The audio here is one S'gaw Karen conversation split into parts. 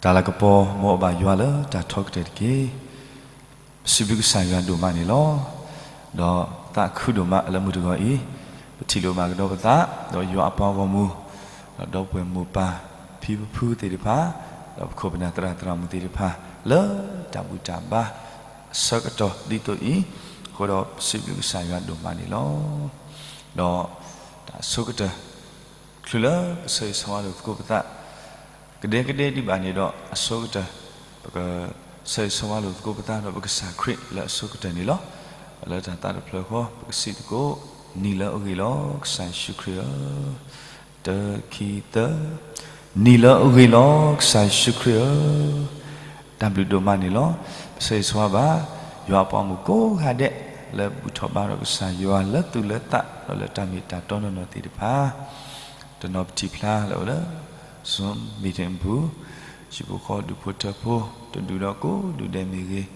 တၢ်လၤကပီၤ မ်အဘၣ်ယွၤလၢတၢ်ထီကတၢၢ်တက့ၢ်. ပစံးဘျုးကစၢ်ယွၤဒိၣ်မးန့ၣ်လီၤ. ဒီးပသးခုဒိၣ်မးလၢမုၢ်တဂီၤအံၤ, ပထံၣ်လိာ်ဘၣ်ကဒီးပသး, ဒီးယွၤအပှၤဂီၢ်မုၢ်, ဒီးဒီပုၢ်ဝဲၢ်မိၢ်ပၢ်, ဖံဖုဖုသ့ၣ်တဖၣ်, ဒီးပခိၣ်ပနၢ်သရၣ်သရၣ်မုၣ်သ့ၣ်တဖၣ်, လၢတၢ်ဘူၣ်တၢ်ဘါ အဆၢကတီၢ်ဒ်သိးအံၤ, အဃိဒီးပစံးဘျုးကစၢ်ယွၤဒိၣ်မးန့ၣ်လီၤ. ဒီးတၢ်အဆိကတၢၢ် ချုးလၢပဆၢဂ့ၤဆၢဝါလိာ်သကိးပသး ကဒဲကဒဲဒံးဘၣ်န့ၣ်ဒီး အဆိကတၢၢ် ပကဆၢဂ့ၤဆၢဝါလိာ်သကိးပသးဒီးပကစၢ်ခရံာ်လၢအဆိကတၢၢ်န့ၣ်လီၤ. လၢတၢ်သးတဖျၢၣ်ဃီ ပကစံးသကိး, နံၤလၢအဂ့ၤလီၤ ကစၢ်ယ့ၣ်ၡူးခရံာ်ဧၢ, တၢ ခံ သၢ, နံၤလၢအဂ့ၤလီၤ ကစၢ်ယ့ၣ်ၡူးခရံာ်ဧၢ, တၢ်ဘျုးဒိၣ်မးန့ၣ်လီၤ. ပဆၢဂ့ၤဆၢဝါဘၣ် ယွၤအပှၤမုၣ်ကိးဂၤဒဲး လၢဘူၣ်ထီၣ်ဘါထီၣ်ကစၢ်ယွၤလၢသူၣ်လၢသးဒီးလၢတၢ်မ့ၢ်တၢ်တီနီၢ်နီၢ်သ့ၣ်တဖၣ်, တနီၤပထံၣ်ဖျါလၢအအိၣ်လၢ Zoom meeting အပူၤ, ဟံၣ်ဖိဃီဒူၣ်ဖိထၢဖိ တဒူၣ်ဒီးကိးဒူၣ်ဒဲးမ့ၢ်ဂ့ၤ,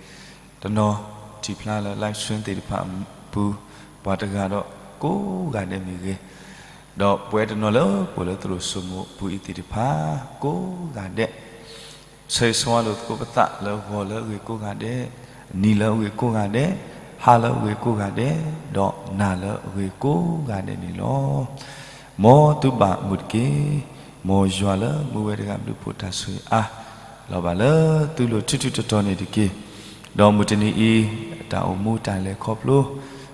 တနီၤထံၣ်ဖျါလၢ live stream သ့ၣ်တဖၣ်အပူၤ, ပှၤတဂၤဒီးကိးဂၤဒဲးမ့ၢ်ဂ့ၤ, ဒီးပဝဲတနီၤလၢပအိၣ်လၢသရိာ်စိမိၤအပူၤအံၤသ့ၣ်တဖၣ် ကိးဂၤဒဲး ဆၢဂ့ၤဆၢဝါလိာ်သကိးပသးလၢဂီၤလၢအဂ့ၤကိးဂၤဒဲး, နံၤလၢအဂ့ၤကိးဂၤဒဲး, ဟါလၢအဂ့ၤကိးဂၤဒဲး, ဒီးနၤလၢအဂ့ၤကိးဂၤဒဲးန့ၣ်လီၤ. မ်သုဘၣ်မုာ်တက့ၢ်. မ်ယွၤလၢမူဝဲတဂၤဘျုးဖှိၣ်တၢ်ဆိၣ်ဂ့ၤအါ လီၤဘၣ်လၢသုလိၤထူထူတီတီန့ၣ်တက့ၢ်. ဒီးမုၢ်တနံၤအံၤ တၢ်အိၣ်မူတၢ်လဲၤခီဖျိ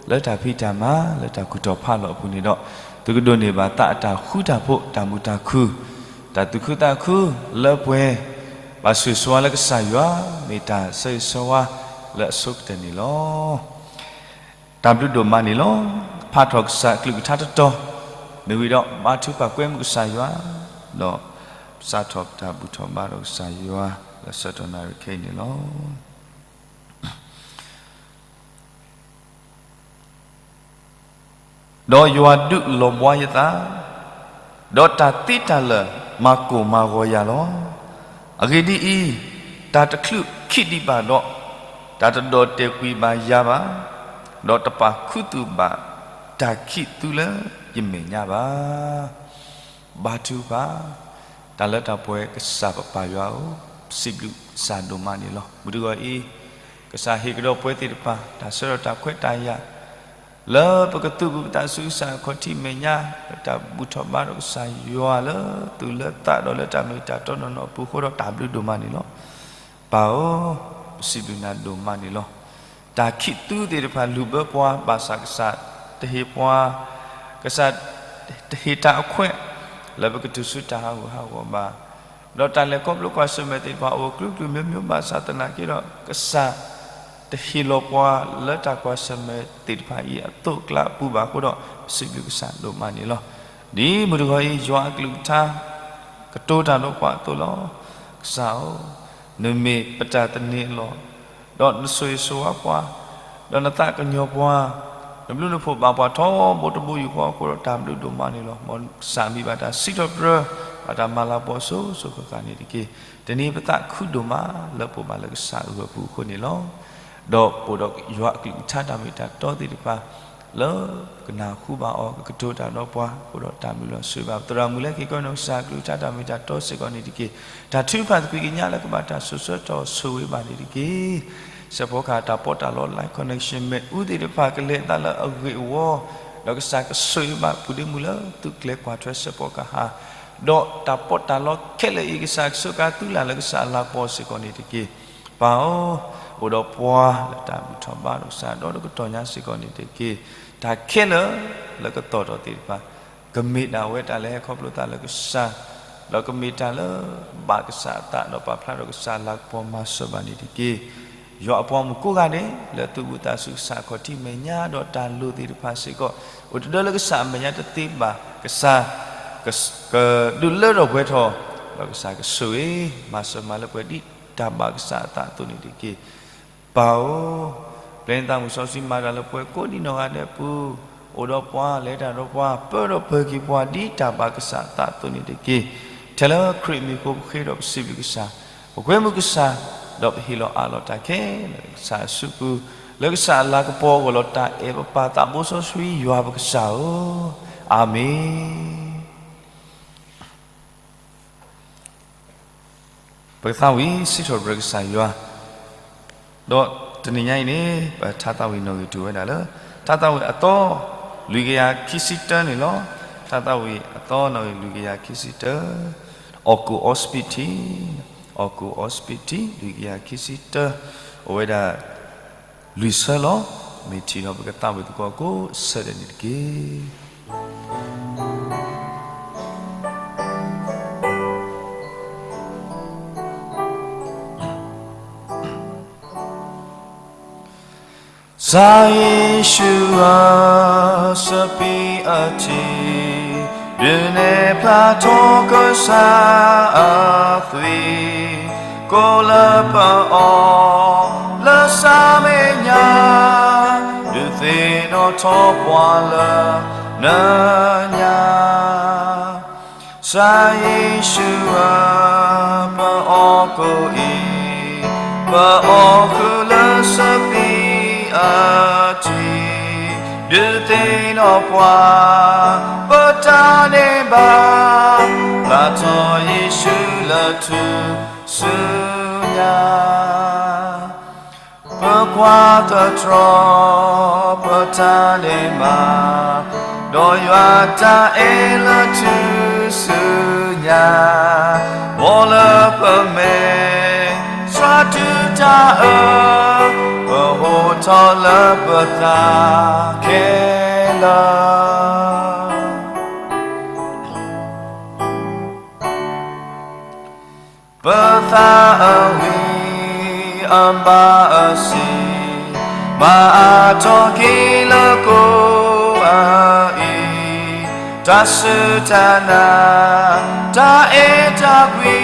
လၢတၢ်ဖံးတၢ်မၤ လၢတၢ်ခူၣ်တီၢ်ဖးလီၤအပူၤန့ၣ်ဒီး သုကဒိးန့ၢ်ဘၣ်သးအတၢ်ဃူတၢ်ဖိး တၢ်မုာ်တၢ်ခုၣ် တၢ်သူၣ်ခုသးခု လၢပှဲၤ ဘၣ်ဆၢဂ့ၤဆၢဝါလၢကစၢ်ယွၤ မ့ၢ်တၢ်ဆၢဂ့ၤဆၢဝါလၢအဆိကတၢၢ်န့ၣ်လီၤ. တၢ်ဘျုးဒိၣ်မးန့ၣ်လီၤ. ဖးထီၣ်ကစၢ်အကလုၢ်ကထါတတီၤ မ့ၢ်ဝံၤဒီး ဘါထုကဖၣ်ကွဲမုာ်ကစၢ်ယွၤ, ဒီးစးထီၣ်ပတၢ်ဘူၣ်ထီၣ်ဘါထီၣ်ကစၢ်ယွၤ လၢဆၢကတီၢ်နၣ်ရံၣ်ခဲအံၤန့ၣ်လီၤ. ဒီးယွၤဒုးလီၤဘှါယသး, ဒီးတၢ်သံတၢ်လၢာ်မၤကိၢ်မၤဂီၤယၤလီၤ. အဂ့ၢ်ဒ်အံၤ, တၢ်တချုးခံးဒံးဘၣ်ဒီး, တၢ်တဒီၣ်တဲာ်ကွံာ်ဘၣ်ယၤဘၣ်, ဒီးတပာ်ခူသူၣ်ဘၣ်တၢ်ခံးသူလၢယမဲာ်ညါဘၣ်. ဘါထုကဖၣ်, တၢ်လၢတၢ်ပှဲၤကစၢ်ပပၢ်ယွၤဧၢ, ပစံးဘျုးကစၢ်ဒိၣ်မးန့ၣ်လီၤ. မုၢ်တဂီၤအံၤ, ကစၢ်ဟ့ၣ်ကဒီးပှၤသ့ၣ်တဖၣ် တၢ်ဆၢထၢၣ်တၢ်ခွဲးတၢ်ယာ် လၢပကသုးဘူးပသးဆူကစၢ်အခီၣ်ထံးမဲာ်ညါ, လၢတၢ်ဘူၣ်ထီၣ်ဘါထီၣ်ကစၢ်ယွၤလၢသူၣ်လၢသးဒီးလၢတၢ်မ့ၢ်တၢ်တီနီၢ်နီၢ်အပူၤအဃိဒီးတၢ်ဘျုးဒိၣ်မးန့ၣ်လီၤ. ပၢ်ဧၢ, ပစံးဘျုးနၤဒိၣ်မးန့ၣ်လီၤ. တၢ်ခံးသူသ့ၣ်တဖၣ်လုၢ်ဘၢပှၤ ဘၣ်ဆၣ်ကစၢ်တဟ့ၣ်ပှၤ, ကစၢ်တဟ့ၣ်တၢ်အခွဲး လၢပကတုၤဆူတၢ်ဟးဂူာ်ဟးဂီၤဘၣ်. ဒီးတၢ်လဲၤခီဖျိကွၢ်ဆၢၣ်မဲာ်သ့ၣ်တဖၣ်အိၣ်ကျိၤကျိၤမျိုးမျိုးဘၣ်ဆၣ်သနာ်က့ဒီး ကစၢ်တဟ့ၣ်လီၤပှၤလၢတၢ်ကွၢ်ဆၢၣ်မဲာ်သ့ၣ်တဖၣ်အံၤအသိးအကျါအပူၤဘၣ်အဃိဒီး ပစံးဘျုးကစၢ်ဒိၣ်မးန့ၣ်လီၤ. ဒ်မုၢ်တဂီၤအံၤ ယွၤအကလုၢ်ကထါ ကတိၤတၢ်ဒီးပှၤအသိးလီၤ. ကစၢ်ဧၢ, နမ့ၢ်ပတၢ်သန့ၤအလီၢ်, ဒီးနဆိၣ်ဂ့ၤဆိၣ်ဝါပှၤ, ဒီးနသးကညီၤပှၤ, နဘျုးနဖှိၣ်ဘၣ်ပှၤထီဘိတဘိယူၢ်ဃီအဃိဒီးတၢ်ဘျုးဒိၣ်မးန့ၣ်လီၤ. မ်ကစၢ်မံဘၣ်တၢ်စံးထီၣ်ပတြၢၤ ဘၣ်တၢ်မၤလၤကပီၤစိၤစိၤဃၣ်ဃၣ်န့ၣ်တက့ၢ်. တနံၤပသးခုဒိၣ်မးလၢပအိၣ်ဘၣ်လၢကစၢ်အဂီၢ်ပူၤအဃိန့ၣ်လီၤ. ဒီးပအိၣ်ဒီးယွၤအကလုၢ်ကထါတၢ်မ့ၢ်တၢ်တီသ့ၣ်တဖၣ် လၢပကနၢ်ဟူဘၣ်အီၤ ကကတိၤတၢ်ဒီးပှၤအဃိဒီးတၢ်ဘျုးလီၤ. ဆိၣ်ဂ့ၤဘၣ်ပသရၣ်မုၣ်လၢက့ၤကီန့ၣ် ကစၢ်အကလုၢ်ကထါတၢ်မ့ၢ်တၢ်တီစ့ၢ်ကီးန့ၣ်တက့ၢ်. တၢ်ထုကဖၣ်သကွံာ်ကညးလၢကဘၣ်တၢ်စိၤဆၢကတီၢ်ဆိၣ်ဂ့ၤဘၣ်န့ၣ်တက့ၢ်. စဲးဖီကဟၣ်တၢ်ပီးတၢ်လီ live connection မ့ၣ်အူသ့ၣ်တဖၣ်ကလဲၤအသးလၢအဂ့ၢ်အဝီ, ဒီးကစၢ်ကဆိၣ်ဂ့ၤဘၣ်ပူၤဒ့မုၢ်လၢသုကျဲၤကွၢ်ထွဲစဲးဖီကဟၣ်, ဒီးတၢ်ပီးတၢ်လီခဲလၢာ်အံၤ ကစၢ်ကဆိးကါသုလၢ်လၢကစၢ်အလၤကပီၤစ့ၢ်ကီးန့ၣ်တက့ၢ်. ပၢ်ဧၢ, အိၣ်ဒီးပှၤလၢတၢ်ဘူၣ်ထီၣ်ဘါထီၣ်ကစၢ်ဒီတကတီၢ်ညါစ့ၢ်ကီးန့ၣ်တက့ၢ်. တၢ်ခဲလၢာ်လၢကသီၣ်ထီၣ်သ့ၣ်တဖၣ် ကမ့ၢ်ဒၣ်ဝဲတၢ်လၢဟဲခီဖျိသးလၢကစၢ်, ဒီးကမ့ၢ်တၢ်လၢဘၣ်ကစၢ်အသး ဒီးပာ်ဖျါထီၣ်ကစၢ်အလၤကပီၤမၤစၢၤဘၣ်န့ၣ်တက့ၢ်. ယွၤအပှၤမုၣ်ကိးဂၤဒဲး လၢသုးဘူးသးဆူကစၢ်အခီၣ်ထံးမဲာ်ညါ ဒီးတၢ်လိၣ်သ့ၣ်တဖၣ်စ့ၢ်ကီး အိၣ်တဒၢလၢကစၢ်အမဲာ်ညါတသ့ဘၣ်, ကစၢ် က ကဒုးလၢထီၣ်ပှဲၤထီၣ်, ဒီးကစၢ်ကဆိၣ်ဂ့ၤ မၤစၢၤမၤလၢပှဲၤဒ်တၢ်ဘၣ်ကစၢ်အသးအသိးန့ၣ်တက့ၢ်. ပၢ်ဧၢ, ပျဲနသးမုၢ်စီဆှံမၤတၢ်လၢပှဲၤကိးဒံနီၢ်ဂၤဒဲးအပူၤ, အိၣ်ဒီးပှၤ လဲၤတၢ်ဒီးပှၤ ပၢဒီးပၢၤက့ၤပှၤဒ်တၢ်ဘၣ်ကစၢ်အသးအသိးန့ၣ်တက့ၢ်. ထဲလၢခရံာ်အမံၤအဃိပဃ့ဒီးပစံးဘျုးကစၢ်, ပကွဲမုာ်ကစၢ်, ဒီးပဟ့ၣ်လီၤအးလီၤတၢ်ခဲလၢာ်လၢကစၢ်အစုပူၤ, လၢကစၢ်အလၤကပီၤအဂီၢ်လီၤ. တၢ်အဲၣ်ပပၢ်သးဘိစီဆှံယွၤပကစၢ်ဧၢ, အၤမ့ၣ်. ပကသးဝံၣ်စံးထီၣ်ပတြၢၤကစၢ်ယွၤ, ဒီးတနံၤညါအံၤန့ၣ် ပထါသးဝံၣ်နီၣ်ဂံၢ်တုၤဝဲဒၣ်လၢ ထါသးဝံၣ်အသီ လွံၢ်ကယၤခံဆံတၢန့ၣ်လီၤ. ထါသးဝံၣ်အသီနီၣ်ဂံၢ်လွံၢ်ကယၤခံဆံတၢ, အီၣ်ကူၣ်အီစပံးထံ, အီၣ်ကူၣ်အီစပံးထံ လွံၢ်ကယၤခံဆံတၢ, အိၣ်ဝဲဒၣ် လွံၢ်ဆၢလီၤ. မ့ၢ်ထံၣ်ဒီးပကသးဝံၣ်သကိးကိးဆၢဒဲးန့ၣ်တက့ၢ်. ကစၢ်ယ့ၣ်ၡူးဧၢ, စပံးအထံ ဒုးနဲၣ်ဖျါထီၣ်ကစၢ်အသွံၣ်, ကိးလၢပအီၣ်လၢစးမဲာ်ညါ, ဒုးသ့ၣ်နီၣ်ထီၣ်ပှၤလၢနညါ. ကစၢ်ယ့ၣ်ၡူးဧၢ, ပအီၣ်ကိၣ်အံၤ, ပအီၣ်ဃုာ်လၢစပံးအထံ, ဒုးသ့ၣ်နီၣ်ပှၤ ပတၢ်န့ၢ်ဘၣ်, ပျၢ်ထီၣ်ယ့ၣ်ၡူးလၢထူၣ်စုညါ. ပကွၢ်သတြီၤပတၢ်န့ၢ်ဘၣ်, ဒီးယွၤတၢ်အဲၣ်လၢထူၣ်စုညါ, မ်လၢပမဲာ်ဆှးတုၤတၢ်အၢ, ပဟိထီၣ်လၢပသးခဲလၢာ်. ပသးအဝံၣ်အဘၣ်အစံး, ဘၣ်အါထီၣ်က့ၤလၢကိးအံၤ, တၢ်စူၢ်တၢ်နာ်, တၢ်အဲၣ်တၢ်ကွံ,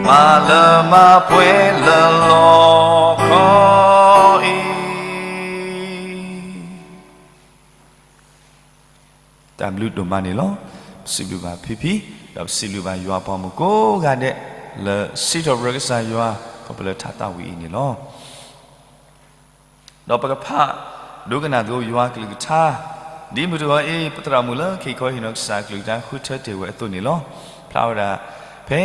မၤလၢမၤပှဲၤလၢလီၢ်ခီအံၤ. တၢ်ဘျုးဒိၣ်မးန့ၣ်လီၤ. ပစံးဘျုးဘၣ်ဖံဖံ, ဒီးပစံးဘျုးဘၣ်ယွၤပှၤမုၣ်ကိးဂၤဒဲး လၢစံးထီၣ်ပတြၢၤကစၢ်ယွၤ ခီဖျိလၢထါသးဝံၣ်အံၤန့ၣ်လီၤ. ဒီးပကဖးဒိကနၣ်သကိးယွၤကလုၢ်ကထါ, ဒ်မုၢ်တဂီၤအံၤ ပသရၣ်မုၣ်လၢက့ၤခီဟ့ၣ်နီၤကစၢ်ကလုၢ်ကထါဃုထၢတ့ၢ်ဝဲအသိးန့ၣ်လီၤ. ဖျါဝဲဒၣ်ဖဲ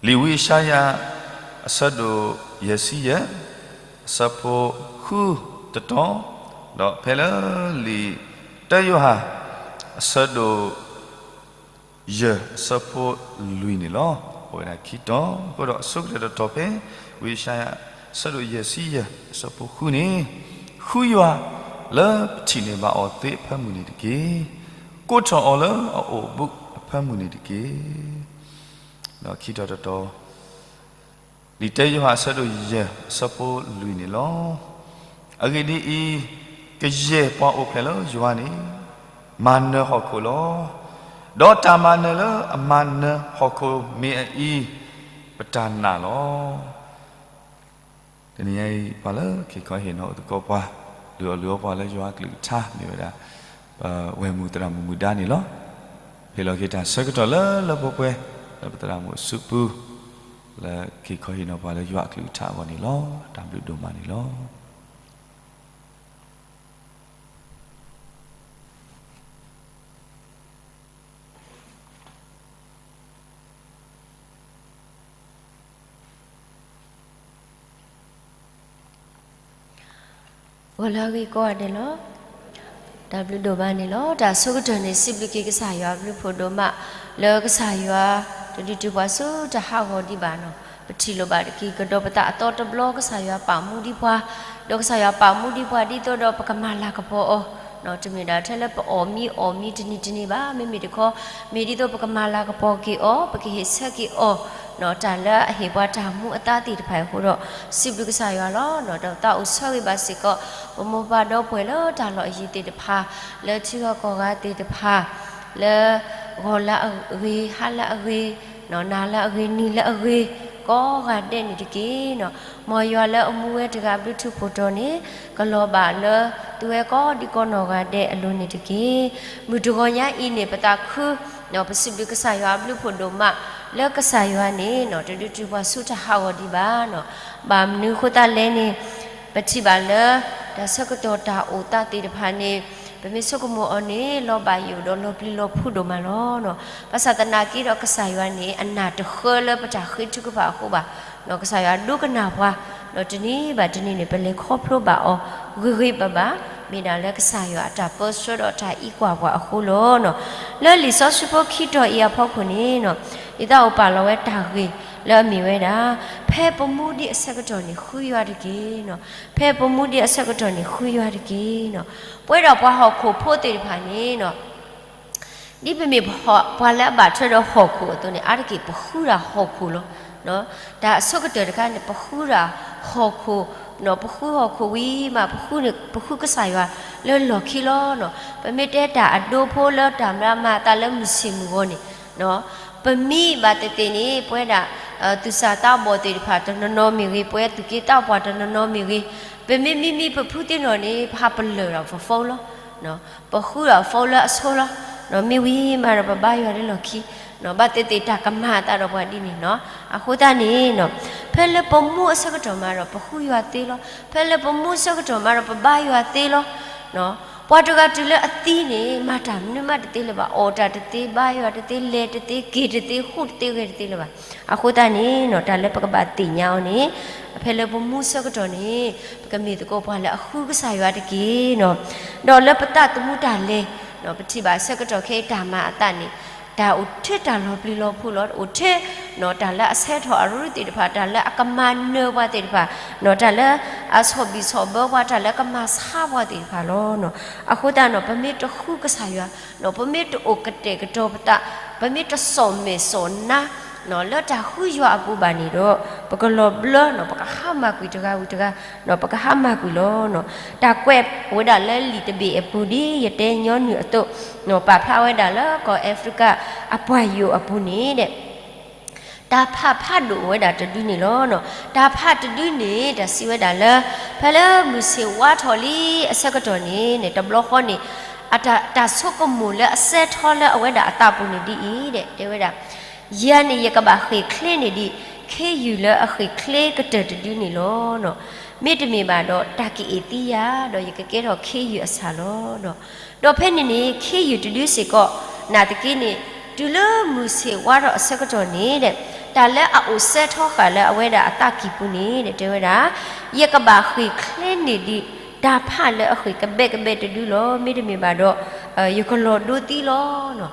လံာ်ဝံယၡါယၤ အဆၢဒိၣ်ယဲၢ်ဆံယဲၢ် အဆၢဖိဃုတတီၤ, ဒီးဖဲလၢလံာ်တၢယိၤဟၣ် အဆၢဒိၣ်ယဲၢ် အဆၢဖိလွံၢ်န့ၣ်လီၤ. အိၣ်ဝဲဒၣ်ခံတီၤ, အဃိဒီးအဆိကတၢၢ်တတီၤဖဲ ဝံယၡါယၤ အဆၢဒိၣ်ယဲၢ်ဆံယဲၢ် အဆၢဖိဃုန့ၣ်, ဃုယွၤလၢပထံၣ်န့ၢ်ဘၣ်အီၤသ့အဖၢမုၢ်န့ၣ်တက့ၢ်. ကိးထီၣ်အီၤလၢအအိၣ်ဘူးအဖၢမုၢ်န့ၣ်တက့ၢ်. ဒီးခံတီၤတတီၤ, လံာ်တၢယိၤဟၣ်အဆၢဒိၣ်ယဲၢ် အဆၢဖိလွံၢ်န့ၣ်လီၤ. အဂ့ၢ်ဒ်အံၤ, ကယဲၢ်ပှၤအိၣ်ဖျဲၣ်လၢယွၤန့ၣ် မၤနၢၤဟီၣ်ခိၣ်လီၤ. ဒီးတၢ်မၤနၢၤလၢအမၤနၢၤဟီၣ်ခိၣ်မ့ၢ်အအံၤ, ပတၢ်နာ်လီၤ. တနံၤအံၤ ပှၤလၢက့ၤခီဟ့ၣ်နီၤအိၣ်သကိးပှၤ, လုၢ်အီၣ်လုၢ်အီပှၤလၢယွၤကလုၢ်ကထါမ့ၢ်ဝဲဒၣ် ပဝဲၢ်မုၢ်သရၣ်မုၣ်မုၢ်ဒါန့ၣ်လီၤ. ဟ့ၣ်လီၤက့ၤတၢ်ဆၢကတီၢ်လၢလၢပှဲၤပှဲၤ လၢပသရၣ်မုၣ်အစုပူၤ, လၢက့ၤခီဟ့ၣ်နီၤပှၤလၢယွၤအကလုၢ်ကထါအဂီၢ်န့ၣ်လီၤ. တၢ်ဘျုးဒိၣ်မးန့ၣ်လီၤ. ဂီၤလၢအဂ့ၤကိးဂၤဒဲးလီၤ. တၢ်ဘျုးဒိၣ်မးန့ၣ်လီၤ. တၢ်အဆိကတၢၢ်န့ၣ် စံးဘျုးက့ၤကစၢ်ယွၤအဘျုးဖှိၣ်ဒိၣ်မး, လၢကစၢ်ယွၤတဒုးတုၤပှၤဆူတၢ်ဟးဂီၤဒံးဘၣ်နီၤ, ပထံၣ်လိာ်ဘၣ်တက့ၢ် ကဒီးပသးအသီတဘျီ ကစၢ်ယွၤပာ်မူဒံးပှၤ, ဒီးကစၢ်ယွၤပာ်မူဒံးပှၤဒ်သိးဒီးပကမၤလၤကပီၤအီၤ, တမ့ၢ်ဒၣ်ထဲလၢပအီၣ်မံအီၣ်မံတနံၤတနံၤဘၣ်, မ့မ့ၢ်တခီ မ့ၢ်ဒ်သိးပကမၤလၤကပီၤက့ၤအီၤ, ပကဟ့ၣ်ဆၢက့ၤအီၤ တၢ်လၢအဟ့ၣ်ပှၤတၢ်မူအသးသ့ၣ်တဖၣ်အံၤအဃိဒီး စံးဘျုးကစၢ်ယွၤလီၤ. ဒီးသးအိၣ်ဆၢဂ့ၤဘၣ်စ့ၢ်ကီး ပမိၢ်ပၢ်ဒီပုၢ်ဝဲၢ်လၢတၢ်လီၢ်အယံၤသ့ၣ်တဖၣ်, လၢထံဂၤကီၢ်ဂၤသ့ၣ်တဖၣ်, လၢဂီၤလၢအဂ့ၤ, ဟါလၢအဂ့ၤ, နၤလၢအဂ့ၤ, နံၤလၢအဂ့ၤ, ကိးဂၤဒဲးန့ၣ်တက့ၢ်. မ်ယွၤလၢအမူဝဲတဂၤဘျုးထူးဖှိၣ်တီၤန့ၣ် ကလီၤဘၣ်လၢသုဝဲကိးဒံကိးနီၢ်ဂၤဒဲးအလိၤန့ၣ်တက့ၢ်. မုၢ်တဂီၤညါအံၤန့ၣ် ပသးခု ပစံးဘျုးကစၢ်ယွၤအဘျုးဖှိၣ်ဒိၣ်မး လၢကစၢ်ယွၤန့ၣ် တဒုးတုၤပှၤဆူတၢ်ဟးဂီၤဒံးဘၣ်. ဘၣ်မနုၤအဃိသတးလဲၣ်န့ၣ် ပထံၣ်ဘၣ်လၢ တၢ်ဆၢကတီၢ်တၢ်အိၣ်သးသ့ၣ်တဖၣ်န့ၣ် ပမ့ၢ်ဆိကမိၣ်အီၤန့ၣ် လီၤဘၣ်ယိၣ်ဒီးလီၤပျံၤလီၤဖုးဒိၣ်မးလီၤ. ဘၣ်ဆၣ်သနာ်က့ဒီး ကစၢ်ယွၤန့ၣ် အနၢ်တဃၢလၢပတၢ်ဃ့ထုကဖၣ်အဃိဘၣ်. ကစၢ်ယွၤဒိကနၣ်ပှၤ, ဒီးတနံၤဘၣ်တနံၤန့ၣ် ပလဲၤခီဖျိဘၣ်အီၤဂ့ၤဂ့ၤဘၣ်ဘၣ်, မ့ၢ်ဒၣ်လၢကစၢ်ယွၤအတၢ်ပၢဆှၢဒီးတၢ်အံးကွၢ်ပှၤအဃိလီၤ. လၢလံာ်စီဆှံဖိခံတီၤအံၤအဖီခိၣ်န့ၣ်, ဒ်သိးပပာ်လီၤဝဲတၢ်ဂ့ၢ်လၢအမ့ၢ်ဝဲဒၣ်, ဖဲပမူဒံးအဆၢကတီၢ်န့ၣ် ဃုယွၤတက့ၢ်. ဖဲပမူဒံးအဆၢကတီၢ်န့ၣ် ဃုယွၤတက့ၢ်. ပဝဲဒၣ်ပှၤဟီၣ်ခိၣ်ဖိသ့ၣ်တဖၣ်န့ၣ်, ဒ်ပမ့ၢ်ပှၤလၢအဘၣ်ထွဲဒီးဟီၣ်ခိၣ်အသိးန့ၣ် အါတက့ၢ်ပဃုတၢ်ဟီၣ်ခိၣ်လီၤ. တၢ်အဆိကတၢၢ်တခါန့ၣ် ပဃုတၢ်ဟီၣ်ခိၣ်, ပဃုဟီၣ်ခိၣ်ဝံၤမး ပဃုကစၢ်ယွၤလၢလီၢ်ခံလီၤ. ပမ့ၢ်တဲတၢ်အဒိဖိလၢတၢ်မၤမၤအသးလၢမုၢ်ဆ့ၣ်မုၢ်ဂီၤန့ၣ်, ပမံဘၣ်သ့ၣ်သ့ၣ်န့ၣ် ပဝဲဒၣ် သူၣ်စၢ်သးဘီၣ်သ့ၣ်တဖၣ်တနီၤနီၤမ့ၢ်ဂ့ၤ, ပဝဲသူၣ်က့သးပှၢ်တနီၤနီၤမ့ၢ်ဂ့ၤ, ပမ့ၢ်မံမံပဖုသ့ၣ်နီၣ်န့ၣ် ပဟးပလၢၢ်ဒီး phone လီၤ. ပဃုဒီး phone လၢအဆိလီၤ. မ့ၢ်ဝံၤမးဒီးပဘါယွၤလၢလီၢ်ခံ, ဘၣ်သ့ၣ်သ့ၣ်တၢ်ကမၤအသးဒီးပှၤဒ်န့ၣ်နီၤ. အဃိသတးန့ၣ်, ဖဲလၢပမူအဆၢကတီၢ်မးဒီး ပဃုယွၤသ့လီၤ. ဖဲလၢပမူအဆၢကတီၢ်မးဒီး ပဘါယွၤသ့လီၤ. ပှၤတဂၤတုၤလၢအသံန့ၣ် မၤတၢ်မနုၤမးတသ့လၢၤဘၣ်, အီၣ်တၢ်တသ့, ဘါယွၤတသ့, လဲၤတသ့, က့ၤတသ့, ဃိတသ့, ဂဲၤတသ့လၢၤဘၣ်. အဃိသတးန့ၣ်နီၤ, တၢ်လၢပကဘၣ်သ့ၣ်ညါအီၤန့ၣ်, ဖဲလၢပမူအဆၢကတီၢ်န့ၣ်, ပကမ့ၢ်သကိးပှၤလၢအဃုကစၢ်ယွၤတက့ၢ်နီၤ. ဒီးလၢပသးသမူတၢ်လဲၤ, ပထံၣ်ဘၣ်ဆၢကတီၢ်ခဲအံၤတၢ်မၤအသးန့ၣ်, တၢ်အိၣ်ထဲတၢ်လီၤပျံၤလီၤဖုးလီၤ. အိၣ်ထဲ တၢ်လၢအဆဲးထီၣ်အရူတသ့ၣ်တဖၣ်, တၢ်လၢအကမၤနၢၤပှၤသ့ၣ်တဖၣ်, တၢ်လၢအဆီၣ်ဘံၣ်ဆီၣ်ဘၢပှၤ, တၢ်လၢကမၤဆါပှၤသ့ၣ်တဖၣ်လီၤ. အဃိသတးနီၤ, ပမ့ၢ်တဃုကစၢ်ယွၤ, ပမ့ၢ်တအိၣ်ကတဲာ်ကတီၤပသး, ပမ့ၢ်တစီၣ်မဲာ်စီၣ်နါ လၢတၢ်ဃုယွၤအပူၤဘၣ်န့ၣ်ဒီး, ပကလီၤဘျၢ, ပကဟါမၢ်ကွံာ်တဂၤဝံၤတဂၤ, ပကဟါမၢ်ကွံာ်လီၤ. တၢ်ကွဲးဝဲဒၣ်လၢလံာ်တဘ့ၣ်အပူၤဒ်ယတဲညီနုၢ်အသိး, ပာ်ဖျါဝဲဒၣ်လၢကီၢ်အၤဖရံကၤအပှၤယိာ်အပူၤန့ၣ်ဒီး တၢ်ဖးဖးဒိၣ်ဝဲဒၣ်တဒုန့ၣ်လီၤ. တၢ်ဖးတဒုန့ၣ် တၢ်စံးဝဲဒၣ်လၢ, ဖဲလၢမုၢ်ဆ့ၣ်ဝါထီၣ်လံအဆၢကတီၢ်န့ၣ်န့ၣ် တဘျီဃီန့ၣ်, အတၢ်ဆိကမိၣ်လၢအစဲထီလၢအဝဲဒၣ်အသးပူၤန့ၣ်ဒ်အံၤဒီး တဲဝဲဒၣ်, ယၤန့ၣ်ယကဘၣ်ဃ့ၢ်ချ့န့ၢ်ဒံး ခ့ယုၢ်လၢအဃ့ၢ်ချ့ကတၢၢ်တဒုန့ၣ်လီၤ. မ့တမ့ၢ်ဘၣ်ဒီး တၢ်ကအ့ၣ်သံယၤ, ဒီးယကကဲထီၣ်ခ့ယုၢ်အဆၣ်လီၤ. ဒီးဖဲန့ၣ်န့ၣ် ခ့ယုၢ်တဒုစ့ၢ်ကီး, နာ်သက့န့ၣ်, တုၤလၢမုၢ်ဆ့ၣ်ဝါထီၣ်အဆၢကတီၢ်န့ၣ်ဒီး, တၢ်လၢအအိၣ်စဲထီဃာ်လၢအဝဲဒၣ်အသးကံၢ်ပူၤန့ၣ်ဒီး တဲဝဲဒၣ်, ယကဘၣ်ဃ့ၢ်ချ့န့ၢ်ဒံး တၢ်ဖးလၢအဃ့ၢ်ကဘဲးကဘဲးတဒုလီၤ. မ့တမ့ၢ်ဘၣ်ဒီး, ယကလီၤဒိသံလီၤ.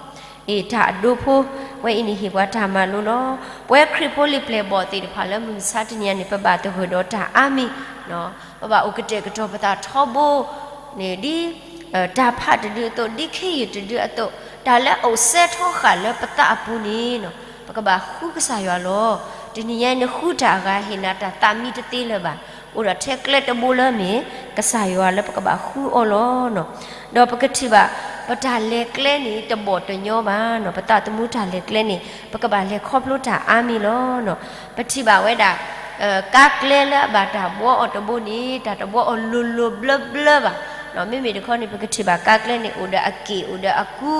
အ့ တၢ်အဒိဖိဝဲအံၤန့ၣ်ဟ့ၣ်ပှၤတၢ်မၤလိလီၤ. ပဝဲခရံာ်ဖိလံာ်ပျဲၢ်ဘီၣ်သ့ၣ်တဖၣ်လၢမုၢ်မဆါတနံၤအံၤန့ၣ် ပဘၣ်သဂၢၢ်ဒီးတၢ်အါမံၤ, ပဘၣ်အိၣ်ကတဲာ်ကတီၤပသးထီဘိန့ၣ်ဒ် တၢ်ဖးတဒုအသိး, ဒ်ခ့ယုၢ်တဒုအသိး, တၢ်လၢအအိၣ်စဲထီဃာ်လၢပသးအပူၤန့ၣ်, ပကဘၣ်ဃုကစၢ်ယွၤလီၤ. တနံၤညါအံၤန့ၣ် ဃုတၢ်အဂၤဟ့ၣ်နၤတၢ်သးမံတသ့လၢၤဘၣ်. အိၣ်ဒီးထဲကျဲတဘိလၢအမ့ၢ် ကစၢ်ယွၤလၢပကဘၣ်ဃုအီၤလီၤ. ဒီးပကထံၣ်ဘၣ် ပတၢ်လဲၤကျဲန့ၣ် တဘီၣ်တညီဘၣ်. ပသးသမူတၢ်လဲၤကျဲန့ၣ် ပကဘၣ်လဲၤခီဖျိတၢ်အါမံၤလီၤ. ပထံၣ်ဘၣ်ဝဲဒၣ် ကါကျဲလၢအဘၣ်တၢ်ဘှီအီၤတဘိန့ၣ် တၢ်တဘှီအီၤလိၤလိၤဘျၢဘျၢဘၣ်. မ့မ့ၢ်တခီန့ၣ် ပကထံၣ်ဘၣ်ကါကျဲန့ၣ် အိၣ်ဒီးအက့ၣ် အိၣ်ဒီးအကူ,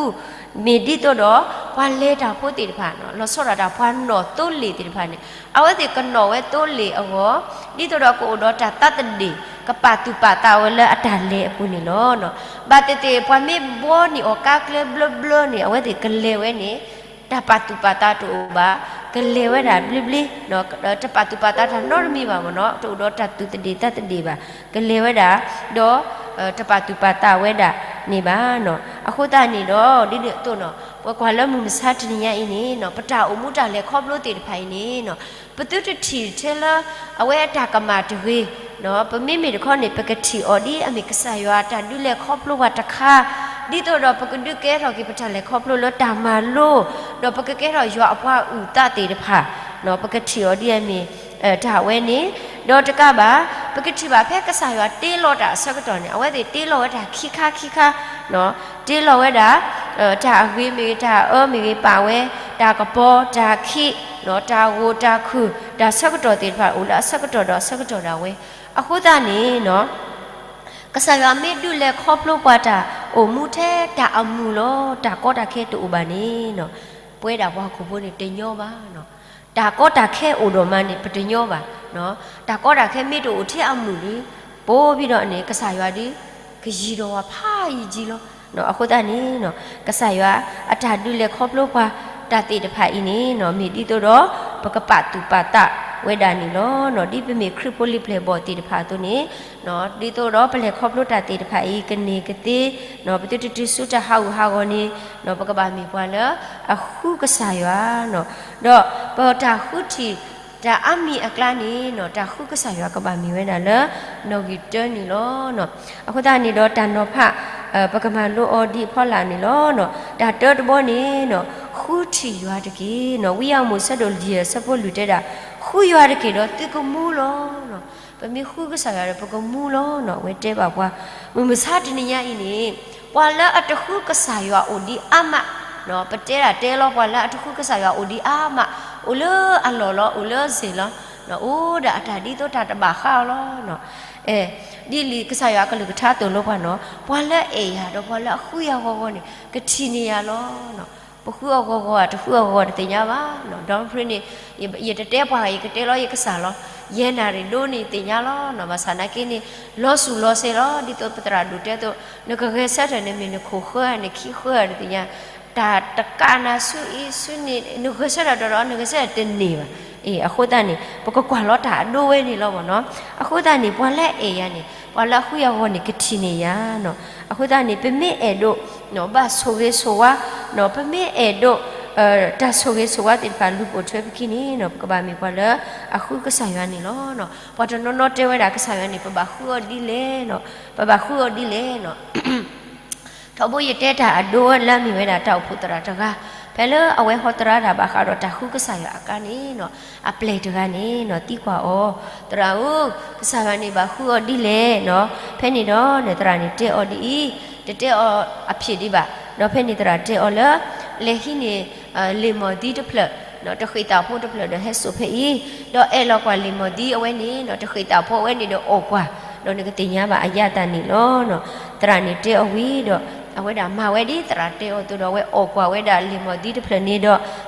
မ့ၢ်ဒ်သိးဒီး ပှၤလဲၤတၢ်ဖိသ့ၣ်တဖၣ်, လီၤဆီဒၣ်တၢ်ပှၤနီၣ်သိလ့ၣ်သ့ၣ်တဖၣ်န့ၣ် အဝဲသ့ၣ်ကနီၣ်ဝဲသိလ့ၣ်အဂီၢ်, ဒ်သိးဒီးကအိၣ်ဒီးတၢ်သးသဒ့ၣ် ကပာ်သူၣ်ပာ်သးဝဲလၢအတၢ်လဲၤအပူၤန့ၣ်လီၤ. ဘၣ်သ့ၣ်သ့ၣ် ပှၤမ့ၢ်ဘှီန့ၢ်အီၤကါကျဲဘျၢဘျၢန့ၣ် အဝဲသ့ၣ်ကလဲၤဝဲန့ၣ် တၢ်ပာ်သူၣ်ပာ်သးတအိၣ်ဘၣ်, ကလဲၤဝဲဒၣ်ဘျ့ဘျ့, တပာ်သူၣ်ပာ်သးတၢ်နီတမံၤဘၣ်မ့ၢ်နီၤ, တအိၣ်ဒီးတၢ်သူၣ်သဒ့ၣ်သးသဒ့ၣ်ဘၣ်, ကလဲၤဝဲဒၣ်, ဒီး တပာ်သူၣ်ပာ်သးဝဲဒၣ်န့ၣ်ဘၣ်နီၤ. အဃိသတးန့ၣ်ဒီး ဒ်န့ၣ်အသိးနီၤ, ပကွၢ်လၢမုၢ်မဆါတနံၤညါအံၤန့ၣ်နီၤ, ပတၢ်အိၣ်မူတၢ်လဲၤခီဖျိသ့ၣ်တဖၣ်အံၤန့ၣ်နီၤ, ပသုတထံၣ်ထဲလၢ အဝဲအတၢ်ကမၣ်တဂ့ၤ, ပမ့မ့ၢ်တခီန့ၣ် ပကထံၣ်အီၤဒ်အမ့ၢ်ကစၢ်ယွၤအတၢ်ဒုးလဲၤခီဖျိပှၤတခါ, ဒ်သိးဒီးပကဒုးကဲထီၣ်က့ၤပတၢ်လဲၤခီဖျိလၢတၢ်မၤလိ, ဒီးပကကဲထီၣ်ယွၤအပှၤအုၣ်သးသ့ၣ်တဖၣ်, ပကထံၣ်အီၤဒ်အမ့ၢ် တၢ်ဝဲန့ၣ်, ဒီးတကးဘၣ်, ပကထံၣ်ဘၣ်ဖဲကစၢ်ယွၤတ့လီၤတၢ်အဆၢကတီၢ်န့ၣ် အဝဲသ့ၣ်တ့လီၤဝဲတၢ်ခံခါခံခါ, တ့လီၤဝဲဒၣ် တၢ်အဂ့ၤမ့ၢ်ဂ့ၤ တၢ်အအၢမ့ၢ်ဂ့ၤ ပာ်ဝဲ, တၢ်ကပီၤ တၢ်ခံး, တၢ်ဂိၢ်တၢ်ခုၣ် တၢ်ဆၢကတီၢ်သ့ၣ်တဖၣ် အိၣ်လၢအဆၢကတီၢ်ဒီးအဆၢကတီၢ်ဒၣ်ဝဲ. အဃိသတးန့ၣ်နီၤ, ကစၢ်ယွၤမ့ၢ်ဒုးလဲၤခီဖျိပှၤတၢ်အိၣ်မူထဲတၢ်အမုာ်လီၤ, တၢ်ကီတၢ်ခဲတအိၣ်ဘၣ်န့ၣ်နီၤ, ပဝဲဒၣ်ပှၤဟီၣ်ခိၣ်ဖိန့ၣ်တညီဘၣ်နီၤ. တၢ်ကီတၢ်ခဲအိၣ်ဒီးမးန့ၣ် ပတညီဘၣ်. တၢ်ကီတၢ်ခဲမ့ၢ်တအိၣ်ထဲအမုာ်ဒီး, ပိာ်ဘံဒီးန့ၣ် ကစၢ်ယွၤဒီး ကယံၤဒီးဝဲဖးယံၤကံလီၤ. အဃိသတးန့ၣ် ကစၢ်ယွၤအတၢ်ဒုးလဲၤခီဖျိပှၤတၢ်သ့ၣ်တဖၣ်အံၤန့ၣ် မ့ၢ်ဒ်သိးဒီး ပကပာ်သူၣ်ပာ်သးဝဲဒၣ်န့ၣ်လီၤ. ဒ်ပမ့ၢ်ခရံာ်ဖိလံၤပျဲၢ်ဘီၣ်သ့ၣ်တဖၣ်အသိးန့ၣ် ဒ်သိးဒီးပလဲၤခီဖျိတၢ်သ့ၣ်တဖၣ်အံၤ ကန့ၢ်ကသ့ ပသုတတုၤဆူတၢ်ဟးဂူာ်ဟးဂီၤန့ၣ် ပကဘၣ်မ့ၢ်ပှၤလၢအဃုကစၢ်ယွၤ ဒီးပတၢ်ဃုထံၣ်တၢ်အါမံၤအကျါန့ၣ် တၢ်ဃုကစၢ်ယွၤကဘၣ်မ့ၢ်ဝဲဒၣ်လၢနီၣ်ဂံၢ်တၢန့ၣ်လီၤ. အဃိသတးန့ၣ်ဒီးတၢ်နီၤဖး ပကမၤလိအီၤဒ်အဖီလာ်န့ၣ်လီၤ. တၢ်တၢတဘီန့ၣ် ဃုထံၣ်ယွၤတက့ၢ်. ဝံယၢ်မိၤ ဆၢဒိၣ်ယဲၢ် ဆၢဖိလွံၢ်တဲဒၣ်, ဃုယွၤတက့ၢ်ဒီးသုကမူလီၤ. ပမ့ၢ်ဃုကစၢ်ယွၤဒီးပကမူလီၤ. အဝဲတဲဘၣ်ပှၤ မုၢ်မဆါတနံၤညါအံၤန့ၣ် ပှၤလၢအတဃုကစၢ်ယွၤအိၣ်ဒံးအါမး, ပတဲဒၣ်တဲလီၤ ပှၤလၢအတဃုကစၢ်ယွၤအိၣ်ဒံးအါမး, အိၣ်လၢအလီၢ်လီၤ အိၣ်လၢအစ့ၢ်လီၤ, အိၣ်ဒီးအတၢ်ဒ်သိးတၢ်တဘၣ်ဃးအီၤလီၤ. ဒ်လံာ်ကစၢ်ယွၤအကလုၢ်ကထါအသိးလီၤပှၤနီၤ, ပှၤလၢအအဲၣ်ယၤဒီးပှၤလၢအဃုယၤဂီၤဂီၤန့ၣ် ကထံၣ်န့ၢ်ယၤလီၤ. ပဃုအီၤဂီၤဂီၤဧါ တဃုအီၤဂီၤဂီၤတသ့ၣ်ညါဘၣ်. ဒီးဖဲန့ၣ် ယတတဲပှၤဂၤ ယကတဲလီၤယကစၢ်လီၤ. ယဲနၣ်ရံၣ်ဒိၣ်န့ၣ်သ့ၣ်ညါလီၤ. ဘၣ်ဆၣ်နာ်က့န့ၣ် လီၤစူၤလီၤစဲးလီၤ. ဒ်သိးပသရၣ်ဒိၣ်တဲအသိး နကဂဲၤဆၢထၢၣ်န့ၣ်မ့ၢ်နခိၣ်ဃၢဧါ နခံဃၢဧါတသ့ၣ်ညါ, တၢ်တကးနၤဆူအံၤဆူန့ၣ် နဂဲၤဆၢထၢၣ်ဒီး နဂဲၤဆၢထၢၣ်တန့ၢ်ဘၣ်. အဃိသတးန့ၣ် ပကကွၢ်လီၤတၢ်အဒိဝဲန့ၣ်လီၤပှၤနီၤ. အဃိသတးန့ၣ် ပှၤလၢအအဲၣ်ယၤန့ၣ် ပှၤလၢအဃုယၤဂီၤန့ၣ် ကထံၣ်န့ၢ်ယၤနီၤ. အဃိသတးန့ၣ် ပမ့ၢ်အဲၣ်ဒိး ဘၣ်ဆိၣ်ဂ့ၤဆိၣ်ဝါ, ပမ့ၢ်အဲၣ်ဒိး တၢ်ဆိၣ်ဂ့ၤဆိၣ်ဝါသ့ၣ်တဖၣ်လူၤပိာ်ထွဲပခံန့ၣ် ပကဘၣ်မ့ၢ်ပှၤလၢအဃုကစၢ်ယွၤန့ၣ်လီၤ. ပှၤတနီၤနီၤတဲဝဲဒၣ်ကစၢ်ယွၤန့ၣ် ပဘၣ်ဃုအီၤဒ်လဲၣ်, ပဘၣ်ဃုအီၤဒ်လဲၣ်. ထီဘိယတဲတၢ်အဒိလၢအမ့ၢ်ဝဲဒၣ်တၢ်အိၣ်ဖှိၣ်သရၣ်တဂၤ, ဖဲလၢအဝဲဟီသရၣ်ဒၣ်ဘၣ်ဃးဒီးတၢ်ဃုကစၢ်ယွၤအကျါန့ၣ် အပျဲၢ်တဂၤန့ၣ် သံကွၢ်အီၤ, သရၣ်ဧၢ, ကစၢ်ယွၤန့ၣ်ဘၣ်ဃုအီၤဒ်လဲၣ်, ဖဲန့ၣ်ဒီးသရၣ်န့ၣ်တဲအီၤဒ်အံၤ, တတဲအီၤအဖျၢၣ်ဒံးဘၣ်. ဒီးဖဲန့ၣ်သရၣ်တဲအီၤလၢ လဲၤဟံးန့ၢ် လံာ်မီၢ်သံတဖျၢၣ်, တဃ့ၢ်သးဖိတဖျၢၣ်ဒီးဟဲစိာ်ဖဲအံၤ, ဒီးအဲၣ်လီၤကွၢ်လံာ်မီၢ်သံအဝဲန့ၣ် တဃ့ၢ်သးဖိအဝဲန့ၣ်ဒီးအီၣ်ကွၢ်, ဒီးနကသ့ၣ်ညါဘၣ်အယၣ်သးန့ၣ်လီၤ. သရၣ်န့ၣ်တဲအီၤဝံၤဒီး အဝဲဒၣ်မၤဝဲဒ်သရၣ်တဲအီၤအသိးဒီး အဝဲအီၣ်ကွၢ်ဝဲဒၣ်လံာ်မီၢ်သံတဖျၢၣ်န့ၣ်ဒီး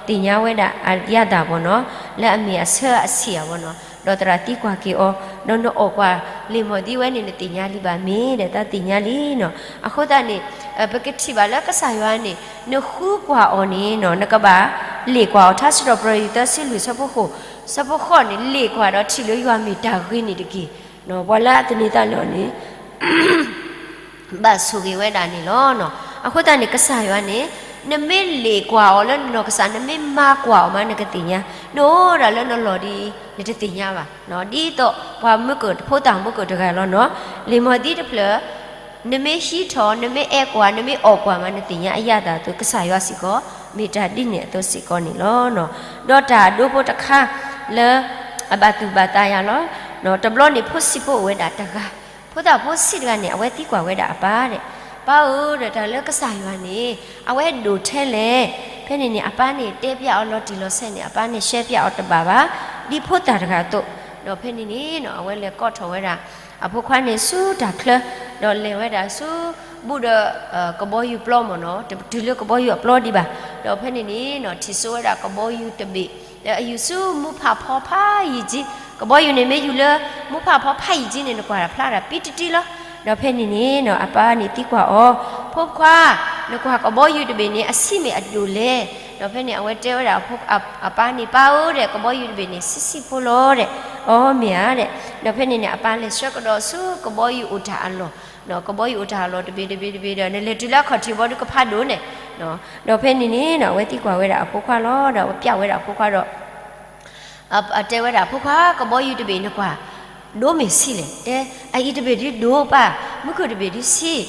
သ့ၣ်ညါဝဲဒၣ်အယၣ်သးပှၤနီၤ, လၢအမ့ၢ်အဆၢအဆံးအပှၤနီၤ. ဒီးသရၣ်သံကွၢ်က့ၤအီၤ, ဒီးနအီၣ်ကွၢ်လံာ်မီၢ်သံဝဲန့ၣ် နသ့ၣ်ညါလံဘၣ်မ့ၢ်ဒီး သးသ့ၣ်ညါလံနီၤ. အဃိသတးန့ၣ် ပကထံၣ်ဘၣ်လၢကစၢ်ယွၤန့ၣ် နဃုကွၢ်အီၤန့ၣ်နီၤ နကဘၣ်လ့ၣ်ကွၢ်အီၤ. ထါစံးထီၣ်ပတြၢၤ သၢဆံလွံၢ် ဆၢဖိဃိး, ဆၢဖိဃိးန့ၣ် လ့ၣ်ကွၢ်ဒီးထံၣ်လၢယွၤမ့ၢ်တၢ်ဂ့ၤန့ၣ်တက့ၢ်. ပှၤလၢအသန့ၤသးလၢအီၤန့ၣ် ဘၣ်ဆိၣ်ဂ့ၤဝဲဒၣ်န့ၣ်လီၤ. အဃိသတးန့ၣ် ကစၢ်ယွၤန့ၣ် နမ့ၢ်လ့ၣ်ကွၢ်အီၤလၢနနီၢ်ကစၢ်, နမ့ၢ်မၤကွၢ်အီၤမး နကသ့ၣ်ညါ, နအိၣ်ဒၣ်လၢနလီၢ်ဒ်အံၤ နတသ့ၣ်ညါဘၣ်. ဒ်သိးပှၤမုၢ်ကၢၢ်ဖိသၣ်မုၢ်ကၢၢ်တဂၤလီၤနီၤ, လံာ်မီၢ်သံတဖျၢၣ် နမ့ၢ်ဟံးထီၣ် နမ့ၢ်အဲၣ်ကွၢ် နမ့ၢ်အီၣ်ကွၢ်မး နသ့ၣ်ညါအယၣ်သးအသိး ကစၢ်ယွၤစ့ၢ်ကီး မ့ၢ်တၢ်ဒ်န့ၣ်အသိးစ့ၢ်ကီးန့ၣ်လီၤ. ဒီးတၢ်အဒိဖိတခါလၢ အဘၣ်သူၣ်ဘၣ်သးယၤလီၤ. တဘျီန့ၣ် ဖိဆံးဖိအိၣ်ဝဲဒၣ်တဂၤ, ဖိသၣ်ဖိဆံးတဂၤန့ၣ် အဝဲသံကွၢ်ဝဲဒၣ်အပၢ်ဒီး, ပၢ်ဧၢ, ဒီးတၢ်လၢကစၢ်ယွၤန့ၣ် အဝဲဒိၣ်ထဲလဲၣ်. ဖဲန့ၣ်န့ၣ် အပၢ်န့ၣ်တဲပျးအီၤလီၤတံၢ်လီၤဆဲးန့ၣ် အပၢ်န့ၣ်ရှဲပျးအီၤတဘၣ်ဘၣ်, ဒ်ဖိသၣ်တဂၤအသိး. ဒီးဖဲန့ၣ်န့ၣ် အဝဲလဲၤကိးထီၣ်ဝဲဒၣ် အဖိခွါန့ၣ်ဆူတၢ်ချၢ, ဒီးလဲၤဝဲဒၣ်ဆူ ဘူးဒီး ကဘီယူၤပျီမ့ၢ်နီၤ, တတုၤလၢကဘီယူၤအပျီဒံးဘၣ်. ဒီးဖဲန့ၣ်န့ၣ် ထံၣ်စိဝဲဒၣ်ကဘီယူၤတဘ့ၣ် လၢအယူၤဆူမူဖးဖီဖးယံာ်ကံ, ကဘီယူၤန့ၣ်မ့ၢ်ယူၤလၢ မူဖးဖီဖးယံာ်ကံန့ၣ် နကွၢ်တၢ်ဖျါတၢ်ပံတတံလီၤ. ဒီးဖဲန့ၣ်န့ၣ် အပၢ်န့ၣ်သံကွၢ်အီၤ, ဖိခွါ, နကွၢ်ကဘီယူၤတဘ့ၣ်န့ၣ် အဆံးမ့ၢ်အဒိၣ်လဲၣ်. ဒီးဖဲန့ၣ် အဝဲတဲဝဲဒၣ် အပၢ်န့ၣ်, ပၢ်ဧၢ, ဒီးကဘီယူၤတဘ့ၣ်န့ၣ် ဆံးဆံးဖိလီၤဒီး, အီ မ့ၢ်ဧါဒီး. ဒီးဖဲန့ၣ်န့ၣ် အပၢ်လဲၤဆှၢကဒီးဆူကဘီယူၤအိၣ်တၢ်အလီၢ်, ကဘီယူၤအိၣ်တၢ်အလီၢ်တဘ့ၣ်တဘ့ၣ်တဘ့ၣ်ဒီး နလဲၤတုၤလၢအခီၣ်ထံးဘီဒုးကဖးဒိၣ်န့ၣ်. ဒီးဖဲန့ၣ်န့ၣ် အဝဲသံကွၢ်ဝဲဒၣ်အဖိခွါလီၤ. ဒီးအဝဲပျးဝဲဒၣ်အဖိခွါဒီး တဲဝဲဒၣ်အဖိခွါ, ကဘီယူၤတဘ့ၣ်နကွၢ် ဒိၣ်မ့ၢ်ဆံးလဲၣ်. တဲ, အအံၤတဘ့ၣ်ဒုးဒိၣ်ပၢ်, မုၢ်ကၢၢ်တဘ့ၣ်ဒုးဆံး.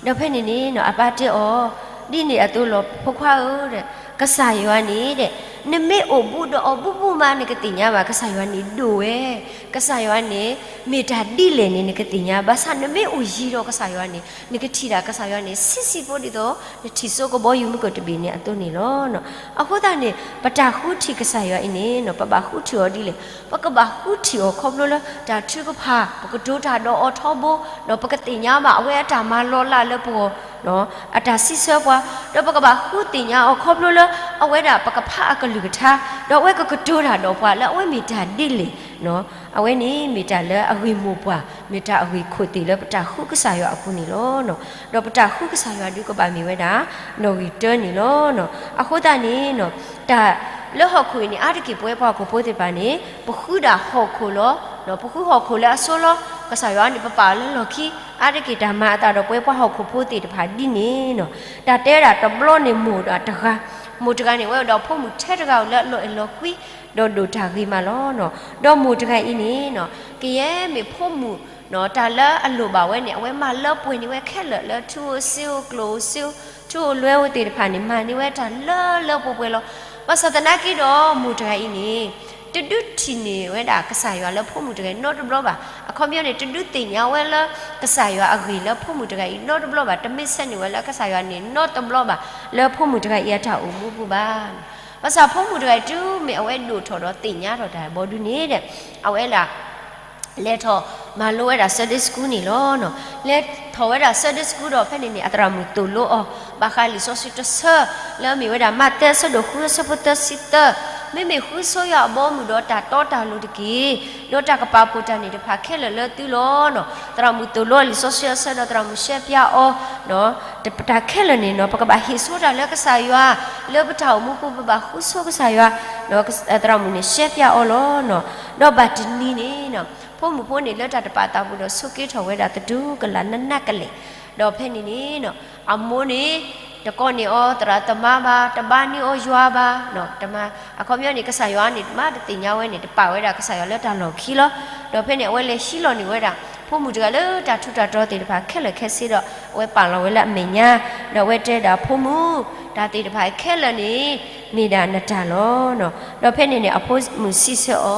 ဒီးဖဲန့ၣ်န့ၣ် အပၢ်တဲအီၤ, ဒ်န့ၣ်အသိးလီၤ ဖိခွါဧၢ, ကစၢ်ယွၤန့ၣ်ဒီး နမ့ၢ်အိၣ်ဘူးဒီးအီၤဘူးဘူးမး နကသ့ၣ်ညါဘၣ်. ကစၢ်ယွၤန့ၣ်ဒိၣ်ဝဲ, ကစၢ်ယွၤန့ၣ် မ့ၢ်တၢ်ဒ်လဲၣ်န့ၣ် နကသ့ၣ်ညါ. ဘၣ်ဆၣ်နမ့ၢ်အိၣ်ယံၤဒီးကစၢ်ယွၤန့ၣ် နကထံၣ်ဒၣ်ကစၢ်ယွၤန့ၣ် ဆံးဆံးဖိဒ်သိး နထံၣ်စိကဘီယူၤမုၢ်ကၢၢ်တဘ့ၣ်န့ၣ်အသိးန့ၣ်လီၤ. အဃိသတးန့ၣ် ပတၢ်ဃုထံၣ်ကစၢ်ယွၤအံၤန့ၣ် ပဘၣ်ဃုထံၣ်အီၤဒ်လဲၣ်. ပကဘၣ်ဃုထံၣ်အီၤခီဖျိလၢတၢ်ထုကဖၣ်, ပကတိၤတၢ်ဒီးအီၤထီဘိ, ဒီးပကသ့ၣ်ညါဘၣ်အဝဲအတၢ်မၤလီၤလးလၢပဂီၢ်, အတၢ်စံးဆၢပှၤ, ဒီးပကဘၣ်ဃုသ့ၣ်ညါအီၤခီဖျိလၢ အဝဲဒၣ်ပကဖးအကလုၢ်ကထါ, ဒီးအဝဲကကတိၤတၢ်ဒီးပှၤလၢအဝဲမ့ၢ်တၢ်ဒ်လဲၣ်, အဝဲန့ၣ်မ့ၢ်တၢ်လၢအဂ့ၢ်မိၢ်ပှၢ်, မ့ၢ်တၢ်အဂ့ၢ်ခိၣ်သ့ၣ်လၢပတၢ်ဃုကစၢ်ယွၤအပူၤန့ၣ်လီၤ. ဒီးပတၢ်ဃုကစၢ်ယွၤဒုးကဘၣ်မ့ၢ်ဝဲဒၣ် နီၣ်ဂံၢ်တၢန့ၣ်လီၤ. အဃိသတးန့ၣ် တၢ်လၢဟီၣ်ခိၣ်အံၤန့ၣ် အါတက့ၢ်ပဝဲပှၤဟီၣ်ခိၣ်ဖိသ့ၣ်တဖၣ်န့ၣ် ပဃုဒၣ်ဟီၣ်ခိၣ်လီၤ. ပဃုဟီၣ်ခိၣ်လၢအဆိလီၤ. ကစၢ်ယွၤန့ၣ် ပပာ်အီၤလၢလီၢ်ခံ, အါတက့ၢ်တၢ်မၤအသးဒီးပဝဲပှၤဟီၣ်ခိၣ်ဖိသ့ၣ်တဖၣ်ဒ်န့ၣ်လီၤ. တၢ်တဲဝဲဒၣ်တဘျီန့ၣ်မိၢ်ဒီးတဂၤ, မိၢ်တဂၤန့ၣ် အဝဲအိၣ်ဒီးဖိမုၣ်ထဲတဂၤဧိၤလၢအလီၤအဲၣ်လီၤကွံ ဒီးဒိၣ်တၢ်ဂ့ၤမးလီၤ. ဒီးမိၢ်တဂၤအံၤန့ၣ် ကယဲၢ်မ့ၢ်ဖိမုၣ် တၢ်လၢအလိၣ်ဘၣ်ဝဲန့ၣ် အဝဲမၤလၢပှဲၤန့ၢ်ဝဲခဲလၢာ်လၢထူဧိၤစ့ဧိၤကျိၣ်ဧိၤစ့ဧိၤ ထူဧိၤလွဲဧိၤသ့ၣ်တဖၣ်န့ၣ် မၤန့ၢ်ဝဲတၢ်လၢလၢပှဲၤပှဲၤလီၤ. ဘၣ်ဆၣ်သနာ်က့ဒီးမိၢ်တဂၤအံၤန့ၣ် တဒုးထံၣ်န့ၢ်ဝဲဒၣ်ကစၢ်ယွၤလၢဖိမုၣ်တဂၤအံၤနီတဘျီဘၣ်. အခီပညီန့ၣ် တဒုးသ့ၣ်ညါဝဲလၢကစၢ်ယွၤအဂ့ၢ်လၢဖိမုၣ်တဂၤအံၤနီတဘျီဘၣ်, တမ့ၢ်ဆဲးန့ၢ်ဝဲလၢကစၢ်ယွၤန့ၣ်နီတဘျီဘၣ် လၢဖိမုၣ်တဂၤအံၤအတၢ်အိၣ်မူပူၤဘၣ်. ဘၣ်ဆၣ်ဖိမုၣ်တဂၤအံၤတုၤမ့ၢ်အဝဲဒိၣ်ထီၣ်ဒီးသ့ၣ်ညါထီၣ်တၢ်ဘီဒုန့ၣ်ဒီး အဝဲဒၣ် လဲၤထီၣ်မၤလိဝဲဒၣ် Sunday School န့ၣ်လီၤ. လဲၤထီၣ်ဝဲဒၣ် Sunday School ဒီးဖဲန့ၣ်န့ၣ် အသရၣ်မုၣ်သိၣ်လိအီၤ ဘၣ်ဃးလံာ်စီဆှံတဆၢ လၢအမ့ၢ်ဝဲဒၣ် မးသဲအဆၢဒိၣ်ဃုအဆၢဖိသၢဆံသၢ, မ့မ့ၢ်ဃုဆိယွၤအဘီအမုၢ်ဒီးတၢ်တီတၢ်လိၤတက့ၢ်, ဒီးတၢ်ကပာ်ဖှိၣ်တၢ်န့ၣ်တဖၣ်ခဲလၢာ်လၢသုလီၤ. သရၣ်မုၣ်သိၣ်လိအီၤလံာ်စီဆှံအဆၢဒီးသရၣ်မုၣ်ရှဲပၠးအီၤ တၢ်ခဲလၢာ်န့ၣ်နီၤ ပကဘၣ်ဟ့ၣ်ဆိတၢ်လၢကစၢ်ယွၤ လၢပတၢ်အိၣ်မူပူၤ ပဘၣ်ဃုဆိကစၢ်ယွၤ, ဒီးသရၣ်မုၣ်န့ၣ်ရှဲပၠးအီၤလီၤ. ဒီးဘၣ်တနံၤန့ၣ် ဖိမုၣ်ဖိန့ၣ် လၢတၢ်တပာ်သးပူၤဒီးဆိးက့ထီၣ်ဝဲဒၣ်သတူၢ်ကလာ်နးနးကလဲာ်, ဒီးဖဲန့ၣ်န့ၣ် အမိၢ်န့ၣ် တကိးန့ၢ်အီၤသရၣ်သမါဘၣ်, တဘါန့ၢ်အီၤယွၤဘၣ်, တမၤ အခီပညီန့ၣ် ကစၢ်ယွၤန့ၣ် တမၤတသ့ၣ်ညါဝဲန့ၣ် တပာ်ဝဲဒၣ်ကစၢ်ယွၤလၢတၢ်လီၢ်ခံလီၤ. ဒီးဖဲန့ၣ် အဝဲလဲၤဟံးလီၤန့ၢ်ဝဲဒၣ် ဖိမုၣ်တဂၤလၢတၢ်ထူးတၢ်တီၤသ့ၣ်တဖၣ်ခဲလၢာ်ခဲဆ့ဒီး အဝဲပာ်လီၤဝဲလၢအမဲာ်ညါ, ဒီးအဝဲတဲဒၣ်ဖိမုၣ်, တၢ်သ့ၣ်တဖၣ်ခဲလၢာ်န့ၣ် မ့ၢ်ဒၣ်နတၢ်လီၤ. ဒီးဖဲန့ၣ်န့ၣ် အဖိမုၣ်စံးဆၢအီ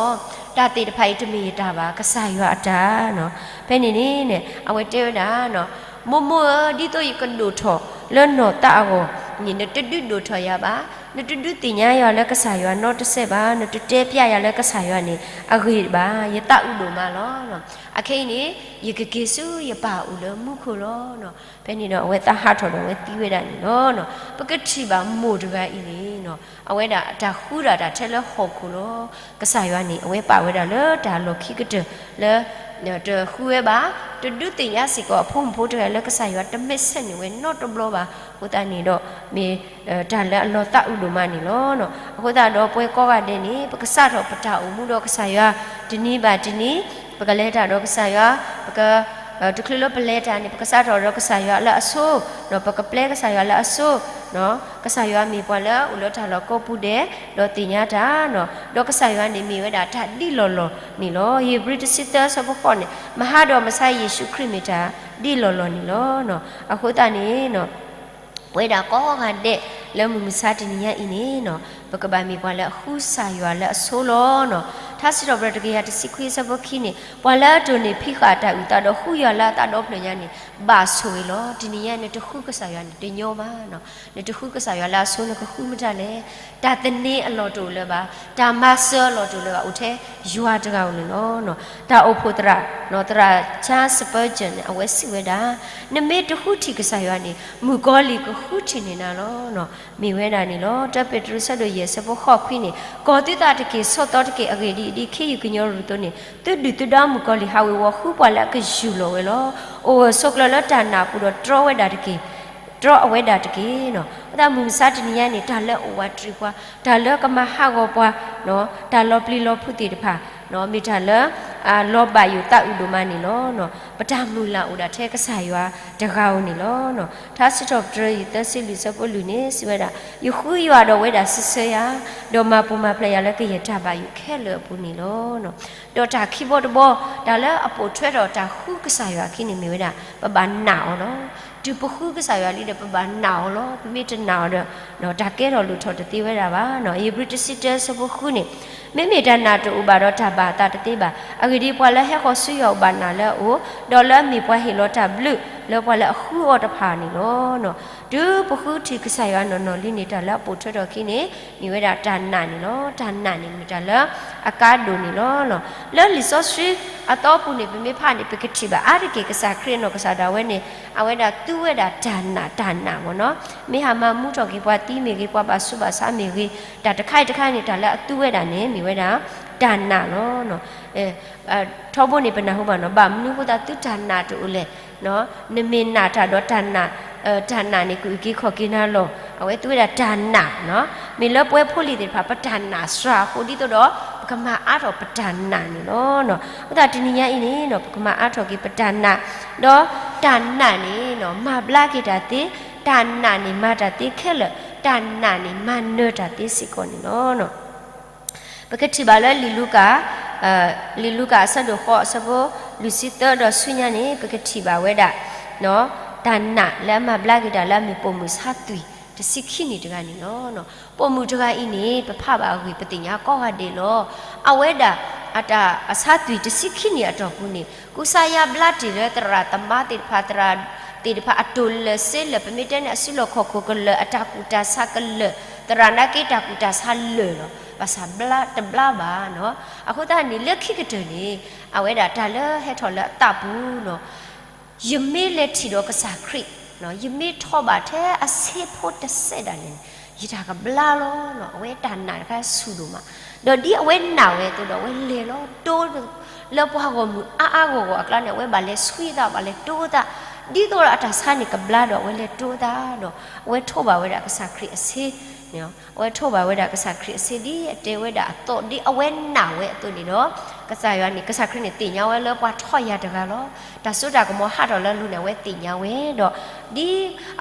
ၤ, တၢ်သ့ၣ်တဖၣ်အံၤတမ့ၢ်ယတၢ်ဘၣ်, ကစၢ်ယွၤအတၢ်နီၤ. ဖဲန့ၣ်န့ၣ် အဝဲတဲဝဲဒၣ် မိၢ်မိၢ်ဧၢ, ဒ်သိးယကဒိၣ်ထီၣ်လၢနီၢ်သးအဂီၢ်န့ၣ် နတဒုးဒိၣ်ထီၣ်ယၤဘၣ်, နတဒုးသ့ၣ်ညါယွၤလၢကစၢ်ယွၤနီတစဲးဘၣ်, နတတဲပျးယၤလၢကစၢ်ယွၤန့ၣ် အဂ့ၤဘၣ်, ယသးအုးဒိၣ်မးလီၤ. အခဲအံၤန့ၣ် ယကက့ၤဆူယပၢ်အအိၣ်လၢမူခိၣ်လီၤ. ဖဲန့ၣ်ဒီးအဝဲသးဟးထီၣ်ဒီးအဝဲသံဝဲဒၣ်န့ၣ်လီၤ. ပကထံၣ်ဘၣ်မိၢ်တဂၤအံၤန့ၣ် အဝဲဒၣ်တၢ်ဃုဒၣ်တၢ်ထဲလၢဟီၣ်ခိၣ်လီၤ. ကစၢ်ယွၤန့ၣ် အဝဲပာ်ဝဲဒၣ်လၢတၢ်လီၢ်ခံကတၢၢ်လၢ တဃုဝဲဘၣ်, တဒုးသ့ၣ်ညါစ့ၢ်ကီးအဖိမုၣ်ဖိတဂၤလၢကစၢ်ယွၤတမ့ၢ်ဆဲးန့ၢ်ဝဲနီတဘျီဘၣ်. အဃိသတးန့ၣ်ဒီး မ့ၢ်တၢ်လၢအလီၤသးအုးဒိၣ်မးန့ၣ်လီၤ. အဃိသတးဒီးပဝဲကိးဂၤဒဲးန့ၣ် ပကစးထီၣ်ပတၢ်အိၣ်မူဒီးကစၢ်ယွၤတနံၤဘၣ်တနံၤ, ပကလဲၤတၢ်ဒီးကစၢ်ယွၤ, ပက တချုးလၢပလဲၤတၢ်န့ၣ် ပကစးထီၣ်ဒီးကစၢ်ယွၤလၢအဆိ, ဒီးပကပျဲကစၢ်ယွၤလၢအဆိ, ကစၢ်ယွၤမ့ၢ်ပှၤလၢအအိၣ်လၢတၢ်လီၢ်ကိးပူၤဒဲး, ဒီးသ့ၣ်ညါတၢ်, ဒီးကစၢ်ယွၤန့ၣ်မ့ၢ်ဝဲဒၣ်တၢ်ဒ်လီၢ်လီၢ်န့ၣ်လီၤ. ဧ့ၤဘြံၤတဆံသၢဆၢဖိဃိးန့ၣ်, မဟါဒီးမဆါယ့ၣ်ၡူးခရံာ်မ့ၢ်တၢ်ဒ်လီၢ်လီၢ်န့ၣ်လီၤ. အဃိသတးန့ၣ် ပဝဲဒၣ်ကိးဂၤဒဲးလၢမုၢ်မဆါတနံၤညါအံၤန့ၣ်, ပကဘၣ်မ့ၢ်ပှၤလၢအဃုကစၢ်ယွၤလၢအဆိလီၤ. ထါစံးထီၣ်ပတြၢၤတကယၤတဆံခွံအဆၢဖိခံန့ၣ်, ပှၤလၢအတိၢ်န့ၢ်ဖံးဃာ်အတၢ်အုၣ်သးဒီးဃုယွၤလၢအသးဒီဖျၢၣ်ညါန့ၣ် ဘၣ်ဆိၣ်ဂ့ၤလီၤ. တနံၤညါနတဃုကစၢ်ယွၤန့ၣ်တညီဘၣ်. နတဃုကစၢ်ယွၤလၢအဆိ နကဃုမတၤလဲၣ်. တၢ်သန့ၤအလီၢ်တအိၣ်လၢၤဘၣ်, တၢ်မၤစၢၤအလီၢ်တအိၣ်လၢၤဘၣ်, အိၣ်ထဲယွၤတဂၤဧိၤန့ၣ်လီၤ. တၢ်အိၣ်ဖှိၣ်သရၣ်, သရၣ် Charles Spurgeon န့ၣ် အဝဲစံးဝဲဒၣ်, နမ့ၢ်တဃုထံၣ်ကစၢ်ယွၤန့ၣ် မုၣ်ကီၤလံၢ်ကဃုထံၣ်န့ၢ်နၤလီၤ. မ့ၢ်ဝဲဒၣ်န့ၣ်လီၤ. တၢပ့းတရူးဆၢဒိၣ်ယဲၢ်ဆၢဖိဃိးခွံန့ၣ်, ကီၤသုသးတက့ၢ်, ဆီၣ်သီတက့ၢ်, အဂ့ၢ်ဒ်အံၤ, ဒ်ခ့ယုၢ်ကညီရူၢ်အသိးန့ၣ်, သုဒုၣ်သုဒါမုၣ်ကီၤလံၢ်ဟးဝ့ၤဝီၤဃုပှၤလၢအကယူၢ်လီၤဝဲလီၤ. အိၣ်ဂၢၢ်ဆိးကျၢၤလၢတၢ်နာ်အပူၤဒီးတြီဝဲဒၣ်တက့ၢ်. တြီအဝဲဒၣ်တက့ၢ်. အဃိသတးမုၢ်မဆါတနံၤညါန့ၣ် တၢ်လၢအအိၣ်ဝးတရံးပှၤ, တၢ်လၢကမၤဟးဂီၤပှၤ, တၢ်လီၤပျံၤလီၤဖုးသ့ၣ်တဖၣ်, မ့ၢ်တၢ်လၢ လီၤဘၣ်ယိၣ်သးအုးဒိၣ်မးန့ၣ်လီၤ. ပတၢ်မုၢ်လၢ်အိၣ်ဒၣ်ထဲကစၢ်ယွၤတဂၤဧိၤန့ၣ်လီၤ. ထါစံးထီၣ်ပတြၢၤယဲၢ်သၢဆံလွံၢ်ဆၢဖိလွံၢ်န့ၣ် စံးဝဲဒၣ်, ယဃုယွၤဒီးအဝဲဒၣ်စံးဆၢယၤ, ဒီးမၤပူၤမၤဖျဲးယၤလၢကယဲၢ်တၢ်ဘၣ်ယိၣ်ခဲလၢာ်အပူၤန့ၣ်လီၤ. ဒီးတၢ်ခံဘီတဘီ, တၢ်လၢအပိာ်ထွဲထီၣ်တၢ်ဃုကစၢ်ယွၤအခံန့ၣ်မ့ၢ်ဝဲဒၣ် ပဘၣ်နာ်အီၤလီၤ. တုၤပဃုကစၢ်ယွၤလံဒီး ပဘၣ်နာ်အီၤလီၤ. ပမ့ၢ်တနာ်အီၤဒီး တၢ်ကဲထီၣ်လိၣ်ထီၣ်တသ့ဝဲဒၣ်ဘၣ်. ဧ့ၤဘြံၤတဆံတၢဆၢဖိဃုန့ၣ်, မ့မ့ၢ်တၢ်နာ်တအိၣ်ဘၣ်ဒီးတၢ်ဘၣ်အသးတသ့ဘၣ်. အဂ့ၢ်ဒ်အံၤ, ပှၤလၢဟဲဃီၤဆူယွၤအိၣ်ဘၣ်နာ်လၢအအိၣ်, ဒီးလၢအမ့ၢ်ပှၤဟ့ၣ်လီၤတၢ်ဘျုး လၢပှၤလၢအဃုအီၤတဖၣ်န့ၣ်လီၤ. တုၤပဃုထံၣ်ကစၢ်ယွၤနီၢ်နီၢ်လံန့ၣ် တၢ်လၢအပိာ်ထွဲထီၣ်အခံန့ၣ် မ့ၢ်ဝဲဒၣ်တၢ်နာ်န့ၣ်လီၤ. တၢ်နာ်န့ၣ်မ့ၢ်တၢ်လၢအကါဒိၣ်န့ၣ်လီၤ. လၢလံာ်စီဆှံအသီပူၤန့ၣ် ပမ့ၢ်ဖးန့ၣ် ပကထံၣ်ဘၣ်အါတက့ၢ် ကစၢ်ခရံာ်အနီၢ်ကစၢ်ဒၣ်ဝဲန့ၣ် အဝဲဒၣ်သူဝဲဒၣ်တၢ်နာ် တၢ်နာ်မ့ၢ်နီၤ. မ့ၢ်ဟးမၤမူထီၣ်က့ၤ ပှၤသံမ့ၢ်ဂ့ၤ ပှၤဘၣ်ဆူးဘၣ်ဆါမ့ၢ်ဂ့ၤ တၢ်တခါအံၤတခါန့ၣ် တၢ်လၢအသူဝဲဒၣ်န့ၣ် မ့ၢ်ဝဲဒၣ်တၢ်နာ်လီၤ. ထီဘိန့ၣ် ပနၢ်ဟူဘၣ်နီၤ ဘၣ်မနုၤဃိသတးသုတၢ်နာ်တအိၣ်လဲၣ်. နမ့ၢ်နာ်တၢ်ဒီးတၢ်နာ်, တၢ်နာ်န့ၣ် ကအုၣ်က့ၤခီၣ်က့ၤနၤလီၤ. အဝဲသူဝဲဒၣ်တၢ်နာ်, မ့ၢ်လၢပဝဲဖိလံၤသ့ၣ်တဖၣ် ပတၢ်နာ်စှၤအဃိ ဒ်သိးဒီး ပကမၤအါထီၣ်ပတၢ်နာ်န့ၣ်လီၤ. အဃိသတးတနံၤညါအံၤန့ၣ် ပကမၤအါထီၣ်က့ၤပတၢ်နာ်, ဒီးတၢ်နာ်န့ၣ် မၤဘျါက့ၤတၢ်သ့, တၢ်နာ်န့ၣ်မၤတၢ်သ့ခဲလၢာ်, တၢ်နာ်န့ၣ်မၤနၢၤတၢ်သ့စ့ၢ်ကီးန့ၣ်လီၤ. ပကထံၣ်ဘၣ်လၢလံာ်လူၤကၣ်, လံာ်လူၤကၣ်အဆၢဒိၣ်ဃိး အဆၢဖိလွံၢ်ဆံသၢဒီးဆူညါန့ၣ် ပကထံၣ်ဘၣ်ဝဲဒၣ် တၢ်နာ်လၢအမၤဘျါက့ၤတၢ်လၢအမ့ၢ်ပိာ်မုၣ်ဆါသွံၣ်တဆံခံနံၣ်တဂၤန့ၣ်လီၤ. ပိာ်မုၣ်တဂၤအံၤန့ၣ် ပဖးဘၣ်အဂ့ၢ် ပသ့ၣ်ညါကိးဂၤဒဲးလီၤ. အဝဲဒၣ် အတၢ်အဆါသွံၣ်တဆံခံနံၣ်အတီၢ်ပူၤန့ၣ် ကူစါယါဘျါတ့ၢ်လၢသရၣ်သမါသ့ၣ်တဖၣ်, သရၣ်သ့ၣ်တဖၣ်အတိၢ်လၢာ်စ့လၢာ်, ပမ့ၢ်တဲန့ၣ် အစုလီၢ်ခီၣ်ခိၣ်ကလၢာ်, အတၢ်ကူၣ်တၢ်ဆးကလၢာ်, သရၣ်နာ်က့တၢ်ကူၣ်တၢ်ဆးလၢာ်လီၤ. ဘၣ်ဆၣ်ဘျါတဘျါဘၣ်နီၤ. အဃိသတးန့ၣ် လၢခံကတၢၢ်န့ၣ် အဝဲဒၣ်တၢ်လၢဟဲထီၣ်လၢအသးပူၤနီၤ ယမ့ၢ်လဲၤထံၣ်ဒီးကစၢ်ခရံာ်, ယမ့ၢ်ထီၣ်ဘၣ်ထဲအဆ့ဖိတစဲးဒၣ်လဲာ်န့ၣ် ယတၢ်ကဘျါလီၤ. အဝဲတၢ်နာ်တခါဆူၣ်ဒိၣ်မး, ဒီးဒ်အဝဲနာ်ဝဲအသိးဒီး အဝဲလဲၤလီၤတိၢ် လၢပှၤဂီၢ်မုၢ်အါအါဂီၢ်ဂီၢ်အကျါန့ၣ် အဝဲဘၣ်လဲၤဆှံသး ဘၣ်လဲၤတိၢ်သး, ဒ်သိးဒီးအတၢ်ဆါန့ၣ်ကဘျါဒီး အဝဲလဲၤတိၢ်သးဒီး အဝဲထိးဘၣ်ဝဲဒၣ်ကစၢ်ခရံာ်အဆ့ အဝဲထိးဘၣ်ဝဲဒၣ်ကစၢ်ခရံာ်အဆ့ ဒ်အတဲဝဲဒၣ်အသိး ဒ်အဝဲနာ်ဝဲအသိးန့ၣ်ဒီး ကစၢ်ယွၤန့ၣ် ကစၢ်ခရံာ်န့ၣ်သ့ၣ်ညါဝဲလၢပှၤထီၣ်ယၤတဂၤလီၤ. တၢ်စိတၢ်ကမီၤဟးထီၣ်လၢအလိၤန့ၣ် အဝဲသ့ၣ်ညါဝဲဒီး ဒ်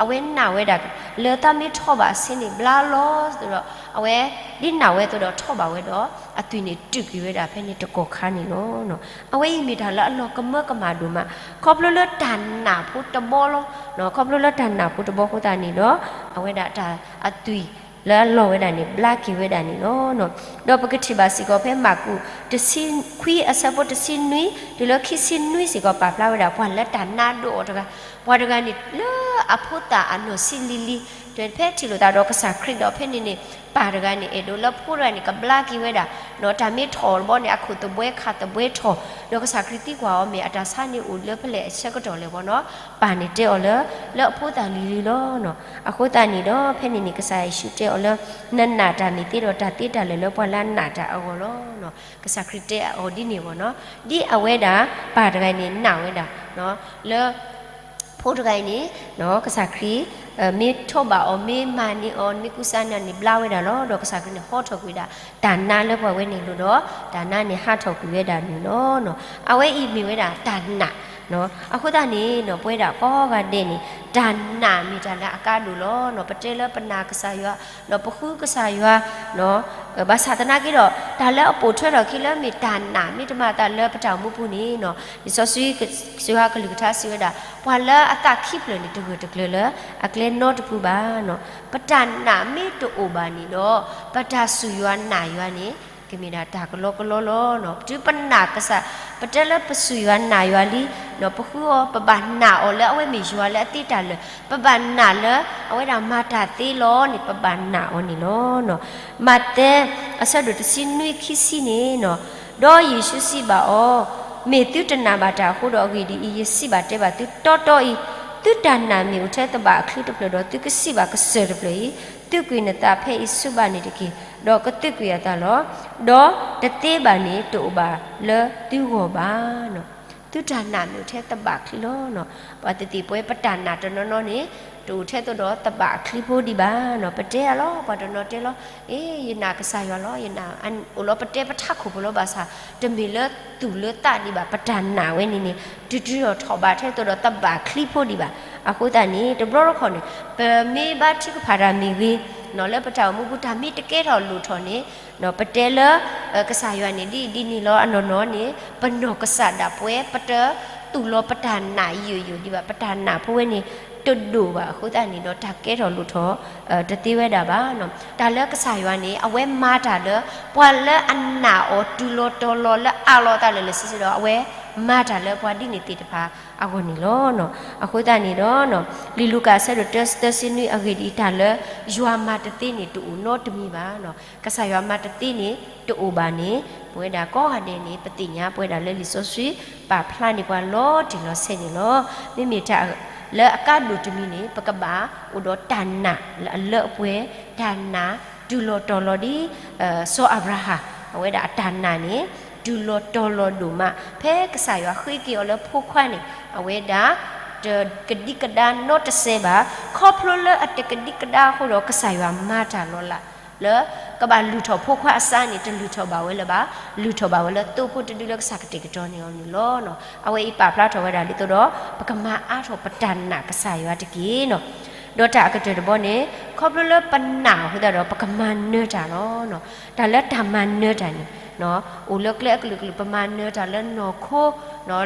အဝဲနာ်ဝဲဒၣ် လၢတၢ်မ့ၢ်ထီၣ်ဘၣ်အဆ့န့ၣ် ဘျါလီၤဒီး အဝဲ ဒ်နာ်ဝဲအသိးဒီးထီၣ်ဘၣ်ဝဲဒီး အသွံၣ်န့ၣ်တုာ်က့ၤဝဲဒၣ် ဖဲန့ၣ်တကီၢ်ခါန့ၣ်လီၤ. အဝဲအံၤမ့ၢ်တၢ်လၢအလီၤကမၢကမၣ်ဒိၣ်မး ခီဖျိလၢတၢ်နာ်ဖိတဘီလီၤ. ခီဖျိလၢတၢ်နာ်ဖိတဘီအဃိသတးန့ၣ်ဒီး အဝဲဒၣ်တၢ်အသွံၣ်လၢအလီၤဝဲဒၣ်န့ၣ် ဘျါက့ၤဝဲဒၣ်န့ၣ်လီၤ. ဒီးပကထံၣ်ဘၣ်စ့ၢ်ကီးဖဲမၢ်ကူး တဆံခွံအဆၢဖိတဆံနွံ တုၤလၢခံဆံနွံစ့ၢ်ကီး ပာ်ဖျါဝဲဒၣ် ပှၤလၢတၢ်နါဒိၣ်အီၤတဂၤ, ပှၤတဂၤန့ၣ် လၢအဖိသၣ်အနီၢ်ဆံးလံၤလံၤ ဖဲထံၣ်လိာ်သးဒီးကစၢ်ခရံာ်ဒီး ဖဲန့ၣ်န့ၣ် ပၢ်တဂၤန့ၣ် အဲၣ်ဒိးလၢဖိတဂၤန့ၣ် ကဘျါက့ၤဝဲဒၣ်, တၢ်မ့ၢ်ထီၣ်တဘီန့ၣ် အခိၣ်သဘှဲခးသဘှဲထီၣ်, ဒီးကစၢ်ခရံာ်သံကွၢ်အီၤ မ့ၢ်အတၢ်ဆါန့ၣ်အိၣ်လၢဖဲလဲၣ်အဆၢကတီၢ်လဲၣ်ဘီနီၤ, ပၢ်န့ၣ်တဲအီၤလၢ လၢအဖိသၣ်လံၤလံၤလီၤ. အဃိသတးန့ၣ်ဒီး ဖဲန့ၣ်န့ၣ် ကစၢ်ယ့ၣ်ၡူးတဲအီၤလၢ နနာ်တၢ်မ့ၢ်သ့ဒီး တၢ်သ့တၢ်လၢာ်လၢပှၤလၢအနာ်တၢ်အဂီၢ်လီၤ. ကစၢ်ခရံာ်တဲအီၤဒ်န့ၣ်ဘီနီၤ, ဒ်အဝဲဒၣ် ပၢ်တဂၤန့ၣ်နာ်ဝဲဒၣ် လၢ ဖိတဂၤအံၤန့ၣ် ကစၢ်ခရံာ် မ့ၢ်ထိးဘၣ်အီၤ မ့ၢ်မၤန့ၢ်အီၤ မ့ၢ်ကူစါန့ၢ်အီၤန့ၣ် ဘျါဝဲဒၣ်လီၤ. ဒီးကစၢ်ခရံာ်န့ၣ် ဟီထီၣ်ကွံာ်ဝဲဒၣ် တၢ်နါလၢပှၤဝဲန့ၣ်လိၤဒီး တၢ်နါန့ၣ်ဟးထီၣ်ကွံာ်ဝဲဒၣ်န့ၣ်လီၤ. အဝဲအံၤမ့ၢ်ဝဲဒၣ်တၢ်နာ်, အဃိသတးန့ၣ် ပဝဲဒၣ်ကိးဂၤဒဲးန့ၣ် တၢ်နာ်မ့ၢ်တၢ်လၢအကါဒိၣ်လီၤ. ပတဲလၢပနာ်ကစၢ်ယွၤ, ပဃုကစၢ်ယွၤ ဘၣ်ဆၣ်သနာ်က့ဒီး တၢ်လၢအပိာ်ထွဲထီၣ်အခံလၢမ့ၢ်တၢ်နာ် မ့ၢ်တမၤအသးလၢပတၢ်အိၣ်မူပူၤန့ၣ် လံာ်စီဆှံ စံးဝဲကလုၢ်ကထါစံးဝဲဒၣ် ပှၤလၢအသးခံဖျၢၣ်န့ၣ် တဂၢၢ်တကျၢၤလၢအကျဲနီတဖုဘၣ်. ပတၢ်နာ်မ့ၢ်တအိၣ်ဘၣ်န့ၣ်ဒီး ပတၢ်စူၢ်ယွၤနာ်ယွၤန့ၣ် ကမ့ၢ်ဒၣ်တၢ်ကလီကလီလီၤ. တုၤပနာ်ကစၢ်, ပတဲလၢပစူၢ်ယွၤနာ်ယွၤလံ, ပဃုအီၤ ပဘၣ်နာ်အီၤလၢအဝဲမ့ၢ်ယွၤလၢအသ့တၢ်လၢာ်, ပဘၣ်နာ်လၢအဝဲဒၣ်မၤတၢ်သ့လီၤန့ၣ် ပဘၣ်နာ်အီၤန့ၣ်လီၤ. မးသဲ အဆၢဒိၣ်တဆံနွံ ခံဆံန့ၣ်, ဒီးယ့ၣ်ၡူးစံးဘၣ်အီၤ, မ့ၢ်သုတနာ်ဘၣ်တၢ်အဃိဒီး အဂ့ၢ်ဒ်အံၤ, ယစံးဘၣ်တဲဘၣ်သုတီတီအံၤ, သုတၢ်နာ်မ့ၢ်အိၣ်ထဲသဘၣ်အချံတဖျၢၣ်ဒီး သုကစံးဘၣ်ကစၢၢ်တဖျၢၣ်အံၤ, သုးကွံာ်နသးဖဲအံၤဆူဘၣ်န့ၣ်တက့ၢ်, ဒီးကသုးကွံာ်အသးလီၤ. ဒီးတသ့ဘၣ်န့ၣ် တအိၣ်ဘၣ်လၢသုဂီၢ်ဘၣ်. သုတၢ်နာ်မ့ၢ်အိၣ်ထဲသဘၣ်ချံလီၤ. ပှၤသ့ၣ်သ့ၣ်ပဝဲပတၢ်နာ်တနီၤနီၤန့ၣ် တအိၣ်ထဲသိးဒီးသဘၣ်အချံဖိဒံးဘၣ်. ပတဲအလီၤ ပှၤတနီၤတဲလီၤ, အ့ ယနာ်ကစၢ်ယွၤလီၤ, ယနာ်အိၣ်လီၤ ပတဲပထးခိၣ်ဖိလီၤ. ဘၣ်ဆၣ် တမ့ၢ်လၢသူၣ်လၢသးဒံးဘၣ်. ပတၢ်နာ်ဝဲန့ၣ်န့ၣ် တုၤတုၤထီၣ်ထီၣ်ဘၣ်ထဲသိးဒီးသဘၣ်ချံဖိဒံးဘၣ်. အဃိသတးန့ၣ် တဘျီတခီၣ်န့ၣ် ပမ့ၢ်ဘါထုကဖၣ်တၢ်မ့ၢ်ဂ့ၤ လၢပတၢ်အိၣ်မူပူၤ တၢ်မ့ၢ်တကဲထီၣ်လိၣ်ထီၣ်န့ၣ် ပတဲလၢ ကစၢ်ယွၤန့ၣ်ဒ်အံၤဒ်န့ၣ်လီၤ. အနီၢ်နီၢ်န့ၣ် ပနီၢ်ကစၢ်ဒၣ်ပဝဲ ပတသူၣ်လီၤပတၢ်နာ်ယိာ်ယိာ်ဒံးဘၣ်. ပတၢ်နာ်ဖိဝဲန့ၣ် တဒိၣ်ဘၣ်. အဃိသတးန့ၣ်ဒီး တၢ်ကဲထီၣ်လိၣ်ထီၣ်တသ့ဝဲဒၣ်ဘၣ်. တၢ်လၢကစၢ်ယွၤန့ၣ် အဝဲမၤတၢ်လၢ ပှၤလၢအနာ်အီၤတုၤလီၤတီၤလီၤလၢအးလီၤအသးလၢာ်လၢာ်ဆ့ဆ့ဒီး အဝဲ မၤတၢ်လၢပှၤဒ်န့ၣ်သ့ၣ်တဖၣ်အဂီၢ်န့ၣ်လီၤ. အဃိသတးန့ၣ်ဒီး လံာ်လူၤကၣ်အဆၢဒိၣ်တၢ သၢဆံနွံ အဂ့ၢ်ဒ်အံၤ, တၢ်လၢယွၤမၤတသ့န့ၣ် တအိၣ်နီတမံၤဘၣ်. ကစၢ်ယွၤမၤတသ့န့ၣ် တအိၣ်ဘၣ်န့ၣ် ပဝဲဒၣ်ကိးဂၤဒဲးန့ၣ် ပသ့ၣ်ညါ ပဝဲဒၣ်လၢလံာ်စီဆှံပာ်ဖျါန့ၢ်ပှၤလီၤတံၢ်လီၤဆဲးန့ၣ်လီၤ. မ့မ့ၢ်တၢ်လၢအကါဒိၣ်တမံၤန့ၣ် ပကဘၣ်အိၣ်ဒီးတၢ်နာ်လၢအလၢအပှဲၤ, တၢ်နာ်တုၤလီၤတီၤလီၤဒ် စီၤအၤဘြၤဟၣ် အဝဲဒၣ်အတၢ်နာ်န့ၣ် တုၤလီၤတီၤလီၤဒိၣ်မး ဖဲကစၢ်ယွၤဃ့က့ၤအီၤလၢဖိခွါန့ၣ် အဝဲဒၣ် တကဒံကဒါနီတစဲးဘၣ်. ခီဖျိလၢအတကဒံကဒါအဃိဒီး ကစၢ်ယွၤမၤတၢ်လီၤလး လၢကဘၣ်လုၢ်ထီၣ်ဖိခွါအစါန့ၣ် တလုၢ်ထီၣ်ဘၣ်ဝဲလၢၤဘၣ်, လုၢ်ထီၣ်ဘၣ်ဝဲလၢသိဖိတဒုလၢကစၢ်ကတဲာ်ကတီၤန့ၢ်အီၤန့ၣ်လီၤ. အဝဲအံၤပာ်ဖျါထီၣ်ဝဲဒၣ်ဒ်သိးဒီး ပကမၤအါထီၣ်ပတၢ်နာ်ကစၢ်ယွၤတက့ၢ်နီၤ. ဒီးတၢ်အကတၢၢ်တဘီန့ၣ် ခီဖျိလၢပနာ်အဃိသတးဒီး ပကမၤနၢၤတၢ်လီၤ. တၢ်လၢတၢ်မၤနၢၤတၢ်န့ၣ် အိၣ်လၢကျဲအကလုာ်ကလုာ်, ပမၤနၢၤတၢ်လၢနီၢ်ခိ,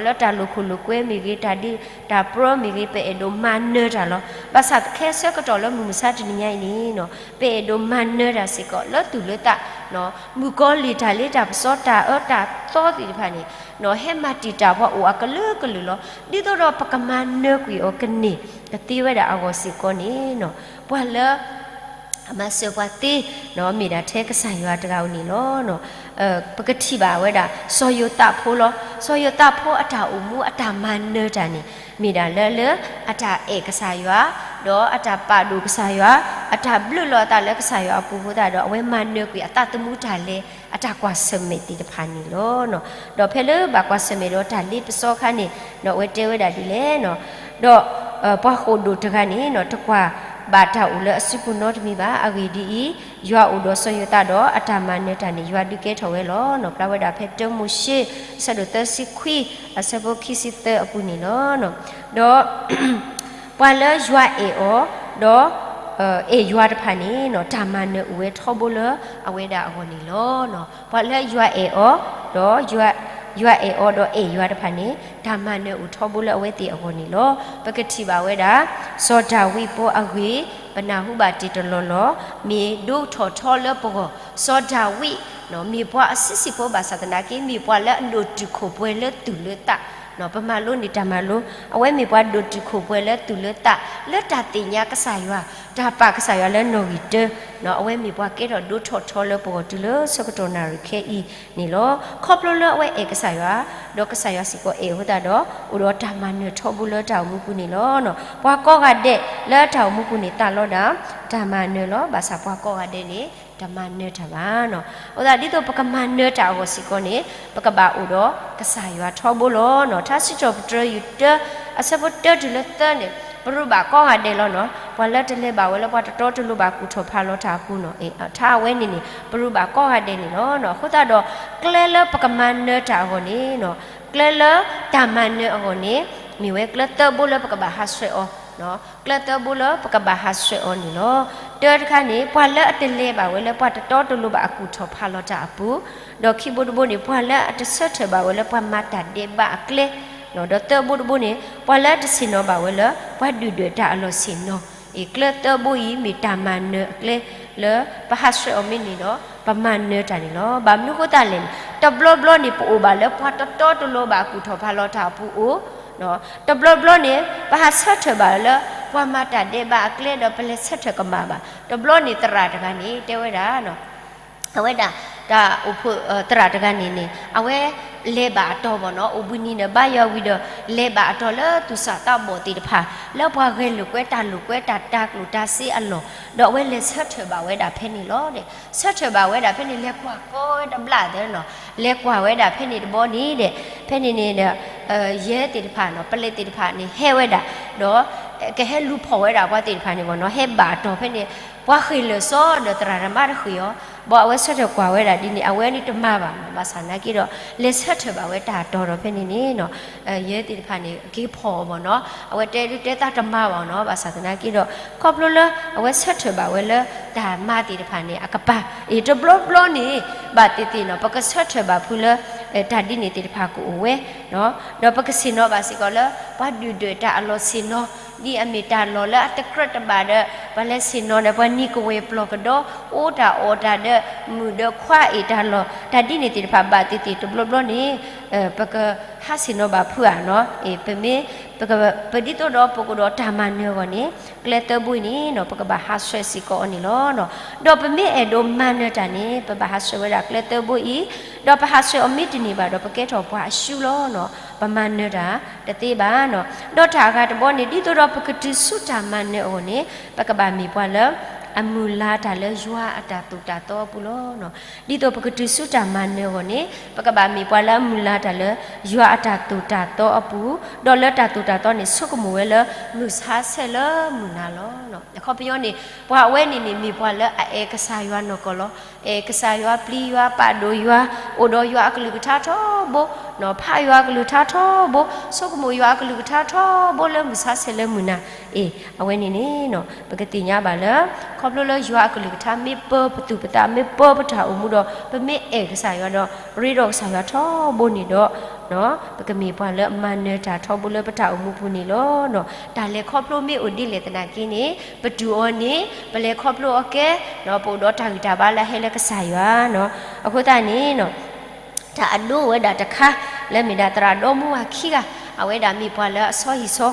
လၢတၢ်လိာ်ခိၣ်လိာ်ကွဲမ့ၢ်ဂ့ၤ, တၢ်ဒ့တၢ်ပျီမ့ၢ်ဂ့ၤ, ပအဲၣ်ဒိးမၤနၢၤတၢ်လီၤ. ဘၣ်ဆၣ်ခဲဆၢကတီၢ်လၢမုၢ်မဆါတနံၤညါအံၤန့ၣ် ပအဲၣ်ဒိးမၤနၢၤတၢ်စ့ၢ်ကီးလၢသူၣ်လၢသး, မုၣ်ကီၤလံၢ်တၢ်လ့တၢ်ပစီတၢ်အၢတၢ်သီသ့ၣ်တဖၣ်န့ၣ် ဟဲမၤတံာ်တာ်ပှၤအိၣ်အကလုာ်ကလုာ်လီၤ. ဒ်သိးဒီးပကမၤနၢၤကွံာ်အီၤကန့ၢ်ကသ့ဝဲဒၣ်အဂီၢ်စ့ၢ်ကီးန့ၣ် ပှၤလၢ အမၤစၢၤပှၤသ့ မ့ၢ်ဒၣ်ထဲကစၢ်ယွၤတဂၤဧိၤန့ၣ်လီၤ. ပကထံၣ်ဘၣ်ဝဲဒၣ် စီၤယိၤသးဖိလီၤ. စီၤယိၤသးဖိအတၢ်အိၣ်မူအတၢ်မၤနၢၤတၢ်န့ၣ် မ့ၢ်ဒၣ်လၢလၢအတၢ်အဲၣ်ကစၢ်ယွၤ, ဒီးအတၢ်ပာ်ဒိၣ်ကစၢ်ယွၤ, အတၢ်ဘျုးလီၤအသးလၢကစၢ်ယွၤအပူၤအဃိသတးဒီး အဝဲမၤနၢၤကွံာ်အသးသမူတၢ်လဲၤ အတၢ်ကွၢ်ဆၢၣ်မဲာ်သ့ၣ်တဖၣ်န့ၣ်လီၤ. ဒီးဖဲလၢဘၣ်ကွၢ်ဆၢၣ်မဲာ်ဒီးတၢ်လ့ပစီအခါန့ၣ် ဒီးအဝဲတဲဝဲဒၣ်ဒ်လဲၣ် ဒီး ပှၤဃိာ်ဒိၣ်တဂၤန့ၣ် တကွၢ်ဘၣ်တၢ်အိၣ်လၢအစုပူၤနီတမံၤဘၣ်. အဂ့ၢ်ဒ်အံၤ, ယွၤအိၣ်ဒီးစီၤယိၤသးဒီးအတၢ်မၤနၢၤတၢ်န့ၣ် ယွၤဒုးကဲထီၣ်ဝဲလီၤ. ဖျါဝဲဒၣ်ဖဲတၢမိၤၡ့ အဆၢဒိၣ်သၢဆံခွံ အဆၢဖိခံဆံသၢအပူၤန့ၣ်လီၤ. ဒီး ပှၤလၢယွၤအဲၣ်အီၤ ဒီး အဲၣ်ယွၤတဖၣ်န့ၣ် တၢ်မၤနၢၤအိၣ်ဝဲထီဘိလၢအဝဲဒၣ်အဂီၢ်န့ၣ်လီၤ. ပှၤလၢယွၤအဲၣ်အီၤ ဒီး ယွၤအဲၣ်အီၤဒီးအဲၣ်ယွၤတဖၣ်န့ၣ် တၢ်မၤနၢၤအိၣ်ထီဘိလၢအဝဲသ့ၣ်အဂီၢ်န့ၣ်လီၤ. ပကထံၣ်ဘၣ်ဝဲဒၣ် စီၤဒၤဝံးဖိအဂ့ၢ် ပနၢ်ဟူဘၣ်တ့ၢ်တလီၢ်လီၤ. မ့ၢ်ဒိထီၣ်ထီလၢပဂီၢ်, စီၤဒၤဝံး မ့ၢ်ပှၤအဆံးဆံးဖိဘၣ်ဆၣ်သနာ်က့ မ့ၢ်ပှၤလၢအဒိၣ်တုာ်ခိၣ်ပှဲၤလၢသူၣ်လၢသး, ပမၤလိန့ၢ်တၢ်မၤလိ, အဝဲမ့ၢ်ပှၤဒိၣ်တုာ်ခိၣ်ပှဲၤလၢသူၣ်လၢသး လၢတၢ်သ့ၣ်ညါကစၢ်ယွၤ, တၢ်ပာ်ကစၢ်ယွၤလၢနီၣ်ဂံၢ်တၢ, အဝဲမ့ၢ်ပှၤကဲထီၣ်ဒိထီၣ်ထီလၢပဂီၢ်တုၤလၢဆၢကတီၢ်နၣ်ရံၣ်ခဲအံၤန့ၣ်လီၤ. ခီဖျိလၢအဝဲအဲၣ်ကစၢ်ယွၤ, ဒီးကစၢ်ယွၤစ့ၢ်ကီးအဲၣ်အဃိသတးဒီး အိၣ်ဒီးတၢ်မၤနၢၤထီဘိလၢတၢ်အိၣ်မူပူၤန့ၣ်လီၤ. ပှၤကိးဂၤဒဲးလၢတၢ်အိၣ်မူပူၤန့ၣ် သးလီဒၣ် တၢ်မၤနၢၤလီၤ. ဘၣ်ဆၣ်ပှၤကိးဂၤဒဲးန့ၣ် တမၤနၢၤတၢ်ဘၣ်. အဃိသတးဒ်သိးပကမၤနၢၤတၢ်အဂီၢ်စ့ၢ်ကီးန့ၣ် ပကဘၣ်အိၣ်ဒီးကစၢ်ယွၤထီဘိလီၤ. ထါစံးထီၣ်ပတြၢၤယုၢ်တၢ အဆၢဖိတၢတုၤလၢသၢန့ၣ် ပရူးဘၣ်ကိးဂၤဒဲးလီၤ. ပှၤလၢတလဲၤဘၣ်ဝဲလၢပှၤတတီတလိၤဘၣ်ကူၣ်ထီၣ်ဖးလီၤတၢ်အပူၤန့ၣ် ထါအဝဲန့ၣ်န့ၣ် ပရူးဘၣ်ကိးဂၤဒဲးန့ၣ်လီၤ. အဃိသတးဒီး ကျဲလၢပကမၤနၢၤတၢ်အဂီၢ်န့ၣ် ကျဲလၢတၢ်မၤနၢၤအဂီၢ်န့ၣ် မ့ၢ်ဝဲကျဲသၢဘိလၢပကဘၣ်ဟးဆှဲးအီၤ, ကျဲသၢဘိလၢပကဘၣ်ဟးဆှဲးအီၤန့ၣ်လီၤ. တၢတခါန့ၣ် ပှၤလၢအတလဲၤဘၣ်ဝဲလၢပှၤတတီတလိၤဘၣ်အကူၣ်ထီၣ်ဖးလီၤတၢ်အပူၤ, ဒီးခံဘိတဘိန့ၣ် ပှၤလၢအတဆၢထၢၣ်ဘၣ်ဝဲလၢပှၤမၤတၢ်ဒဲးဘးအကျဲ, ဒီးသၢဘိတဘိန့ၣ် ပှၤလၢအတဆ့ၣ်နီၤဘၣ်ဝဲလၢ ပှၤဒုၣ်ဒွဲၣ်တၢ်အလီၢ်ဆ့ၣ်နီၤ, အ့ၣ် ကျဲသၢဘိအံၤ မ့ၢ်တၢ်မၤနၢၤအကျဲ လၢပဟးဆှဲးအီၤမ့ၢ်န့ၢ်ဒီး ပမၤနၢၤတၢ်န့ၣ်လီၤ. ဘၣ်မနုၤအဃိသတးလဲၣ်န့ၣ် တဘျီဘျီန့ၣ် ပအိၣ်ဘၣ်လၢပှၤတတီတလိၤဘၣ်အကူၣ်ထီၣ်ဖးလီၤတၢ်အပူၤအိၣ်, တဘျီဘျီန့ၣ် ပဟးဆၢထၢၣ်ဘၣ်လၢ ပှၤမၤတၢ်ဒဲးဘးအကျဲဒီး ပလဲၤဆၢထၢၣ်ကမၣ်ဘၣ်. တဘျီန့ၣ်သရၣ်တဂၤန့ၣ် တဲဝဲဒၣ် အဝဲဒၣ် တၢ်အိၣ်ဖှိၣ်သရၣ်တဂၤန့ၣ်န့ၣ် အဝဲလဲၤဘၣ်အတီၢ်ဘၣ်နီၤ, အိၣ်ဘှံးနံၤန့ၣ်ဘါယွၤဝံၤဒီး လဲၤဘၣ်အတီၢ်လၢသူၣ်စၢ်သးဘီၣ်သ့ၣ်တဖၣ် လၢပှၤဂဲၤလိာ်ကွဲတၢ်လိာ်ကွဲတၢ်တၤကျိၣ်တၤစ့အလီၢ်, ဒီးအဝဲလဲၤဆၢထၢၣ်ဘၣ်ဝဲဒၣ်ဖဲန့ၣ်လီၤ. ဆၢထၢၣ်ဘၣ်ဝဲဒၣ်ဖဲန့ၣ် လဲၤကွၢ်ကီဝဲတဘျီသဲနီၤ, လဲၤကွၢ်ဝဲဒၣ်ဖဲန့ၣ်တဘျီန့ၣ်ဒီး ဖဲန့ၣ်န့ၣ်ဒီး ယဲၢ်သ့ၣ်တဖၣ်နီၤ, ပလဲၣ်သ့ၣ်တဖၣ်န့ၣ်ဟဲဝဲဒၣ်, ဒီးကဟဲလူၤဖီၣ်ဝဲဒၣ်ပှၤသ့ၣ်တဖၣ်န့ၣ်ဘၣ်နီၤ, ဟဲဘၣ်အတီၢ်ဖဲန့ၣ် ပှၤဃ့ၢ်လၢာ်စီဒီးသရၣ်တမါတဃ့ၢ်အီၤ, ဘၣ်အဝဲဆၢထၢၣ်ကွၢ်ဝဲဒၣ်ဒ်န့ၣ် အဝဲန့ၣ်တမၤဘၣ်နီၤ, ဘၣ်ဆၣ်သနာ်က့ဒီး လဲၤဆၢထၢၣ်ဘၣ်ဝဲတၢ်အတီၢ်ဒီးဖဲန့ၣ်န့ၣ်နီၤ, ယဲၢ်သ့ၣ်တဖၣ်န့ၣ် က့ၤဖီၣ်အီၤဘၣ်နီၤ, အဝဲတဲဒုးတဲသးတမၤဘၣ်နီၤ, ဘၣ်ဆၣ်သနာ်က့ဒီး ခီဖျိလၢအဝဲဆၢထၢၣ်ဘၣ်ဝဲလၢတၢ်မၤသ့ၣ်တဖၣ်န့ၣ် အကပၤ အ့ၣ် တဘျီဘျီန့ၣ် ဘၣ်သ့ၣ်သ့ၣ်နီၤ ပကဆၢထၢၣ်ဘၣ်ဖုလၢ တၢ်ဒ်န့ၣ်သ့ၣ်တဖၣ်ကအိၣ်ဝဲ ဒီးပကဆ့ၣ်နီၤဘၣ်စ့ၢ်ကီးလၢ ပှၤဒုၣ်ဒွဲၣ်တၢ်အလီၢ်ဆ့ၣ်နီၤ, ဒ်အမ့ၢ်တၢ်လီၢ်လၢအတကြၢးတဘၣ်ဒီး ပှၤလဲၤဆ့ၣ်နီၤဒီး ပှၤနံၤကဝဲၤပျီၢ်ကဒီ အိၣ်တၢ်အီၣ်တၢ်ဒီး မုာ်ဒီးခွါအ့ၣ်တၢ်လီၢ် တၢ်ဒ်န့ၣ်သ့ၣ်တဖၣ်ဘၣ်သ့ၣ်သ့ၣ်တဘျီဘျီန့ၣ် ပက ဟးဆ့ၣ်နီၤဘၣ်ဖုးဧါနီၤ, ပမ့ၢ်, ပဒ်သိးဒီးပကအိၣ်ဒီးတၢ်မၤနၢၤအဂီၢ်န့ၣ်, ကျဲသၢဘိအံၤန့ၣ်နီၤ ပကဘၣ်ဟးဆှဲးစ့ၢ်ကီးအီၤန့ၣ်လီၤ. ဒီးပမ့ၢ်အဲၣ်ဒိးမၤနၢၤတၢ်န့ၣ် ပဘၣ်ဟးဆှဲးဝဲဒၣ်ကျဲသၢဘိအံၤ, ဒီးပဟးဆှဲးအီၤမ့ၢ်တန့ၢ်ဘၣ်ဒီး ပကဲထီၣ်ပှၤအရှုံးလီၤနီၤ, ပမၤနၢၤတၢ်တသ့ဘၣ်နီၤ. ဒီးတၢ်အဂၤတဘီန့ၣ် ဒ်သိးဒီးပကတုၤဆူတၢ်မၤနၢၤအဂီၢ်န့ၣ် ပကဘၣ်မ့ၢ်ပှၤလၢ အမုၢ်လၢ်တၢ်လၢယွၤအတၢ်သိၣ်တၢ်သီအပူၤလီၤ. ဒ်သိးပကတုၤဆူတၢ်မၤနၢၤအဂီၢ်န့ၣ် ပကဘၣ်မ့ၢ်ပှၤလၢအမုၢ်လၢ်တၢ်လၢ ယွၤအတၢ်သိၣ်တၢ်သီအပူၤ, ဒီးလၢတၢ်သိၣ်တၢ်သီန့ၣ် ဆိကမိၣ်ဝဲလၢမုၢ်ဆါဆဲးလၢမုၢ်နၤလီၤ. အခီပညီန့ၣ် ပှၤအဝဲန့ၣ်န့ၣ် မ့ၢ်ပှၤလၢအအဲၣ်ကစၢ်ယွၤနီၢ်ကီၢ်လီၤ. အဲၣ်ကစၢ်ယွၤ ပျံၤယွၤ ပာ်ဒိၣ်ယွၤ, အိၣ်ဒီးယွၤအကလုၢ်ကထါထီဘိ, ဖးယွၤအကလုၢ်ကထါထီဘိ, ဆိကမိၣ်ယွၤအကလုၢ်ကထါထီဘိလၢမုၢ်ဆါဆဲးလၢမုၢ်နၤ, အ့ၣ် အဝဲန့ၣ်န့ၣ် ပကသ့ၣ်ညါဘၣ်လၢ ခီဖျိလၢယွၤအကလုၢ်ကထါမ့ၢ်ပၢပသူၣ်ပသး မ့ၢ်ပၢပတၢ်အိၣ်မူဒီး ပမ့ၢ်အဲၣ်ကစၢ်ယွၤဒီး ရ့ဒီးကစၢ်ယွၤထီဘိန့ၣ်ဒီး ပကမ့ၢ်ပှၤလၢအမၤနၢၤတၢ်ထီဘိလၢပတၢ်အိၣ်မူပူၤန့ၣ်လီၤ. တၢ်လဲၤခီဖျိမ့ၢ်အိၣ်ဒ်လဲၣ်သနာ်က့န့ၣ် ပတူၢ်အီၤန့ၣ် ပလဲၤခီဖျိအီၤကဲ, ပအိၣ်ဒီးတၢ်ဂံၢ်တၢ်ဘါလၢအဟဲလၢကစၢ်ယွၤနီၤ. အဃိသတးန့ၣ် တၢ်အဒိဝဲဒၣ်တခါ လၢမ့ၢ်ဒၣ်သရၣ်ဒီမါဝၤခံဂၤ, အဝဲဒၣ်မ့ၢ်ပှၤလၢအဆီဟံၣ်ဆီ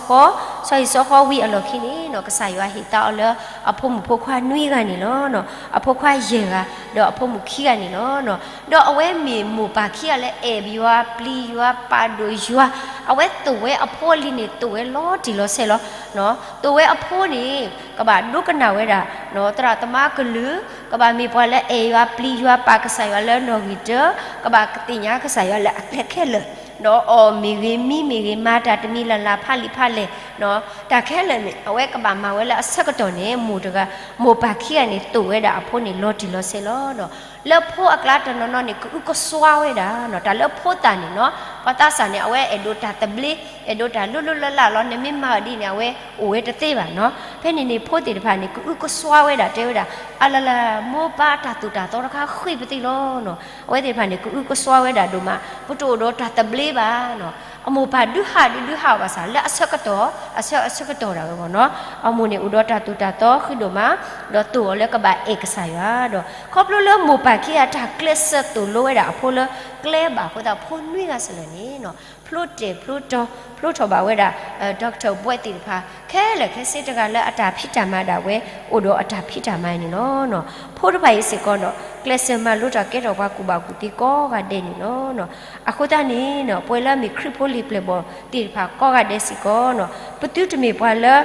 ဃီ, ဆီဟံၣ်ဆီဃီဝံၤအလီၢ်ခံန့ၣ်နီၤ ကစၢ်ယွၤဟ့ၣ်သါအီၤလၢ အဖိမုၣ်ဖိခွါနွံဂၤန့ၣ်လီၤ. အဖိခွါယဲၢ်ဂၤ ဒီးအဖိမုၣ်ခံဂၤန့ၣ်လီၤ. ဒီးအဝဲမ့ၢ်မိၢ်ပၢ်ခံဂၤလၢအဲၣ်ယွၤ ပျံၤယွၤ ပာ်ဒိၣ်ယွၤ, အဝဲသိၣ်ဝဲအဖိအလံၤန့ၣ် သိၣ်ဝဲလီၤတံၢ်လီၤဆဲးလီၤ. သိၣ်ဝဲအဖိန့ၣ် ကဘၣ်ဒိကနၣ်ဝဲဒၣ် သရၣ်သမါကလုၢ်, ကဘၣ်မ့ၢ်ပှၤလၢအဲၣ်ယွၤ ပျံၤယွၤ ပာ်ကစၢ်ယွၤလၢနီၣ်ဂံၢ်တၢ, ကဘၣ်သ့ၣ်ညါကစၢ်ယွၤလၢအကျဲခဲလၢာ်, ဒီးအီၣ်မ့ၢ်ဂ့ၤ မံမ့ၢ်ဂ့ၤ မၤတၢ်တမံၤလၢ်လၢ်ဖးလံာ်ဖးလဲၢ်, တၢ်ခဲလၢာ်န့ၣ် အဝဲကဘၣ်မၤဝဲလၢအဆၢကတီၢ်န့ၣ် မိၢ်တဂၤ, မိၢ်ပၢ်ခံဂၤန့ၣ် သိၣ်ဝဲဒၣ်အဖိန့ၣ် လီၤတံၢ်လီၤဆဲးလီၤ. ဒီးလၢဖိအကျါတနီၤနီၤန့ၣ် ကအုကစွါဝဲဒၣ်, တၢ်လၢဖိသၣ်န့ၣ်နီၤ ပှၤသးစၢ်န့ၣ် အဝဲအဲၣ်ဒိးတၢ်သဘျ့, အဲၣ်ဒိးတၢ်လိၣ်လိၣ်လၢ်လၢ်လီၤ, နမ့ၢ်မၤအီၤဒ်န့ၣ် အဝဲအိၣ်ဝဲတသ့ဘၣ်နီၤ. ဖဲန့ၣ်န့ၣ် ဖိသ့ၣ်တဖၣ်န့ၣ် ကအုကစွါဝဲဒၣ် တဲဝဲဒၣ် အလၢ်လၢ် မိၢ်ပၢ်တၢ်သိၣ်တၢ်သီတခါဃ့ၢ်ပသ့လီၤနီၤ. အဝဲသ့ၣ်တဖၣ်န့ၣ် ကအုကစွါဝဲဒၣ်ဒိၣ်မး, ပတအိၣ်ဒီးတၢ်သဘျ့ဘၣ်နီၤ. အမိၢ်ပၢ်ဒုးဟးဒုးဒုးဟးအီၤဘၣ်ဆၣ် လၢအဆၢကတီၢ်, အဆၢအဆၢကတီၢ်ဒၣ်ဝဲမ့ၢ်နီၤ, အမိၢ်န့ၣ်အိၣ်ဒီးတၢ်သိၣ်တၢ်သီဃံးဒိၣ်မး, ဒီးသိၣ်အီၤလၢကဘၣ်အဲၣ်ကစၢ်ယွၤဒီး ခီဖျိလၢမိၢ်ပၢ်ခံဂၤတၢ်ကျဲးစၢးသိၣ်လိဝဲဒၣ်အဖိလၢကျဲဘၣ်အဃိသတး ဖိနွံဂၤစ့ၢ်ကီးန့ၣ်နီၤ ဖျိတဲာ်ဖျိတီၤ ဖျိထီၣ်ဘၣ်ဝဲဒၣ် doctor ဘွဲ့သ့ၣ်တဖၣ် ခဲလၢာ်ခဲဆ့တဂၤလၢအတၢ်ဖံးတၢ်မၤဒၣ်ဝဲ အိၣ်ဒီးအတၢ်ဖံးတၢ်မၤန့ၣ်လီၤ. ဖိတဖၣ်အံၤစ့ၢ်ကီးဒီး ကျဲးစၢးမၤလိတၢ်ကဲထီၣ်ပှၤကူၣ်ဘၣ်ကူၣ်သ့ကိးဂၤဒဲးန့ၣ်လီၤ. အဃိသတးန့ၣ်နီၤ ပဝဲလၢအမ့ၢ်ခရံာ်ဖိလံာ်ပျဲၢ်ဘီၣ်သ့ၣ်တဖၣ်ကိးဂၤဒဲးစ့ၢ်ကီးနီၤ ပသုတမ့ၢ်ပှၤလၢ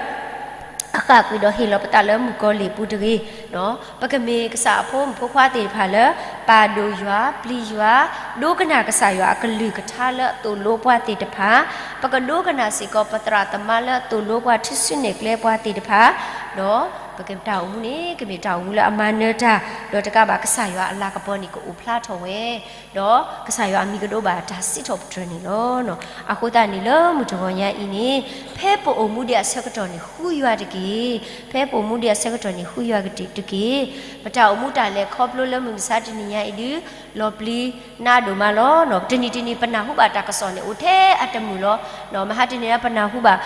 အဃၣ်ကွံာ်ဒီးဟ့ၣ်လီၤပသးလၢမုၣ်ကီၤလံၢ်ပူၤတဂ့ၤ, ပကမ့ၢ်ကစၢ်အဖိမုၣ်ဖိခွါသ့ၣ်တဖၣ်လၢ ပာ်ဒိၣ်ယွၤ ပျံၤယွၤ, ဒိကနၣ်ကစၢ်ယွၤအကလုၢ်ကထါလၢအသိၣ်လိပှၤသ့ၣ်တဖၣ်, ပကဒိကနၣ်စ့ၢ်ကီးပသရၣ်သမါလၢအသိၣ်လိပှၤထူၣ်စုနဲၣ်ကျဲပှၤသ့ၣ်တဖၣ်, ဒီးပကတၢ်အိၣ်မူန့ၣ် ကမ့ၢ်တၢ်အိၣ်မူလၢအမၤနၢၤတၢ် ဒီးတကးဘၣ်ကစၢ်ယွၤအလၤကပီၤန့ၣ် ကအိၣ်ဖျါထီၣ်ဝဲ ဒီးကစၢ်ယွၤအမံၤကဒိးဘၣ်တၢ်စံးထီၣ်ပတြၢၤန့ၣ်လီၤ. အဃိသတးန့ၣ်လၢမုၢ်တဂီၤညါအံၤန့ၣ် ဖဲပအိၣ်မူဒံးအဆၢကတီၢ်န့ၣ် ဃုယွၤတက့ၢ်. ဖဲပအိၣ်မူဒံးအဆၢကတီၢ်န့ၣ် ဃုယွၤကတ့ၢ်တက့ၢ်. ပတၢ်အိၣ်မူတၢ်လဲၤခီဖျိလၢမုၢ်မဆါတနံၤညါအံၤဒုး လီၤပျံၤနးဒိၣ်မးလီၤ. တနံၤတနံၤ ပနၢ်ဟူဘၣ်တၢ်ကစီၣ်န့ၣ် အိၣ်ထဲအတမုာ်လီၤ. မဟါတနံၤညါ ပနၢ်ဟူဘၣ်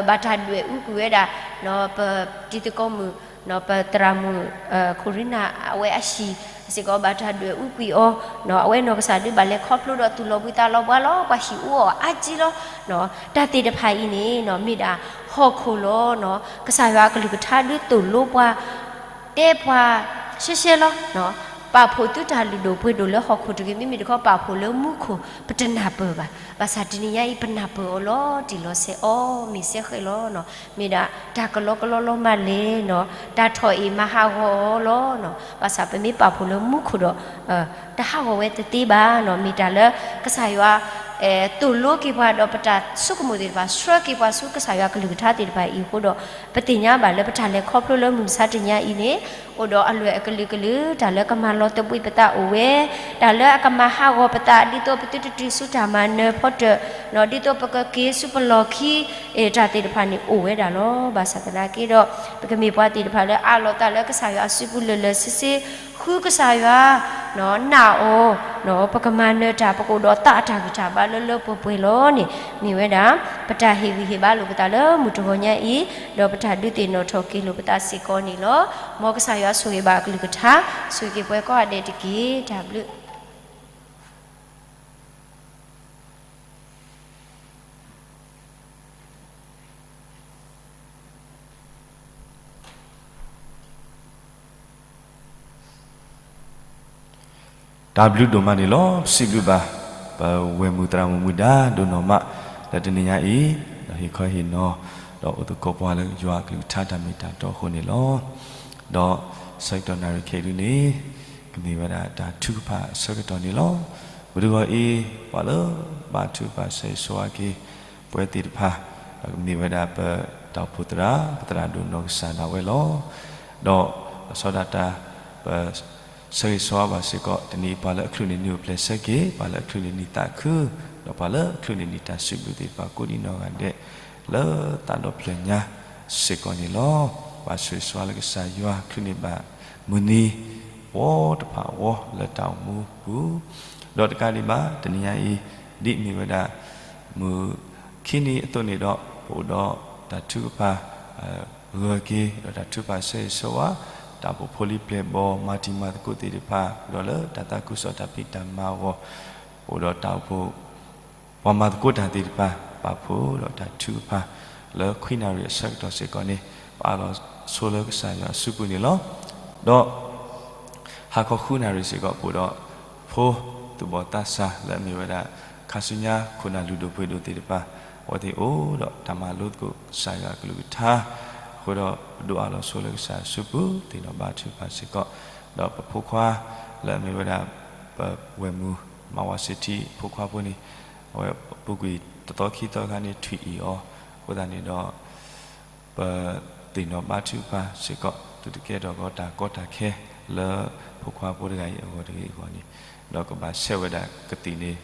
ဘၣ်တၢ်ဒွဲၣ်အူကွံာ်ဝဲဒၣ် ပတံၤသကိးမုၣ် ပသရၣ်မုၣ် ခိၣ်ရံနၤ အဝဲအဟံၣ်စ့ၢ်ကီး ဘၣ်တၢ်ဒွဲၣ်အူကွံာ်အီၤ, အဝဲနီၢ်ကစၢ်ဒုးဘၣ်လဲၤခီဖျိဒီးသူၣ်လီၤဘှံးသးလီၤဘှါလီၤ. ပှၤဟံၣ်အူအီၣ်အါကံလီၤ. တၢ်သ့ၣ်တဖၣ်အံၤန့ၣ် မ့ၢ်ဒၣ်ဟီၣ်ခိၣ်လီၤ. ကစၢ်ယွၤအကလုၢ်ကထါဒုးသိၣ်လိပှၤ တဲပှၤရှဲရှဲလီၤ. ပာ်ဖှိၣ်သုတၢ်လုၢ်ဒိၣ်ပှ့ၤဒိၣ်လၢဟီၣ်ခိၣ်တဂ့ၤ, မ့မ့ၢ်တခီပာ်ဖှိၣ်လၢမူခိၣ် ပတနၢ်ပၢၢ်ဘၣ်. ဘၣ်ဆၣ်တနံၤညါအံၤ ပနၢ်ပၢၢ်အီၤလီၤတံၢ်လီၤဆဲးအီၤ မ့ၢ်စဲဃဲးလီၤ. မ့ၢ်ဒၣ်တၢ်ကလီကလီလီၤမၢ်လဲၣ်နီၤ, တၢ်ထီၣ်အ့ၣ်မၤဟးဂီၤအီၤလီၤ. ဘၣ်ဆၣ်ပမ့ၢ်ပာ်ဖှိၣ်လၢမူခိၣ်ဒီး တဟးဂီၤဝဲတသ့ဘၣ်နီၤ. မ့ၢ်တၢ်လၢကစၢ်ယွၤ သိၣ်လိက့ၤပှၤဒီးပတၢ်ဆိကမိၣ်သ့ၣ်တဖၣ် ဆှၢက့ၤပှၤဆူကစၢ်ယွၤကလုၢ်ကထါသ့ၣ်တဖၣ်အံၤအဃိဒီး ပသ့ၣ်ညါဘၣ်လၢပတၢ်လဲၤခီဖျိလၢမုၢ်မဆါတနံၤညါအံၤန့ၣ် အိၣ်ဒီးအလွဲၢ်အကလုာ်ကလုာ်, တၢ်လၢကမၤလီၤသဘှံးပသးအိၣ်ဝဲ, တၢ်လၢအကမၤဟးဂီၤပသး ဒ်သိးပသုတတုၤဆူတၢ်မၤနၢၤဖီတၢၣ်နီၤ, ဒ်သိးပကက့ၤဆူပလီၢ်ခံ တၢ်သ့ၣ်တဖၣ်န့ၣ်အိၣ်ဝဲဒၣ်လီၤ. ဘၣ်ဆၣ်သနာ်က့ဒီး ပကမ့ၢ်ပှၤသ့ၣ်တဖၣ်လၢအးလီၤသးလၢကစၢ်ယွၤအစုပူၤလၢာ်လၢာ်ဆ့ဆ့, ဃုကစၢ်ယွၤ နာ်အီၤ, ပကမၤနၢၤတၢ် ပကအိၣ်ဒီးသးအတၢ်ဂံၢ်တၢ်ဘါလၢလၢပှဲၤပှဲၤလီၤန့ၣ် မ့ၢ်ဝဲဒၣ် ပတၢ်ဟ့ၣ်ဂံၢ်ဟ့ၣ်ဘါလိာ်ပသးလၢမုၢ်တဂီၤညါအံၤ, ဒီးပတၢ်ဒုးသ့ၣ်နီၣ်ထီၣ်က့ၤလိာ်ပသးစ့ၢ်ကီးန့ၣ်လီၤ. မ်ကစၢ်ယွၤဆိၣ်ဂ့ၤဘၣ်အကလုၢ်ကထါ, ဆိၣ်ဂ့ၤက့ၤပှၤကိးဂၤဒဲးတက့ၢ်. တၢ်ဘျုး အါဘျုးဒိၣ်မးန့ၣ်လီၤ. ပစံးဘျုးဘၣ် ပဝဲၢ်မုၢ်သရၣ်မုၣ်မုၢ်ဒါဒိၣ်နီၢ်မး လၢတနံၤညါအံၤ ဒီးဟ့ၣ်ခီဟ့ၣ်နီၤ ဒီးအိၣ်သကိးပှၤလၢယွၤအကလုၢ်ကထါတၢ်မ့ၢ်တၢ်တီအဃိန့ၣ်လီၤ. ဒီးဆၢကတီၢ်နၣ်ရံၣ်ခဲအံၤဒုန့ၣ် ကမ့ၢ်ဝဲဒၣ်တၢ်ထုကဖၣ်အဆၢကတီၢ်န့ၣ်လီၤ. ပဒုးဂီၤအံၤ ပှၤလၢဘါထုကဖၣ်ဆၢဂ့ၤဆၢဝါက့ၤ ပဝဲသ့ၣ်တဖၣ် ဒီးကမ့ၢ်ဝဲဒၣ်ပတၢ်အိၣ်ဖှိၣ်သရၣ် ပသရၣ်ဒိၣ်နီၢ်ကစၢ်ဒၣ်ဝဲလီၤ. ဒီးလီၤဆီဒၣ်တၢ် ပ ဆၢဂ့ၤဆၢဝါဘၣ်စ့ၢ်ကီး တနံၤအံၤ ပှၤလၢအချုးန့ၢ်နံၣ်အိၣ်ဖျဲၣ်ဆၢက့ၤ, ပှၤလၢအချုးန့ၢ်နံၣ်သးခု, ဒီးပှၤလၢအချုးန့ၢ်နံၣ်တၢ်စံးဘျုးသ့ၣ်တဖၣ်ကိးဒံနီၢ်ဂၤဒဲး လၢသးဒီဖျၢၣ်ညါစ့ၢ်ကီးန့ၣ်လီၤ. ပဆၢဂ့ၤဆၢဝါလၢကစၢ်ယွၤချုးန့ၢ်ဘၣ်မုၢ်နံၤ ဝီတဖၣ်အဂီၢ်လၢတၢ်အိၣ်မူပူၤ, ဒီးတကးဒံးဘၣ် တနံၤညါအံၤ ဒ်မ့ၢ်ဝဲဒၣ် မုၢ်ခံနံၤအသိးန့ၣ်ဒီး ပအိၣ်ဒီးတၢ်ထုကဖၣ် ဂၢၢ်က့ၤ ဒီးတၢ်ထုကဖၣ်ဆၢဂ့ၤဆၢဝါ တၢ်အိၣ်ဖှိၣ်ဖိလံၤပျဲၢ်ဘီၣ် မၤတံၤမၤသကိးသ့ၣ်တဖၣ် ဒီးလၢတၢ်သးခုကစီၣ်တၢ်ဖံးတၢ်မၤအဂီၢ် ပအိၣ်ဒီးတၢ်အိၣ်ဖှိၣ် ပှၤမၤသကိးတၢ်သ့ၣ်တဖၣ် ပာ်ဖှိၣ်ဒီးတၢ်ထုကဖၣ် လၢခွံနၣ်ရံၣ်အဆၢကတီၢ်စ့ၢ်ကီးန့ၣ် ပအၢၣ်လီၤဆိလၢကစၢ်ယွၤအစုပူၤန့ၣ်လီၤ. ဒီး ဟါခီဃုနၣ်ရံၣ်စ့ၢ်ကီး ပအိၣ်ဒီး ဖိသူၣ်ဘီၣ်သးစၢ်လၢအမ့ၢ်ဝဲဒၣ် ခါဆူညါခိၣ်နၢ်လုၢ်ဒိၣ်ပှ့ၤဒိၣ်သ့ၣ်တဖၣ် အဝဲသ့ၣ်အိၣ်ဒီးတၢ်မၤလိသကိးကစၢ်ယွၤအကလုၢ်ကထါ အဃိဒီးပဒိးအၢၣ်လီၤဆိလၢကစၢ်ယွၤအစုပူၤ သ့ၣ်နီၣ်ဘါထုကဖၣ်စ့ၢ်ကီး, ဒီးပဖိခွါလၢအမ့ၢ်ဝဲဒၣ် ပဝဲၢ်မုၢ်မၤဝၤစ့ထံဖိခွါဖိန့ၣ် အဝဲပူၤကွံာ်တသီခံသီအခါန့ၣ် ထွံၣ်အံၣ်အီၤ, အဃိသတးန့ၣ်ဒီး ပသ့ၣ်နီၣ်ဘါထုကဖၣ်စ့ၢ်ကီး တုၤတကဲထီၣ်ကီးတၢ်ကီတၢ်ခဲလၢဖိခွါဖိတဂၤအံၤအဂီၢ်တဂ့ၤအဂီၢ်န့ၣ်, ဒီးကဘၣ်ဆဲးဝဲဒၣ်ကသံၣ်န့ၣ်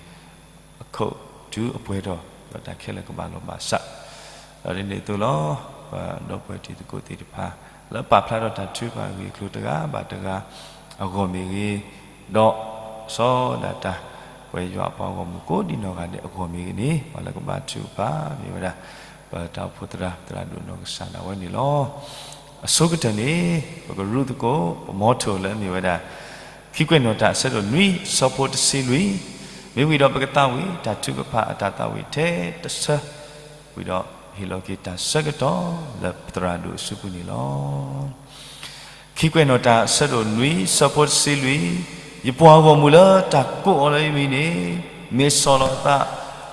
အခိၣ်တုၤအပှဲၤထီၣ် ဒီးတၢ်ခဲလၢာ်ကဘၣ်လီၢ်ဘၣ်စး, ဒီးဒ်န့ၣ်အသိးလီၤ. ပဒီပုၢ်ဝဲၢ်တံၤသကိးသ့ၣ်တဖၣ် လၢပာ်ဖျါထီၣ်တၢ်ထုကဖၣ်အဂ့ၢ်အကျိၤတဂၤဘၣ်တဂၤအဂီၢ်မ့ၢ်ဂ့ၤ, ဒီးဆီဒၣ်တၢ် ပဝဲယွၤအပှၤဂီၢ်မုၢ်ကိးဒံနီၢ်ဂၤဒဲးအဂီၢ်မ့ၢ်ဂ့ၤန့ၣ် ပှၤလၢကဘါထုကဖၣ်မ့ၢ်ဝဲဒၣ် ပတၢ်အိၣ်ဖှိၣ်သရၣ် သရၣ်ဒိၣ်နီၢ်ကစၢ်ဒၣ်ဝဲန့ၣ်လီၤ. အဆိကတၢၢ်န့ၣ် ပကရူၢ်သကိး ပမီထိၣ်လၢအမ့ၢ်ဝဲဒၣ် ခံကွဲးနီၣ်တၢ်အဆၢဒိၣ်နွံ ဆၢဖိတဆံလွံၢ်, မ့ၢ်ဝံၤဒီးပကသးဝံၣ် တၢ်ထုကဖၣ်အတၢ်သးဝံၣ်ထဲတဆၢ, ဝံၤဒီးဟ့ၣ်လီၤက့ၤတၢ်ဆၢကတီၢ်လၢပသရၣ်ဒိၣ်အစုပူၤန့ၣ်လီၤ. ခံကွဲးနီၣ်တၢ်အဆၢဒိၣ်နွံ ဆၢဖိတဆံလွံၢ်, ယပှၤဂီၢ်မုၢ်လၢတၢ်ကိးအီၤလၢယမံၤန့ၣ် မ့ၢ်ဆီၣ်လီၤအသး,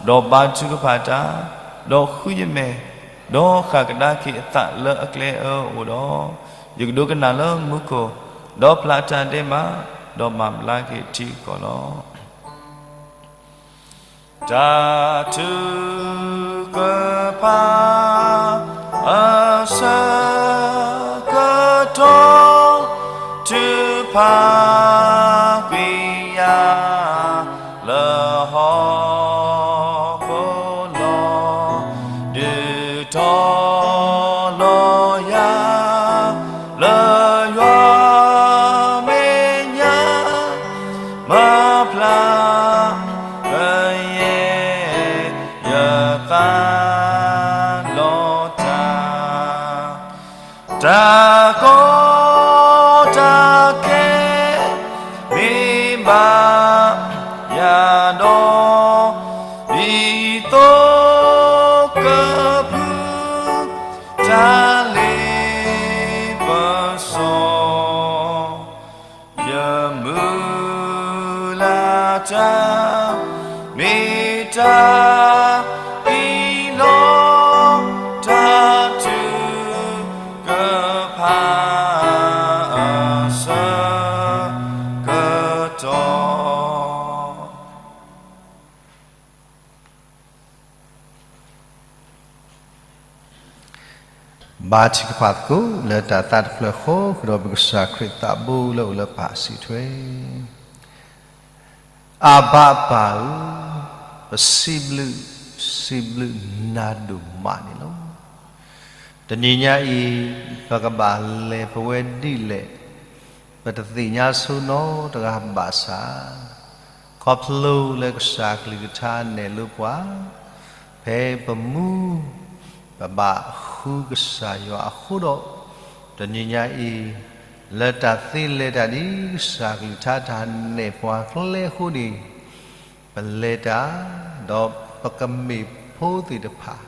ဒီးဘါထုကဖၣ်တၢ်, ဒီးဃုယမဲာ်, ဒီးဃၣ်ကဒါက့ၤအသးလၢအကျဲအၢအအိၣ်ဒီး, ယကဒိကနၣ်လၢမူခိၣ်, ဒီးဖျါတၢ်ဒဲးဘး, ဒီးမၤဘျါက့ၤထံကီၢ်လီၤ. တၢ်ထုကဖၣ်အဆၢကတီၢ် ထုကဖၣ်ကွံာ်ယၤလၢဟီၣ်ခိၣ်လီၤ, ဒုးတီၤလီၤယၤ လၢယွၤမဲာ်ညါ မၤဖျါကယဲၢ် ယသးလီၤတၢ်, တၢ်ကီတၢ်ခဲ မ့ၢ်ဘၣ်ယၤဒီး ဒ်သိးကဖု တၢ်လ့ပစီ ယမုၢ်လၢ်တၢ် မ့ၢ်တၢ်အံၤလီၤ, တၢ်ထုကဖၣ်အဆၢကတီၢ်. ဘါထုကဖၣ်သကိးလၢတၢ်သးတဖျၢၣ်ဃီ ဃုာ်ဒီးပကစၢ်ခရံာ်သးဘိလၢအိၣ်လၢပၢ်အစုထွဲ, အဘၤအပၢ်ဧၢ, ပစံးဘျုး, စံးဘျုးနၤဒိၣ်မးန့ၣ်လီၤ. တနံၤညါအံၤ ပကဘၣ်လဲၤပဝဲဒ်လဲၣ် ပတသ့ၣ်ညါဆိနီတဂၤဘၣ်ဆၣ်, ခီဖျိလၢကစၢ်ကလုၢ်ကထါနဲၣ်လိပှၤ, ဖဲပမူ ပဘၣ်ဃုကစၢ်ယွၤအဃိဒီး, တနံၤညါအံၤ လၢတၢ်သ့လဲၤတၢ်ဒ်ကစၢ်ကလုၢ်ကထါတၢ်နဲၣ်ပှၤကျဲအဃိန့ၣ်, ပလဲၤတၢ်, ဒီးပကမ့ၢ်ဖိသ့ၣ်တဖၣ်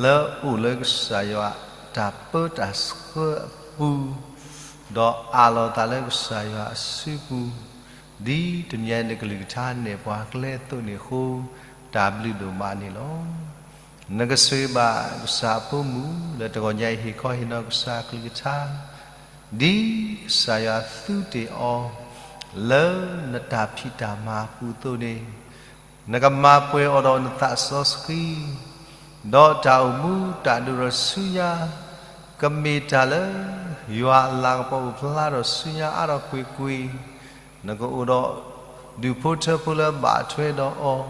လၢအိၣ်လၢကစၢ်ယွၤတၢ်ပၢတၢ်ဆှၢအပူၤ, ဒီးအးလီၤသးလၢကစၢ်ယွၤအစုပူၤ, ဒ်တနံၤညါအံၤနကလုၢ်ကထါနဲၣ်ပှၤကျဲအသိးန့ၣ်အဃိ, တၢ်ဘျုးဒိၣ်မးန့ၣ်လီၤ. နကဆိၣ်ဂ့ၤဘၣ်ကစၢ်အဖိမုၣ် လၢတဂီၤညါအံၤဟ့ၣ်ခီဟ့ၣ်နီၤကစၢ်အကလုၢ်ကထါ, ဒ်ကစၢ်ယွၤသူတ့ၢ်အီၤ လၢနတၢ်ဖံးတၢ်မၤအပူၤအသိးန့ၣ်, နကမၤပှဲၤအီၤဒီးနသးစီဆှံ, ဒီးတၢ်အိၣ်မူတၢ်ဒိၣ်ထီၣ်ဆူညါ, ကမ့ၢ်တၢ်လၢယွၤအလၤကပီၤအိၣ်ဖျါထီၣ်ဆူညါအါထီၣ်ကွ့ၢ်ကွ့ၢ်, နကအိၣ်ဒီးဒူၣ်ဖိထၢဖိလၢအဘၣ်ထွဲဒီးအီၤ,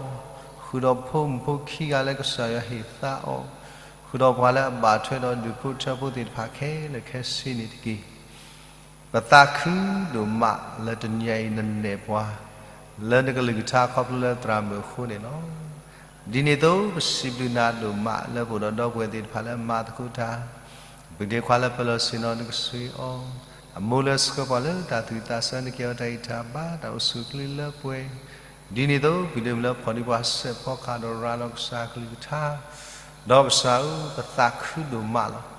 ဃုာ်ဒီးဖိမုၣ်ဖိခံဂၤလၢကစၢ်ယွၤဟ့ၣ်သါအီၤ, ဃုာ်ဒီးပှၤလၢအဘၣ်ထွဲဒီးဒူၣ်ဖိထၢဖိသ့ၣ်တဖၣ်ခဲလၢာ်ခဲဆ့န့ၣ်တက့ၢ်. ပသးခုဒိၣ်မးလၢတနံၤညါအံၤနနဲၣ်ပှၤ လၢနကလုၢ်ကထါခီဖျိလၢသရၣ်မုၣ်အဃိန့ၣ်လီၤ. ဒ်န့ၣ်အသိး ပစံးဘျုးနၤဒိၣ်မးလၢပအိၣ်ဒီးဒီပုၢ်ဝဲၢ်သ့ၣ်တဖၣ်လၢအမၤသကိးတၢ်, ပုၢ်ဒ့ခွါလၢပလီၢ်ဆ့ၣ်နီၤနကဆိၣ်ဂ့ၤအီၤ, အမိၢ်လၢဆှၢပှၤလၢတၢ်သူၣ်ဝံၣ်သးဆၢ နကဲအီၤတၢ်အံးတၢ်ဘါတၢ်အိၣ်ဆူၣ်အိၣ်ချ့လၢပှဲၤ, ဒ်န့ၣ်အသိး ပုၢ်ဒ့မုၣ်လၢဖီၣ်ဒံးပှၤစဲးဖီကဟၣ်ဒီးရၤလီၤကစၢ်အကလုၢ်ကထါ ဒီးကစၢ်ဧၢ ပသးခုဒိၣ်မးလီၤ.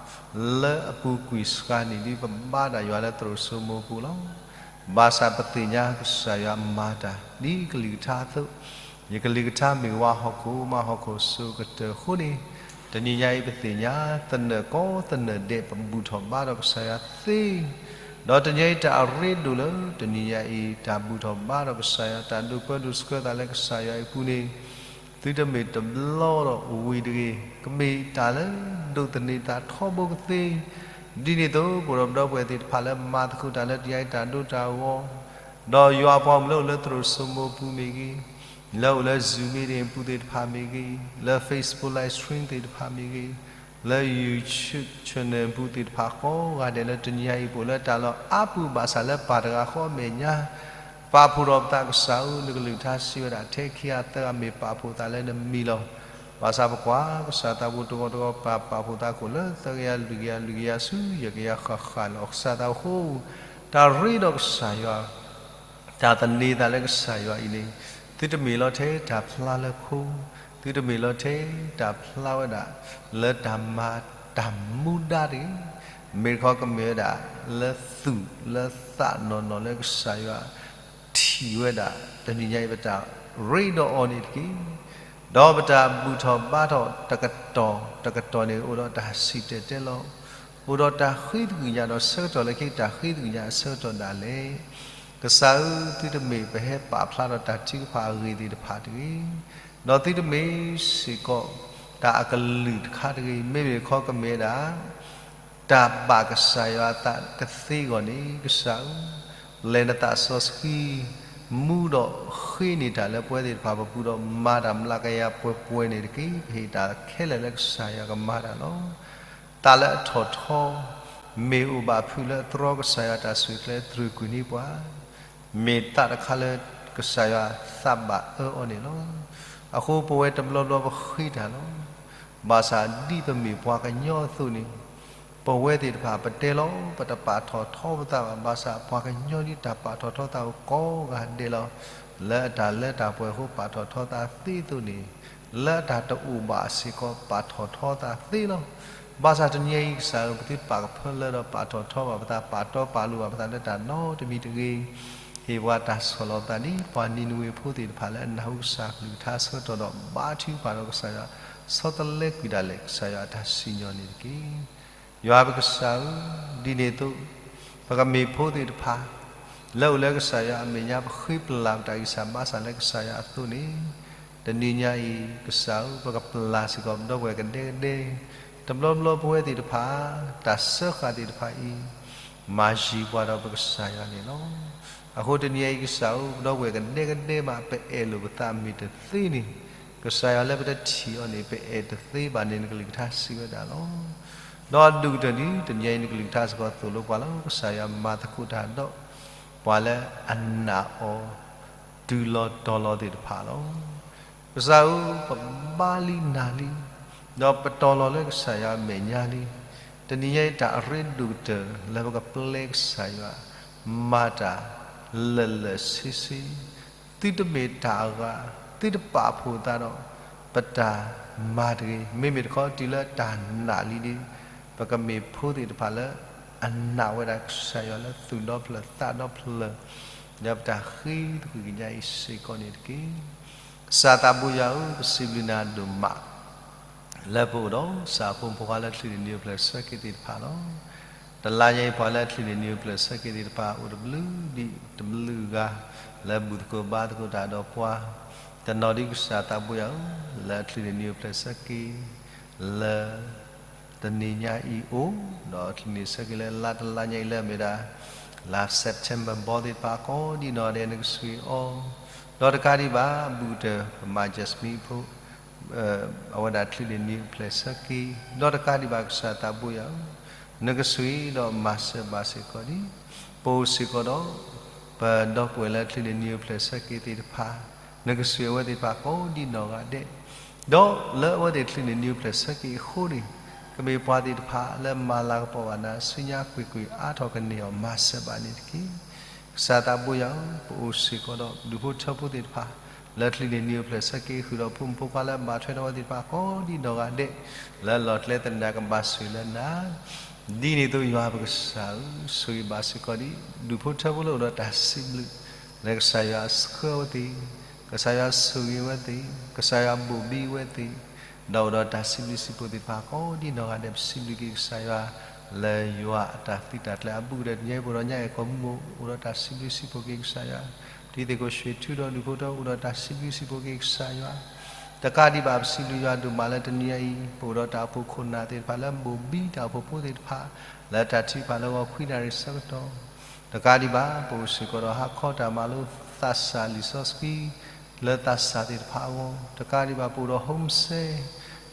လၢအပူၤကွံာ်စှၤနံၣ်ဒ်ပဘါတၢ်ယွၤလၢသရိာ်စိမိၤပူၤလီၤ. ဘၣ်ဆၣ်ပသ့ၣ်ညါကစၢ်ယွၤမၤတၢ်ဒ်ကလုၢ်ကထါအသိး, ယကလုၢ်ကထါမ့ၢ်ဝါဟီၣ်ခိၣ်မါဟီၣ်ခိၣ်စိၤကတၢၢ်အဃိန့ၣ်, တနံၤညါအံၤပသ့ၣ်ညါသနၢၣ်ကီသနၢၣ်ဒဲး ပဘူၣ်ထီၣ်ဘါထီၣ်ကစၢ်ယွၤသ့ ဒီးတနံၤညါအံၤတၢ်အရ့ဒိၣ်လၢ တနံၤညါအံၤ တၢ်ဘူၣ်ထီၣ်ဘါထီၣ်ကစၢ်ယွၤ တၢ်ဒိးပၢဒိးဆှၢသးလၢကစၢ်ယွၤအံၤအပူၤန့ၣ်, သုတမ့ၢ်တဘျီဒီးဝံၤတဂ့ၤ, ကမ့ၢ်တၢ်လၢဒိးသန့ၤသးထီဘိကသ့, ဒ်န့ၣ်အသိး ပအိၣ်ဒီးပဒီပုၢ်ဝဲၢ်သ့ၣ်တဖၣ်လၢမၤသကိးတၢ်လၢတနံၤညါအံၤတၢ်ဒိတၢ်ဂီၤ, ဒီးယွၤအပှၤမုၣ်လၢအိၣ်လၢသရိာ်စိမိၤပူၤမ့ၢ်ဂ့ၤ, လၢအိၣ်လၢ Zoom meeting ပူၤသ့ၣ်တဖၣ်မ့ၢ်ဂ့ၤ, လၢ Facebook live stream သ့ၣ်တဖၣ်မ့ၢ်ဂ့ၤ, လၢ YouTube channel ပူၤသ့ၣ်တဖၣ်ကိးဂၤဒဲးလၢတနံၤညါအံၤ ပအိၣ်လၢတၢ်လီၢ်အါပူၤဘၣ်ဆၣ်လၢပၢ်တဂၤဃီအမဲာ်ညါ ပာ်ဖှိၣ်ထီၣ်ပသးကစၢ်ဧၢ, နကလုၢ်ကထါစံးဝဲဒၣ် ထဲခံဂၤသၢဂၤမ့ၢ်ပာ်ဖှိၣ်သးလၢနမံၤလီၤ. ဘၣ်ဆၣ်ပကွၢ်ကစၢ်သးပူၤတဂီၤတဂီၤ ပာ်ဖှိၣ်သးခိၣ်လၢသၢကယၤလွံၢ်ကယၤ လွံၢ်ကယၤဆူယဲၢ်ကယၤဃၣ်ဃၣ်န့ၣ် အကစၢ်သးဖိ တၢ်ရ့ဒီးကစၢ်ယွၤ တၢ်သန့ၤသးလၢကစၢ်ယွၤအံၤန့ၣ်, သုတမ့ၢ်လီၤထဲတၢ်ဖျါလၢဖိ, သုတမ့ၢ်လီၤထဲတၢ်ဖျါဝဲဒၣ် လၢတၢ်မၤတၢ်မူဒါတဂ့ၤ, မ့ၢ်တခီကမ့ၢ်ဝဲဒၣ် လၢသူၣ်လၢသးနီၢ်နီၢ်လၢကစၢ်ယွၤ ထံၣ်ဝဲဒၣ် တနံၤညါအံၤပတၢ်ရ့ဒီးအီၤန့ၣ်တက့ၢ်. ဒီးပတၢ်ဘူၣ်ထီၣ်ဘါထီၣ်တကတီၢ်တကတီၢ်န့ၣ် အိၣ်ဒီးတၢ်စံၣ်တဲၤတဲလီၤ, အိၣ်ဒီးတၢ်ဃ့သကွံာ်ညါဒီးဆၢကတီၢ်လၢခံ တၢ်ဃ့သကွံာ်ညါအဆၢကတီၢ်ဒၣ်လဲာ်, ကစၢ်ဧၢ, သုတမ့ၢ်ပဟဲပာ်ဖျါထီၣ်တၢ်ထုကဖၣ်အဂ့ၢ်သ့ၣ်တဖၣ်တဂ့ၤ, ဒီးသုတမ့ၢ်စ့ၢ်ကီး တၢ်အကလုၢ်တခါတဂ့ၤ, မ့မ့ၢ်တခီကမ့ၢ်ဝဲဒၣ် တၢ်ဘၣ်ကစၢ်ယွၤအသးကသ့အဂီၢ်န့ၣ် ကစၢ်ဧၢ, လဲၤနသးစီဆှံ မူဒီးဃ့န့ၢ်တၢ်လၢပဝဲသ့ၣ်တဖၣ်ပပူၤဒီး မၤတၢ်မျးကယၤပှဲၤပှဲၤန့ၣ်တက့ၢ်. ပဟ့ၣ်တၢ်ခဲလၢာ်လၢကစၢ်ယွၤကမၤတၢ်လီၤ. သးလၢအထီၣ်ထီ မ့ၢ်အိၣ်ဘၣ်ဖုးလၢအသြီကစၢ်ယွၤတၢ်ဆိၣ်ဂ့ၤကျဲ တြူာ်ကွံာ်န့ၢ်ပှၤ မ့ၢ်သးတခါလၢကစၢ်ယွၤသးဘၣ်အၢအီၤန့ၣ်လီၤ. အဃိပဝဲတဘျီဘျီပဃ့တၢ်လီၤ. ဘၣ်ဆၣ်ဒ်ပမ့ၢ်ပှၤကညီအသိးန့ၣ်, ပဝဲသ့ၣ်တဖၣ်ပတဲလီၤ ပတပာ်ထီၣ်ထီပသးဘၣ်, ဘၣ်ဆၣ်ပှၤကညီဒ်တၢ်ပာ်ထီၣ်ထီသးအိၣ် ကိးဂၤဒဲးလီၤ. လၢအတၢ်လၢတၢ်ပှဲၤအဃိ ပာ်ထီၣ်ထီသးသ့အသိးန့ၣ်, လၢအတၢ်တအိၣ်ဘၣ်စ့ၢ်ကီး ပာ်ထီၣ်ထီသးသ့လီၤ. ဘၣ်ဆၣ်တနံၤအံၤကစၢ်ဧၢ, ပသုတပာ်ကဖၢလၢဒီးပာ်ထီၣ်ထီဘၣ်ပသး, ပာ်တီပာ်လိၤဘၣ်ပသးလၢတၢ်နီတမံၤတဂ့ၤ. ဟ့ၣ်ပှၤတၢ်ဆီၣ်လီၤပသးဒ်ပှၤနံၤနဝ့ၤဖိသ့ၣ်တဖၣ်လၢအနၢ်ဟူကစၢ်ကလုၢ်ကထါအဆၢကတီၢ်ဒီး ဘါထုကဖၣ်ဒီးကစၢ်ယွၤ, ဆီတလဲကွံာ်ဒၣ်လဲာ်ကစၢ်ယွၤအတၢ်စံၣ်ညီၣ်န့ၣ်တက့ၢ်. ယွၤပကစၢ်ဧၢ, ဒ်န့ၣ်အသိး ပကမ့ၢ်ဖိသ့ၣ်တဖၣ် လၢအိၣ်လၢကစၢ်ယွၤအမဲာ်ညါ ပဃ့ပလၢ်ပတၢ်ဂံၢ်စၢ်ဘါစၢ်လၢကစၢ်ယွၤအသိးန့ၣ်, တနံၤညါအံၤ ကစၢ်ဧၢ, ပကပလၢ်စ့ၢ်ကီးပဒီပုၢ်ဝဲၢ်ကဒဲကဒဲ, တဘျီဘျီပဝဲသ့ၣ်တဖၣ် တၢ်စၢဃာ်သ့ၣ်တဖၣ်အံၤ မၤယံၤပှၤဒီးပကစၢ်ယွၤန့ၣ်လီၤ. အဃိတနံၤအံၤကစၢ်ဧၢ, ပဒီပုၢ်ဝဲၢ်ကဒဲကဒဲမး ပအဲၣ်လိာ်ပသးမ့ၢ်တသ့န့ၣ်, ကစၢ်ယွၤလၢပတထံၣ်အီၤန့ၣ် ပအဲၣ်တသ့ဘၣ်န့ၣ် နကလုၢ်ကထါစံးဝဲဒၣ်လီၤ. ဒီးအဒိၣ်ကတၢၢ်ဒ်တနံၤအံၤ နကလုၢ်ကထါစ့ၢ်ကီးသိၣ်လိပှၤလီၤ. ကစၢ်ယွၤမၤသကိးတၢ်ဒီး ပှၤလၢအနာ်အီၤ တုၤလီၤတီၤလီၤသ့ၣ်တဖၣ်လီၤ. ကစၢ်ဧၢ, ပဘါလံနာ်လံ, ဒီးပတီၤလီၤလၢကစၢ်ယွၤအမဲာ်ညါလံ. တနံၤညါအံၤတၢ်အရ့ဒိၣ်ကတၢၢ်လၢပကပျဲကစၢ်ယွၤ မၤတၢ်လၢာ်လၢာ်ဆ့ဆ့, သုတမ့ၢ်တၢ်အဂၤ, သုတပာ်ဖှိၣ်သးဒီး ပတၢ်မၤတဂ့ၤ. မ့မ့ၢ်တခီတုၤလၢတၢ်နာ်လံဒီး ပကမ့ၢ်ဖိသ့ၣ်တဖၣ်လၢ အနာ်ဝဲဒၣ်ကစၢ်ယွၤလၢသူၣ်ဒီဖျၢၣ်သးဒီဖျၢၣ် လၢပတၢ်ဃ့သကွံာ်ကညးအံၤစ့ၢ်ကီးန့ၣ်တက့ၢ်. ကစၢ်သးဘိယွၤဧၢ, ပစံးဘျုးနၤဒိၣ်မး လၢပအိၣ်ဒီးကစၢ်ဖိမုၣ်ဖိခွါလၢအချုးန့ၢ်နံၤအိၣ်ဖျဲၣ်ဆၢက့ၤသ့ၣ်တဖၣ်လီၤ. တလါညါအံၤပှၤလၢအချုးန့ၢ်နံၤအိၣ်ဖျဲၣ်ဆၢက့ၤသ့ၣ်တဖၣ် အိၣ်တဘျုးဒံးတဘျုးဂၤ လၢဘူၣ်သကိးဘါသကိးတၢ်ဒီးပှၤ တနီၤဒ်ကစၢ်သးဘိယွၤဧၢ, လၢအချုးန့ၢ်နံၤအိၣ်ဖျဲၣ်ဆၢက့ၤ လၢ တနံၤညါအံၤအိၣ်, ဒီးချုးန့ၢ်ဆၢက့ၤလၢလါတလါညါအံၤလၢအမ့ၢ်ဒၣ် လါ September ဘီသ့ၣ်တဖၣ်ကိးဒံနီၢ်ဂၤဒဲး နကဆှ့အီၤ, ဒီးတကးဒံးဘၣ် ဘူးကတၢၢ်ပမၤ Jasmine ဖိ အဝဲဒၣ်ချုးန့ၢ်နံၤအိၣ်ဖျဲၣ်ဆၢက့ၤ, ဒီးတကးဒံးဘၣ်ကစၢ်သးဘိယွၤဧၢ, နကဆှ့ဒီးမၤစၢၤဘၣ်စ့ၢ်ကီးဒံး ပအိၣ်စ့ၢ်ကီးဒီး ပဒီပုၢ်ဝဲၢ်လၢချုးန့ၢ်နံၤအိၣ်ဖျဲၣ်ဆၢက့ၤသ့ၣ်တဖၣ်, နကဆှ့အဝဲသ့ၣ်တဖၣ်ကိးဒံနီၢ်ဂၤဒဲး, ဒီးလၢအဝဲသ့ၣ်ချုးန့ၢ်နံၤအိၣ်ဖျဲၣ်ဆၢက့ၤအဃိန့ၣ်, ကမ့ၢ်ပှၤသ့ၣ်တဖၣ်လၢမၤလၤကပီၤဘၣ်နၤ ဆူညါကွ့ၢ်ကွ့ၢ်အါထီၣ်ကန့ၢ်အီၤ မၤစၢၤဘၣ်န့ၣ်တက့ၢ်. ကစၢ်သးဘိယွၤဧၢ, ပအိၣ်စ့ၢ်ကီးဒီးဒူၣ်ဖိထၢဖိသ့ၣ်တဖၣ် လၢချုးန့ၢ်နံၤအိၣ်ဖျဲၣ်ဆၢက့ၤ ဃုာ်ဒီးဖိမုၣ်ဖိခွါလၢအဘၣ်ထွဲဒီးအဝဲသ့ၣ်တဖၣ်ကိးဒံနီၢ်ဂၤဒဲး, လၢလီၢ်ကျဲသနၢၣ်ကဘၣ်ဆိၣ်ဂ့ၤလၢနၤ ဒ်န့ၣ်အသိးယွၤပကစၢ်ဧၢ, ဆိၣ်ဂ့ၤဘၣ်စ့ၢ်ကီးဒံး ဒူၣ်ဖိထၢဖိလၢအိၣ်ဒီးတၢ်စံးဘျုး, လၢကစၢ်ယွၤဆှၢအဝဲသ့ၣ်, ကစၢ်ယွၤဆိၣ်ဂ့ၤအဝဲသ့ၣ်, ကစၢ်ယွၤဘိၣ်ဘံအဝဲသ့ၣ်, ဒီးအိၣ်ဒီးတၢ်စံးဘျုးစံးဖှိၣ်သ့ၣ်တဖၣ်ကိးဒံနီၢ်ဂၤဒဲး ပစံးဘျုးက့ၤကစၢ်ယွၤ, လၢယွၤအတၢ်သုးတၢ်ကျဲၤအဘူးကတၢၢ်တနံၤအံၤ ပအိၣ်ဒီးညါအဲၣ်ကီၢ်မူ အိၣ်ဒီးတၢ်စံးဘျုးစံးဖှိၣ်က့ၤကစၢ်ယွၤ, ပတံၤသကိးရွှ့ၣ်ထူဒီးဒူၣ်ဖိထၢ အိၣ်ဒီးတၢ်စံးဘျုးစံးဖှိၣ်က့ၤကစၢ်ယွၤ တကးဒံးဘၣ် ပစံးဘျုးယွၤဒိၣ်မးလၢတနံၤအံၤ ပအိၣ်ဒီးတၢ်အိၣ်ဖှိၣ်ခိၣ်နၢ်သ့ၣ်တဖၣ်လၢဘိၣ်ဘံတၢ်အိၣ်ဖှိၣ်ဖိသ့ၣ်တဖၣ် လၢတၢ်ထုကဖၣ်လၢဂီၤခွံနၣ်ရံၣ်ဆၢကတီၢ်, တကးဒံးဘၣ် ပအိၣ်စ့ၢ်ကီးဒီးဟါခီတၢ်မၤလိသးစၢ်လံာ်စီဆှံ လၢသးစၢ်သ့ၣ်တဖၣ်အဂီၢ်, တကးဒံးဘၣ် ပအိၣ်ဒီး home cell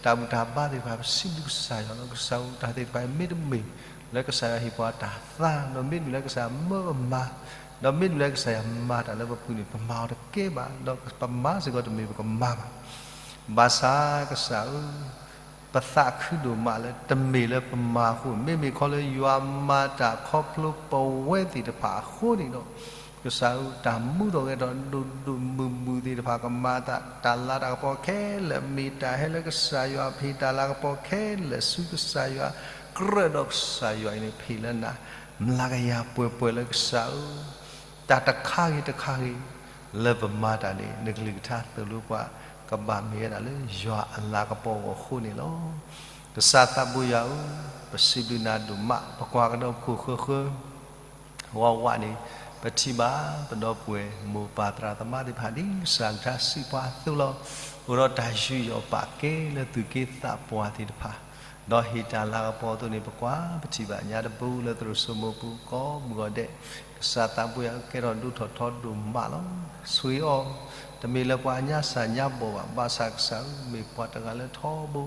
တၢ်ဘူၣ်တၢ်ဘါသ့ၣ်တဖၣ် ပစံးဘျုးကစၢ်ယွၤလီၤ. ကစၢ်ဧၢ တၢ်သ့ၣ်တဖၣ်အံၤ မ့တမ့ၢ်လၢကစၢ်ယွၤဟ့ၣ်ပှၤတၢ်သါ, ဒီးမ့တမ့ၢ်လၢကစၢ်မၢပမၤ, ဒီးမ့တမ့ၢ်လၢကစၢ်ယွၤမၤတၢ်လၢပပူၤန့ၣ် ပမၤအီၤတကဲဘၣ်, ဒီးပမၤစ့ၢ်ကီးတမ့ၢ်ပကမၤဘၣ်. ဘၣ်ဆၣ်ကစၢ်ဧၢ, ပသးခုဒိၣ်မးလၢတမ့ၢ်လၢပမၤအဃိ, မ့မ့ၢ်ခီလၢယွၤမၤတၢ်ခီဖျိပဝဲသ့ၣ်တဖၣ်အဃိန့ၣ်ဒီး, ကစၢ်ဧၢ တၢ်မူထီၣ်ဂဲၤထီၣ်ဒိၣ်ဒိၣ်မုၢ်မုၢ်သ့ၣ်တဖၣ် ကမၤအသး တၢ်လၤတၢ်ကပီၤခဲလၢာ် မ့ၢ်တၢ်ဟဲလၢကစၢ်ယွၤ, ပဟ့ၣ်တၢ်လၤကပီၤခဲလၢာ်ဆူကစၢ်ယွၤ, ကြၢးဒီးကစၢ်ယွၤအံၤန့ၣ် ပဟ့ၣ်လၢနၤ မျးကယၤပှဲၤပှဲၤလၢကစၢ်ဧၢ, တၢ်တခါဂ့ၤတခါဂ့ၤ လၢပမၤတၢ်န့ၣ် နကလုၢ်ကထါသိၣ်လိပှၤ ကဘၣ်မ့ၢ်ဝဲဒၣ်လၢယွၤအလၤကပီၤအဂီၢ်အဃိန့ၣ်လီၤ. ကစၢ်သးဘိယွၤဧၢ, ပစံးဘျုးနၤဒိၣ်မး, ပကွၢ်ကဒီးပခိၣ်ဃၢၤဃၢၤ ဝးဝးန့ၣ်, ပထံၣ်ဘၣ်ပဒီပုၢ်ဝဲၢ်မိၢ်ပၢ်သရၣ်သမါသ့ၣ်တဖၣ် ဒ်ကစၢ်ကလုၢ်ကထါစံးပှၤအသိးလီၤ. အိၣ်ဒီးတၢ်ယူးယီၣ်ပာ်ကဲလၢသူၣ်က့သးပှၢ်သ့ၣ်တဖၣ်, ဒီးဟ့ၣ်တၢ်လၤကပီၤအသိးန့ၣ် ပကွၢ်ပထံၣ်ဘၣ်ညါတဘိလၢသရိာ်စိမိၤပူၤကိးမုၢ်ဂီၤဒဲး, ကစၢ်သးဘိယွၤဧၢ, ကဲထီၣ်ဒိၣ်ထီၣ်ထီဒိၣ်မးလီၤ. ဆိၣ်ဂ့ၤအီၤ, တမ့ၢ်လၢပှၤအညါစၢ်ညါဘီၣ်ဘၣ်, ဘၣ်ဆၣ်ကစၢ်ဧၢ, မ့ၢ်ပှၤတဂၤလၢထီဘိ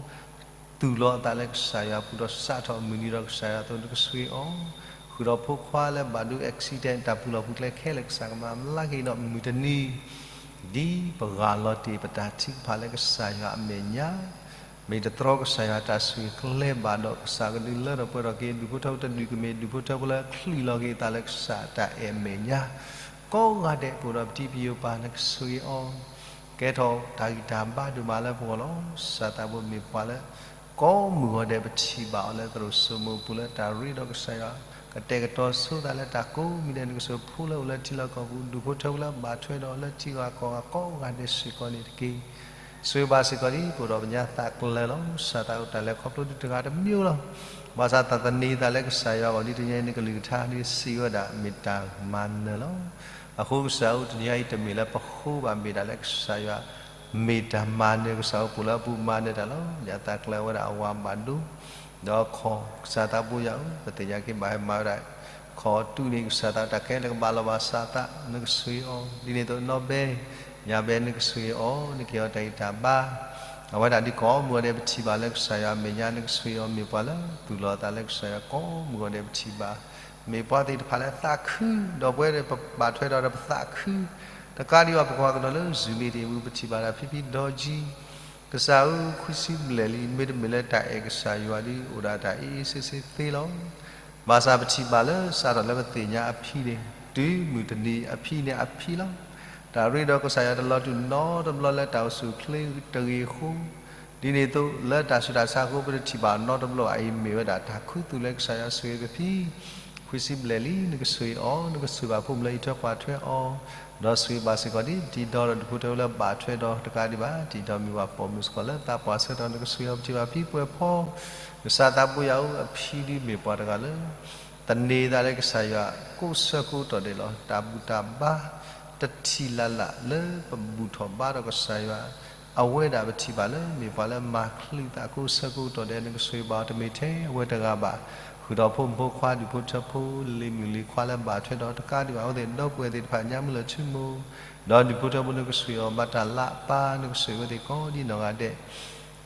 သူၣ်လီၤအသးလၢကစၢ်ယွၤအပူၤ ဒီးစးထီၣ်မုၢ်နံၤဒီးကစၢ်ယွၤအသိး နကဆိၣ်ဂ့ၤအီၤ, ဃုာ်ဒီးဖိခွါလၢဘၣ်ဒိ accident တၢ်ပူၤလီၢ်ပူၤကျဲခဲလၢာ် ကစၢ်ကမၤလၢက့ၤဒီးမုၢ်တနံၤ ဒ်ပဂာ်လီၤတ့ၢ်ပတၢ်ထုကဖၣ်လၢကစၢ်ယွၤအမဲာ်ညါ, မ့ၢ်တတြီကစၢ်ယွၤတၢ်ဆိၣ်ဂ့ၤကျဲဘၣ်ဒီး ကစၢ်ကဒုးလၢထီၣ်ပှဲၤထီၣ်က့ၤ ဒူၣ်ဖိထၢဖိတဒူၣ်ကမ့ၢ်ဒူၣ်ဖိထၢဖိလၢချံးလီၤက့ၤအသးလၢကစၢ်တၢ်အဲၣ်အမဲာ်ညါ, ကိးဂၤဒဲး ပအိၣ်ဒီးပတံၤပယိၤပၢ် နကဆိၣ်ဂ့ၤအီၤ ကဲထီၣ်တၢ်ဂံၢ်တၢ်ဘါဒိၣ်မးလၢပဂီၢ်လီၤ. ကစၢ်သးဘိမ့ၢ်ပှၤလၢ ကိးမုၢ်ဂီၤဒဲး ပထံၣ်ဘၣ်အီၤလၢသရိာ်စိမိၤပူၤလၢတၢ်ရ့ဒီးကစၢ်ယွၤ, ကတဲာ်ကတီၤဆိသးလၢတၢ်ကိးမံၤဒဲး နကဆိၣ်ဂ့ၤဖိလၢအိၣ်လၢထံလီၢ်ကီၢ်ပူၤ, ဒူၣ်ဖိထၢဖိလၢဘၣ်ထွဲဒီးအီၤလၢထံဂၤကီၢ်ဂၤကိးဂၤဒဲးစ့ၢ်ကီးန့ၣ်တက့ၢ်. ဆိၣ်ဂ့ၤဘၣ်စ့ၢ်ကီးဒ်ပအိၣ်ဒီးပညါသးကျၢၤလီၤ. ကစၢ်သးအိၣ်တၢ်လဲၤခီဖျိဒုးတဂၤတမံၤလီၤ. ဘၣ်ဆၣ်သးသန့ၤသးလၢကစၢ်ယွၤအဂီၢ် ဒ်တနံၤအံၤ နကလုၢ်ကထါဒ်စံးဝဲဒၣ် မ့ၢ်တၢ်မၤနၢၤလီၤ. အဃိကစၢ်ဧၢ တနံၤအံၤတမ့ၢ်လၢပဃိဘၣ် မ့ၢ်ဒၣ်လၢကစၢ်ယွၤ မ့ၢ်တၢ်မၤနၢၤ ကစၢ်ဧၢ ပအိၣ်လၢအပူၤမၤနၢၤတၢ်လီၤ. ယသးကျၢၤဝဲဒၣ်အဝၤဘၣ်ဒိ ဒီးအခီၣ် ကစၢ်သးဘိယွၤဧၢ, ပသ့ၣ်ညါက့ၤဘၣ်ဟဲမၤဝဲဒၣ် ခီၣ်တူာ်န့ၣ် ကစၢ်သးတၢ်ခဲလၢာ်ကဘၣ်လီၤဘၣ်စးသး နကဆိၣ်ဂ့ၤအီၤ, ဒ်န့ၣ်အသိးနီၢ်ဘဲ ညါဘဲ နကဆိၣ်ဂ့ၤအီၤ နကဟ့ၣ်အီၤတၢ်ဂံၢ်တၢ်ဘါ အဝဲဒၣ်ဒ်ကိးမုၢ်ဂီၤဒဲးပထံၣ်ဘၣ်လၢကစၢ်ယွၤအမဲာ်ညါ နကဆိၣ်ဂ့ၤအီၤ မ့ၢ်ပှၤလၢသူၣ်လီၤအသးလၢကစၢ်ယွၤ ကိးမုၢ်ဂီၤဒဲးပထံၣ်ဘၣ် မ့ၢ်ပှၤသ့ၣ်တဖၣ်လၢသးခု ဒီးပဝဲဒၣ်ပဘၣ်ထွဲဒီးပသးခု တကးဒံးဘၣ် ပကွၢ်ကဒီးလၢ Zoom မ့ၢ်တ့ၢ်ပူၤ ပထံၣ်ဘၣ်ဒၣ်ဖံဖံဒီကံ ကစၢ်ဧၢ ခွံဆံဘျဲၣ်လံ မ့တမ့ၢ်လၢတၢ်အဲၣ်ကစၢ်ယွၤဒီး အိၣ်ဒၣ်တၢ်အ့ၣ်အ့ဆ့ဆ့သ့လီၤ. ဘၣ်ဆၣ်ပထံၣ်ဘၣ်လၢစးထီၣ်လၢပသ့ၣ်ညါအဖံန့ၣ် တုၤမုၢ်တနံၤအဖံန့ၣ်အဖံလီၤ. တၢ်ရ့ဒီးကစၢ်ယွၤတလီၤတူာ်နီတဘျီလၢတၢ်အိၣ်ဆူၣ်အိၣ်ချ့တဂ့ၤအဃိ, ဒ်န့ၣ်အသိးလၢတၢ်ဆူးတၢ်ဆါအဃိ ပတထံၣ်ဘၣ်နီတဘျီဘၣ်အံၤ မ့ၢ်ဝဲဒၣ်တၢ်ခူသူၣ်လၢကစၢ်ယွၤဆိၣ်ဂ့ၤပဖံ ခွံဆံဘျဲၣ်လံ, နကဆိၣ်ဂ့ၤအီၤ, နကဆိၣ်ဂ့ၤဘၣ်ဖိမုၣ်လၢအံးထွဲကွၢ်ထွဲအီၤ, ဒီးဆိၣ်ဂ့ၤဘၣ်စ့ၢ်ကီးဒ်ပတံၤဒီး ဒီးဒူၣ်ဖိထၢဖိလၢဘၣ်ထွဲဒီးတကးဒံးဘၣ်, တံၤဒီးမ့ၢ်ပှၤပိာ်မုၣ်စ့ၢ်ကီးလၢသးပှၢ်ဆၢကတီၢ်နကဆိၣ်ဂ့ၤအီၤ ပထံၣ်ဘၣ်ဖံပှဲၤဖီ, ကစၢ်သးဘိယွၤဧၢ, အဖံဒုးမ့ၢ်ပှၤတဂၤလၢ သန့ၤသးလၢကစၢ်ယွၤကိးဆၢကိးကတီၢ်ဒဲးလီၤ. တၢ်ဘူၣ်တၢ်ဘါတထံၣ်လၢ်လၢ်လၢပဘူၣ်ထီၣ်ဘါဒီးကစၢ်ယွၤ အဝဲဒၣ်ပထံၣ်ဘၣ်လၢ မ့ၢ်ပှၤလၢမၤချုးသးကိးဆၢကိးကတီၢ်ဒဲး နကဆိၣ်ဂ့ၤဘၣ်အီၤတမ့ၢ်ထဲအဝဲတဂၤဘၣ်, ဃုာ်ဒီးဖိမုၣ်ဖိခွါ ဒူၣ်ဖိထၢဖိ လံၤမုၣ်လံၤခွါလၢဘၣ်ထွဲဒီးတကးဒံးဘၣ်အဝဲသ့ၣ်ဒီပုၢ်ဝဲၢ်သ့ၣ်တဖၣ်ညါမုၢ်လၢာ်ဆူမူ, ဒီးဒူၣ်ဖိထၢဖိနကဆိၣ်ဂ့ၤအီၤဘၣ်တၢ်လၢ်ပၢ် နကဆိၣ်ဂ့ၤအဝဲသ့ၣ်ကိးဒ်နီၢ်ဂၤဒဲး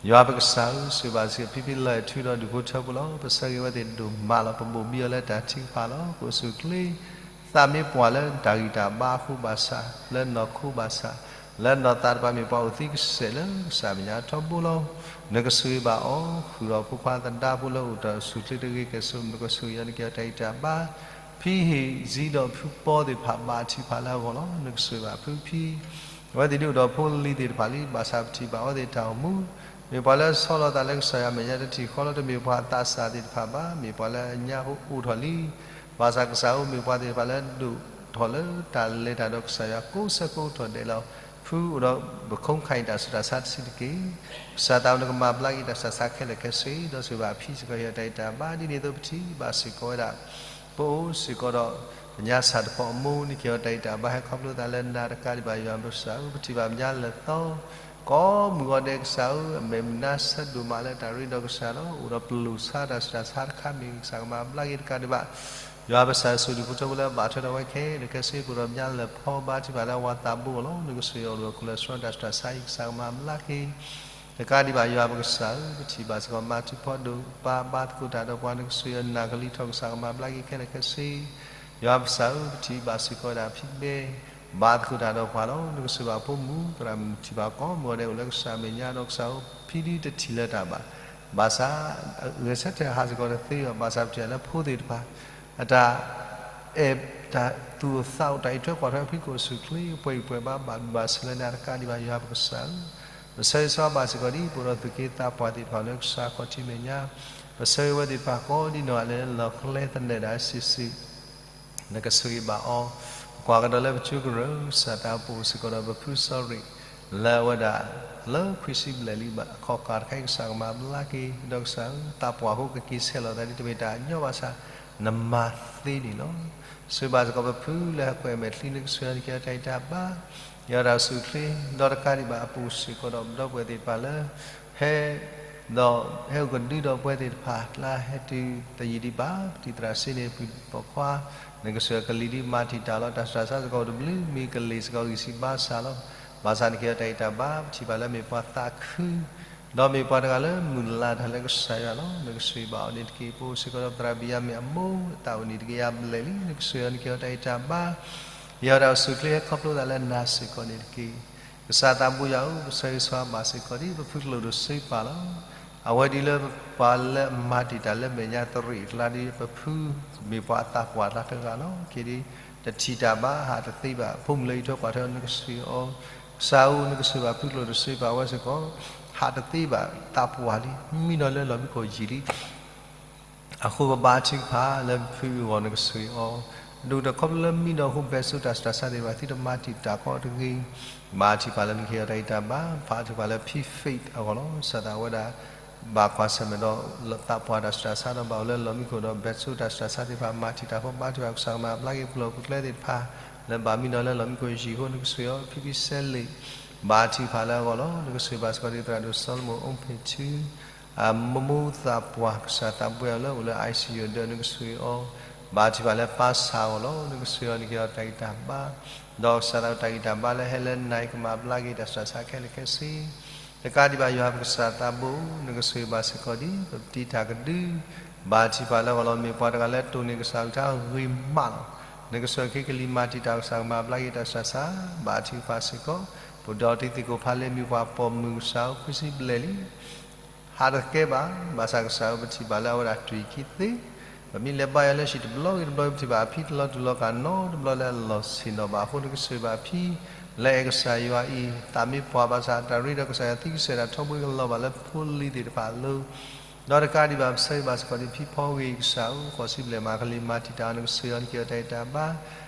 ယွၤပကစၢ်ဧၢ, ဆိၣ်ဂ့ၤဘၣ်စ့ၢ်ကီးဖံဖံလၢၢ်ထူဒီးဒူၣ်ဖိထၢဖိလီၤ. ပဆၢဂ့ၤဝဲသ့ၣ်ဒိၣ်မးလီၤ. ပဘိၣ်ဘံအီၤလၢတၢ်ထုကဖၣ်လီၤ. ပအိၣ်ဆူၣ်ချ့ သးမ့ၢ်ပှၢ်လၢတၢ်ဂံၢ်တၢ်ဘါအဃိဘၣ်ဆၣ်, လၢနီၢ်ခိဘၣ်ဆၣ်, လၢနီၢ်သးတဖၣ်မ့ၢ်ပှၤအိၣ်သံကစဲာ်လၢကစၢ်မဲာ်ညါထီဘိလီၤ. နကဆိၣ်ဂ့ၤဘၣ်အီၤ, ဃုာ်ဒီးဖိခွါသဒါဖိလၢအိၣ်တ့ၢ်ဆူၣ်ချ့တဂ့ၤကဲၣ်ဆိး, နကဆိၣ်ဂ့ၤအီၤနကဲအီၤတၢ်ဂံၢ်တၢ်ဘါ ဖံဟ့ၣ်စံဒီးဖုပီသ့ၣ်တဖၣ်ဘၣ်ထံၣ်ဖးလၢအဂီၢ်လီၤ. နကဆိၣ်ဂ့ၤဘၣ်ဖုဖံ အဝဲသ့ၣ်ဒ်အိၣ်ဒီးဖိလံၤသ့ၣ်တဖၣ်လံ, ဘၣ်ဆၣ်ပထံၣ်ဘၣ်အဝဲသ့ၣ်တၢ်အိၣ်မူ, မ့ၢ်ပှၤလၢဆီလီၤသးလၢကစၢ်ယွၤမဲာ်ညါတထံၣ်ဃီလီၤ. တမ့ၢ်ပှၤသးစၢ်သ့ၣ်တဖၣ်ဘၣ်, မ့ၢ်ပှၤလၢအညါအိၣ်ထီၣ်လံ. ဘၣ်ဆၣ်ကစၢ်အိၣ်မ့ၢ်ပှၤသ့ၣ်တဖၣ်လၢဒိၣ်ထီၣ်လၢတၢ်လဲၤတၢ်ဒီးကစၢ်ယွၤကိးဆၢကိးကတီၢ်ဒဲးလီၤ. ဖုအိၣ်ဒီးပခိၣ်ခါအံၤတၢ်ဆူးတၢ်ဆါတဆံးတက့ၢ်. ကစၢ်သးနကမၤဘျါက့ၤတၢ်ဆူးတၢ်ဆါခဲလၢာ်ခဲဆ့, ဒီးဆိၣ်ဂ့ၤဘၣ်ဖံစ့ၢ်ကီးဟ့ၣ်အီၤတၢ်ဂံၢ်တၢ်ဘါ, ဒ်န့ၣ်အသိးပထံၣ်ဘၣ်စ့ၢ်ကီးဝဲဒၣ် ပအိၣ်စ့ၢ်ကီးဒီး ပညါစၢ်တဖီအမိၢ် နကဟ့ၣ်အီၤတၢ်ဂံၢ်တၢ်ဘါ ဟဲခီဖျိသးလၢနၤတကးဒံးဘၣ် ယွၤပကစၢ်ဧၢ, ပထံၣ်ဘၣ်ပညါလၢာ်သီ ကိးမုၢ်ဂီၤဒဲးကစၢ်ဧၢ, အမဲာ်မုာ်နါဆၢဒိၣ်မးလၢတၢ်ရ့ဒီးကစၢ်လီၤ. အိၣ်ဒီးပလိာ်ဆါတၢ်ဆူးတၢ်ဆါတခါမ့ၢ်ဂ့ၤ ကစၢ်ကမၤဘျါက့ၤတကးဒံးဘၣ် ယွၤပကစၢ် ဆိၣ်ဒူၣ်ဖိထၢဖိလၢအဘၣ်ထွဲဒီးဝဲခဲလၢာ်ခဲဆ့ ပအိၣ်ဒီးပညါလၢာ်ဖီဘါထုကဖၣ်လၢအဝၤသးဘိအဂီၢ်လီၤ. နကဆိၣ်ဂ့ၤအီၤအိၣ်ဒီးခိၣ်လၢာ်ဆှီတၢ်ဆူးတၢ်ဆါအံၤ ကစၢ်ကမၤဘျါက့ၤ တကးဒံးဘၣ် ယွၤပကစၢ်ဧၢ, ပထံၣ်ဘၣ်စ့ၢ်ကီး မၤထူၣ်ဖီဒိၣ်ပၢ်ဘါသကိးတၢ်ဒီးပှၤ နကဆိၣ်ဂ့ၤအီၤနၢ်ကလံၤထီၣ် ကစၢ်ကမၤဘျါက့ၤခဲလၢာ်ခဲဆ့ ယွၤပကစၢ်ဧၢ, ပထံၣ်ဘၣ်စ့ၢ်ကီးဝဲဒၣ်ဖံဘဲ ဘါသကိးတၢ်ဒီးပှၤလီၤ. နကဆိၣ်ဂ့ၤဘၣ်ဖိမုၣ် သရၣ်မုၣ်ထံၣ်ဘၣ်ကိးမုၢ်ဂီၤဒဲးအိၣ်လၢကစၢ်မဲာ်ညါဒီးကစၢ်ဧၢ, ဖံဒုတထံၣ်လၢၤတၢ်ဘၣ်, ဘၣ်ဆၣ် ဂဲၤဆၢထၢၣ်ဟးစ့ၢ်ကီးတသ့ဘၣ်, ဘၣ်ဆၣ်ပထံၣ်လၢဖိသ့ၣ်တဖၣ် အတၢ်အဲၣ်တၢ်သူၣ်အိၣ်သးအိၣ် တၢ်အံးထွဲကွၢ်ထွဲဖံကအိၣ်ဆူၣ်ချ့ ပှဲၤအံၤပှဲၤဘါ ဘၣ်ဒူဘၣ်ဆၢလၢနၤတကးဒံးဘၣ် ယွၤပကစၢ်ဧၢ, ပဆၢဂ့ၤဆၢဝါဘၣ်စ့ၢ်ကီးဒ် ပအိၣ်ဒီးသူၣ်က့သးပှၢ်သ့ၣ်တဖၣ်လၢကစၢ်ခီၣ်ထံးမဲာ်ညါ, ပဆၢဂ့ၤဝဲသ့ၣ်တဖၣ်ကိးဒ်နီၢ်ဂၤလၢလီၢ်ကျဲသနၢၣ်ဒၣ်စုာ်စုာ် နကဆိၣ်ဂ့ၤဘၣ်အီၤ, ပကွၢ်ကဒီးလၢပကၠိကရၢၢ် ကစၢ်သးပအိၣ်စ့ၢ်ကီးဒီးပဖုစီၤရ့ၣ် လၢအဝဲဒၣ် လၢခွံဆံဘျဲၣ်လံဘၣ် အခီၣ်ခါတခါအံၤ ကစၢ်ကမၤဘျါက့ၤ ဒီးကစၢ်ဧၢ သးပှၢ်ဖိကက့ၤဆဲးလီၤသးဒ်တမ့ၢ်တၢ်ညီဘၣ်ဆၣ် နမၤသ့န့ၣ်လီၤ. ဆိၣ်ဂ့ၤဘၣ်စ့ၢ်ကီးပဖုလၢဟဲကွံာ်အမဲာ်ချံ နကဆိၣ်ဂ့ၤအီၤနကဲအီၤတၢ်ဂံၢ်တၢ်ဘါ, ယွၤတၢ်အိၣ်ဆူၣ်ချ့ ဒီးတကးဒံးဘၣ်အပူၤစ့ၢ်ကီးဒီး ပဒီပုၢ်ဝဲၢ်သ့ၣ်တဖၣ်လၢ ဟဲ ဒီးဟဲအိၣ်ကဒုဒီးပဝဲသ့ၣ်တဖၣ် လၢဟဲတုၤသယံၤဒံးဘၣ် ပတံၤသရၣ်စ့န့ၣ် ပှၤပိာ်ခွါ နကဆိၣ်ဂ့ၤအီၤကလံၤဒ်မၤတံာ်တာ်လီၤ. တၢ်ဆူးတၢ်ဆါစ့ၢ်ကီးအိၣ်တဘျုး မ့ၢ်ကလ့ၢ်စ့ၢ်ကီးဂံၢ်စၢ်ဘါစၢ်လီၤ. ဘၣ်ဆၣ်နကဟ့ၣ်အီၤတၢ်ဂံၢ်တၢ်ဘါ ပထံၣ်ဘၣ်လၢမ့ၢ်ပှၤသးခု ဒီးမ့ၢ်ပှၤတဂၤလၢမုၢ်လၢ်တၢ်လၢကစၢ်ယွၤလီၤ. နကဆိၣ်ဂ့ၤဘၣ်အီၤန့ၣ်တက့ၢ်. ပအိၣ်စ့ၢ်ကီးဒီးပသရၣ်ဘံၣ်ယၤမ့ၣ်အမိၢ် အသးအိၣ်နံၣ်တကယၤဘျဲၣ်လံ. နကဆိၣ်ဂ့ၤအီၤ နကဟ့ၣ်အီၤတၢ်ဂံၢ်တၢ်ဘါ ယွၤတၢ်အိၣ်ဆူၣ်ချ့ဟဲခီဖျိသးလၢနၤစ့ၢ်ကီးန့ၣ်တက့ၢ်. ကစၢ်သးဘိယွၤဧၢ, ပဆၢဂ့ၤဆၢဝါဘၣ်စ့ၢ်ကီးဒ် ပဖုကျိၣ်ဒိၣ်စ့ပၢ်လီၤ. အဝဲဒ်လၢပှၤလၢအမၤတံာ်တာ်လၢမဲာ်ညါတရံးအကျါဒ် ပဖုမ့ၢ်ပှၤအသးပှၢ်အကျါတဂၤလီၤ. က့ၤဒ် တထံၣ်တၢ်ဘၣ် ဟးတသ့ဘၣ် ဖိမုၣ်လၢအံးထွဲကွၢ်ထွဲအီၤ နကဆိၣ်ဂ့ၤအီၤ, ကစၢ်ဧၢ နကဆိၣ်ဂ့ၤဘၣ်ဖုကျိၣ်ဒိၣ်စ့ပၢ်ဝဲစ့ၢ်ကီး ဟးတသ့ဘၣ် သးပှၢ်လံ မံနီၤလၢလီၢ်မံခိၣ်ယံာ်လံ အဃိပဘါထုကဖၣ်လၢဖုအဂီၢ် နကဆိၣ်ဂ့ၤအီၤ, ဒ်သိးခီဖျိလၢမံဒီးအဃိ ဘဲၣ်ဆိတၢ်ဆူးတၢ်ဆါသ့ၣ်တဖၣ် သုတမၤတံာ်တာ်ကီးတဂ့ၤ. ဘါထုကဖၣ်လၢနကဟ့ၣ်အီၤတၢ်ဂံၢ်တၢ်ဘါ, ဘါထုကဖၣ်လၢဖံ faith အဂီၢ်လီၤ. ကစၢ်သးဝဲဒၣ် ဘၣ်ကွၢ်ဆၢၣ်မဲာ်ဒီးသးပှၢ်တၢ်ဆူးတၢ်ဆါဒီး ဘၣ်အိၣ်လၢလီၢ်မံခိၣ်ဒီး ဘဲၣ်ဆိတၢ်ဆူးတၢ်ဆါသ့ၣ်တဖၣ် မၤတံာ်တာ်ဃီ ဘါထုကဖၣ်ကစၢ်ကမၤဘျါက့ၤပလီၢ်ပူၤကျဲသ့ၣ်တဖၣ် လၢဘၣ်မံနီၤလၢလီၢ်မံခိၣ်ယံာ်အဃိ နကဆိၣ်ဂ့ၤအီၤ ဖံဖံစဲလ့း ဘါထုကဖၣ်လၢအဂီၢ်လီၤ. နကဆိၣ်ဂ့ၤဘၣ်စ့ၢ်ကီးဒ်သရၣ်ဒိၣ်စီၤလမုၣ်အိၣ်ဖ့ၣ်ထူ အမိၢ်သးပှၢ် ကစၢ်သးဘိယွၤလၢအိၣ်လၢ ICU ဒီး နကဆိၣ်ဂ့ၤအီၤ ဘါထုကဖၣ်လၢပၢ်ဆၣ်အဂီၢ်လီၤ. နကဆိၣ်ဂ့ၤအီၤ နကဟ့ၣ်အီၤတၢ်ဂံၢ်တၢ်ဘါ ဒီးကစၢ်သးတၢ်ဂံၢ်တၢ်ဘါလၢဟဲလၢနၤအံၤ ကမၤဘျါက့ၤတၢ်ဆူးတၢ်ဆါခဲလၢာ်ခဲဆ့ တကးဒံးဘၣ်ယွၤပကစၢ်သးဘိ နကဆိၣ်ဂ့ၤဘၣ်စ့ၢ်ကီးဒ် ပတံၤတၢ်ကဒု ဘါထုကဖၣ်လၢအဂီၢ်လီၤ. မ့ၢ်ပှၤတဂၤလၢတိၢ်န့ၢ်ကစၢ်အကလုၢ်ကထါဂ့ၤမးလီၤ. နကဆိၣ်ဂ့ၤအီၤ ကလံၤမၤတံာ်တာ် ကစၢ်ကမၤဘျါက့ၤတၢ်ဆူးတၢ်ဆါ ဘါထုကဖၣ်စ့ၢ်ကီး ပဒိးတံၤသကိးဖးလ့ မ့ၢ်ပှၤပိာ်မုၣ်ကစၢ်ဧၢ ခွံဆံဘျဲၣ်လံ ဟးတကဲဘၣ်. ဘၣ်ဆၣ်ကစၢ်ဧၢ ပထံၣ်ဘၣ်လၢအဝဲဒၣ်တြံၢ်ခံသ့, ပမ့ၢ်လဲၤဘါယွၤလၢဟံၣ်တဘျီဂ့ၤတဘျီ ပထံၣ်ဘၣ်အဖံတလီၤတူာ်လီၤကာ်နီတဘျီလၢအလီၢ်ဆ့ၣ်နီၤဘၣ်အဃိ နကဆိၣ်ဂ့ၤဘၣ်အဖံ လၢအဲၣ်ကစၢ်ယွၤအံၤ သးမ့ၢ်ပှၢ်ဘၣ်ဆၣ် တၢ်ရ့ဒီးကစၢ်ယွၤသံကစဲာ်ဒၣ်ထီဘိကလီၤဘၣ်လၢဖိလံၤသ့ၣ်တဖၣ်အလိၤ ဒီးတကးဒံးဘၣ် ပဆၢဂ့ၤဘၣ်စ့ၢ်ကီးဒ် ဖံဖီဂ့ၤကစၢ်ဧၢ, ဃိးဆံဘျဲၣ်မၤကလံၤမၤတံာ်တာ်အီၤ နကဆိၣ်အီၤ နကဟ့ၣ်အီၤတၢ်အံၣ်တၢ်ဘါ,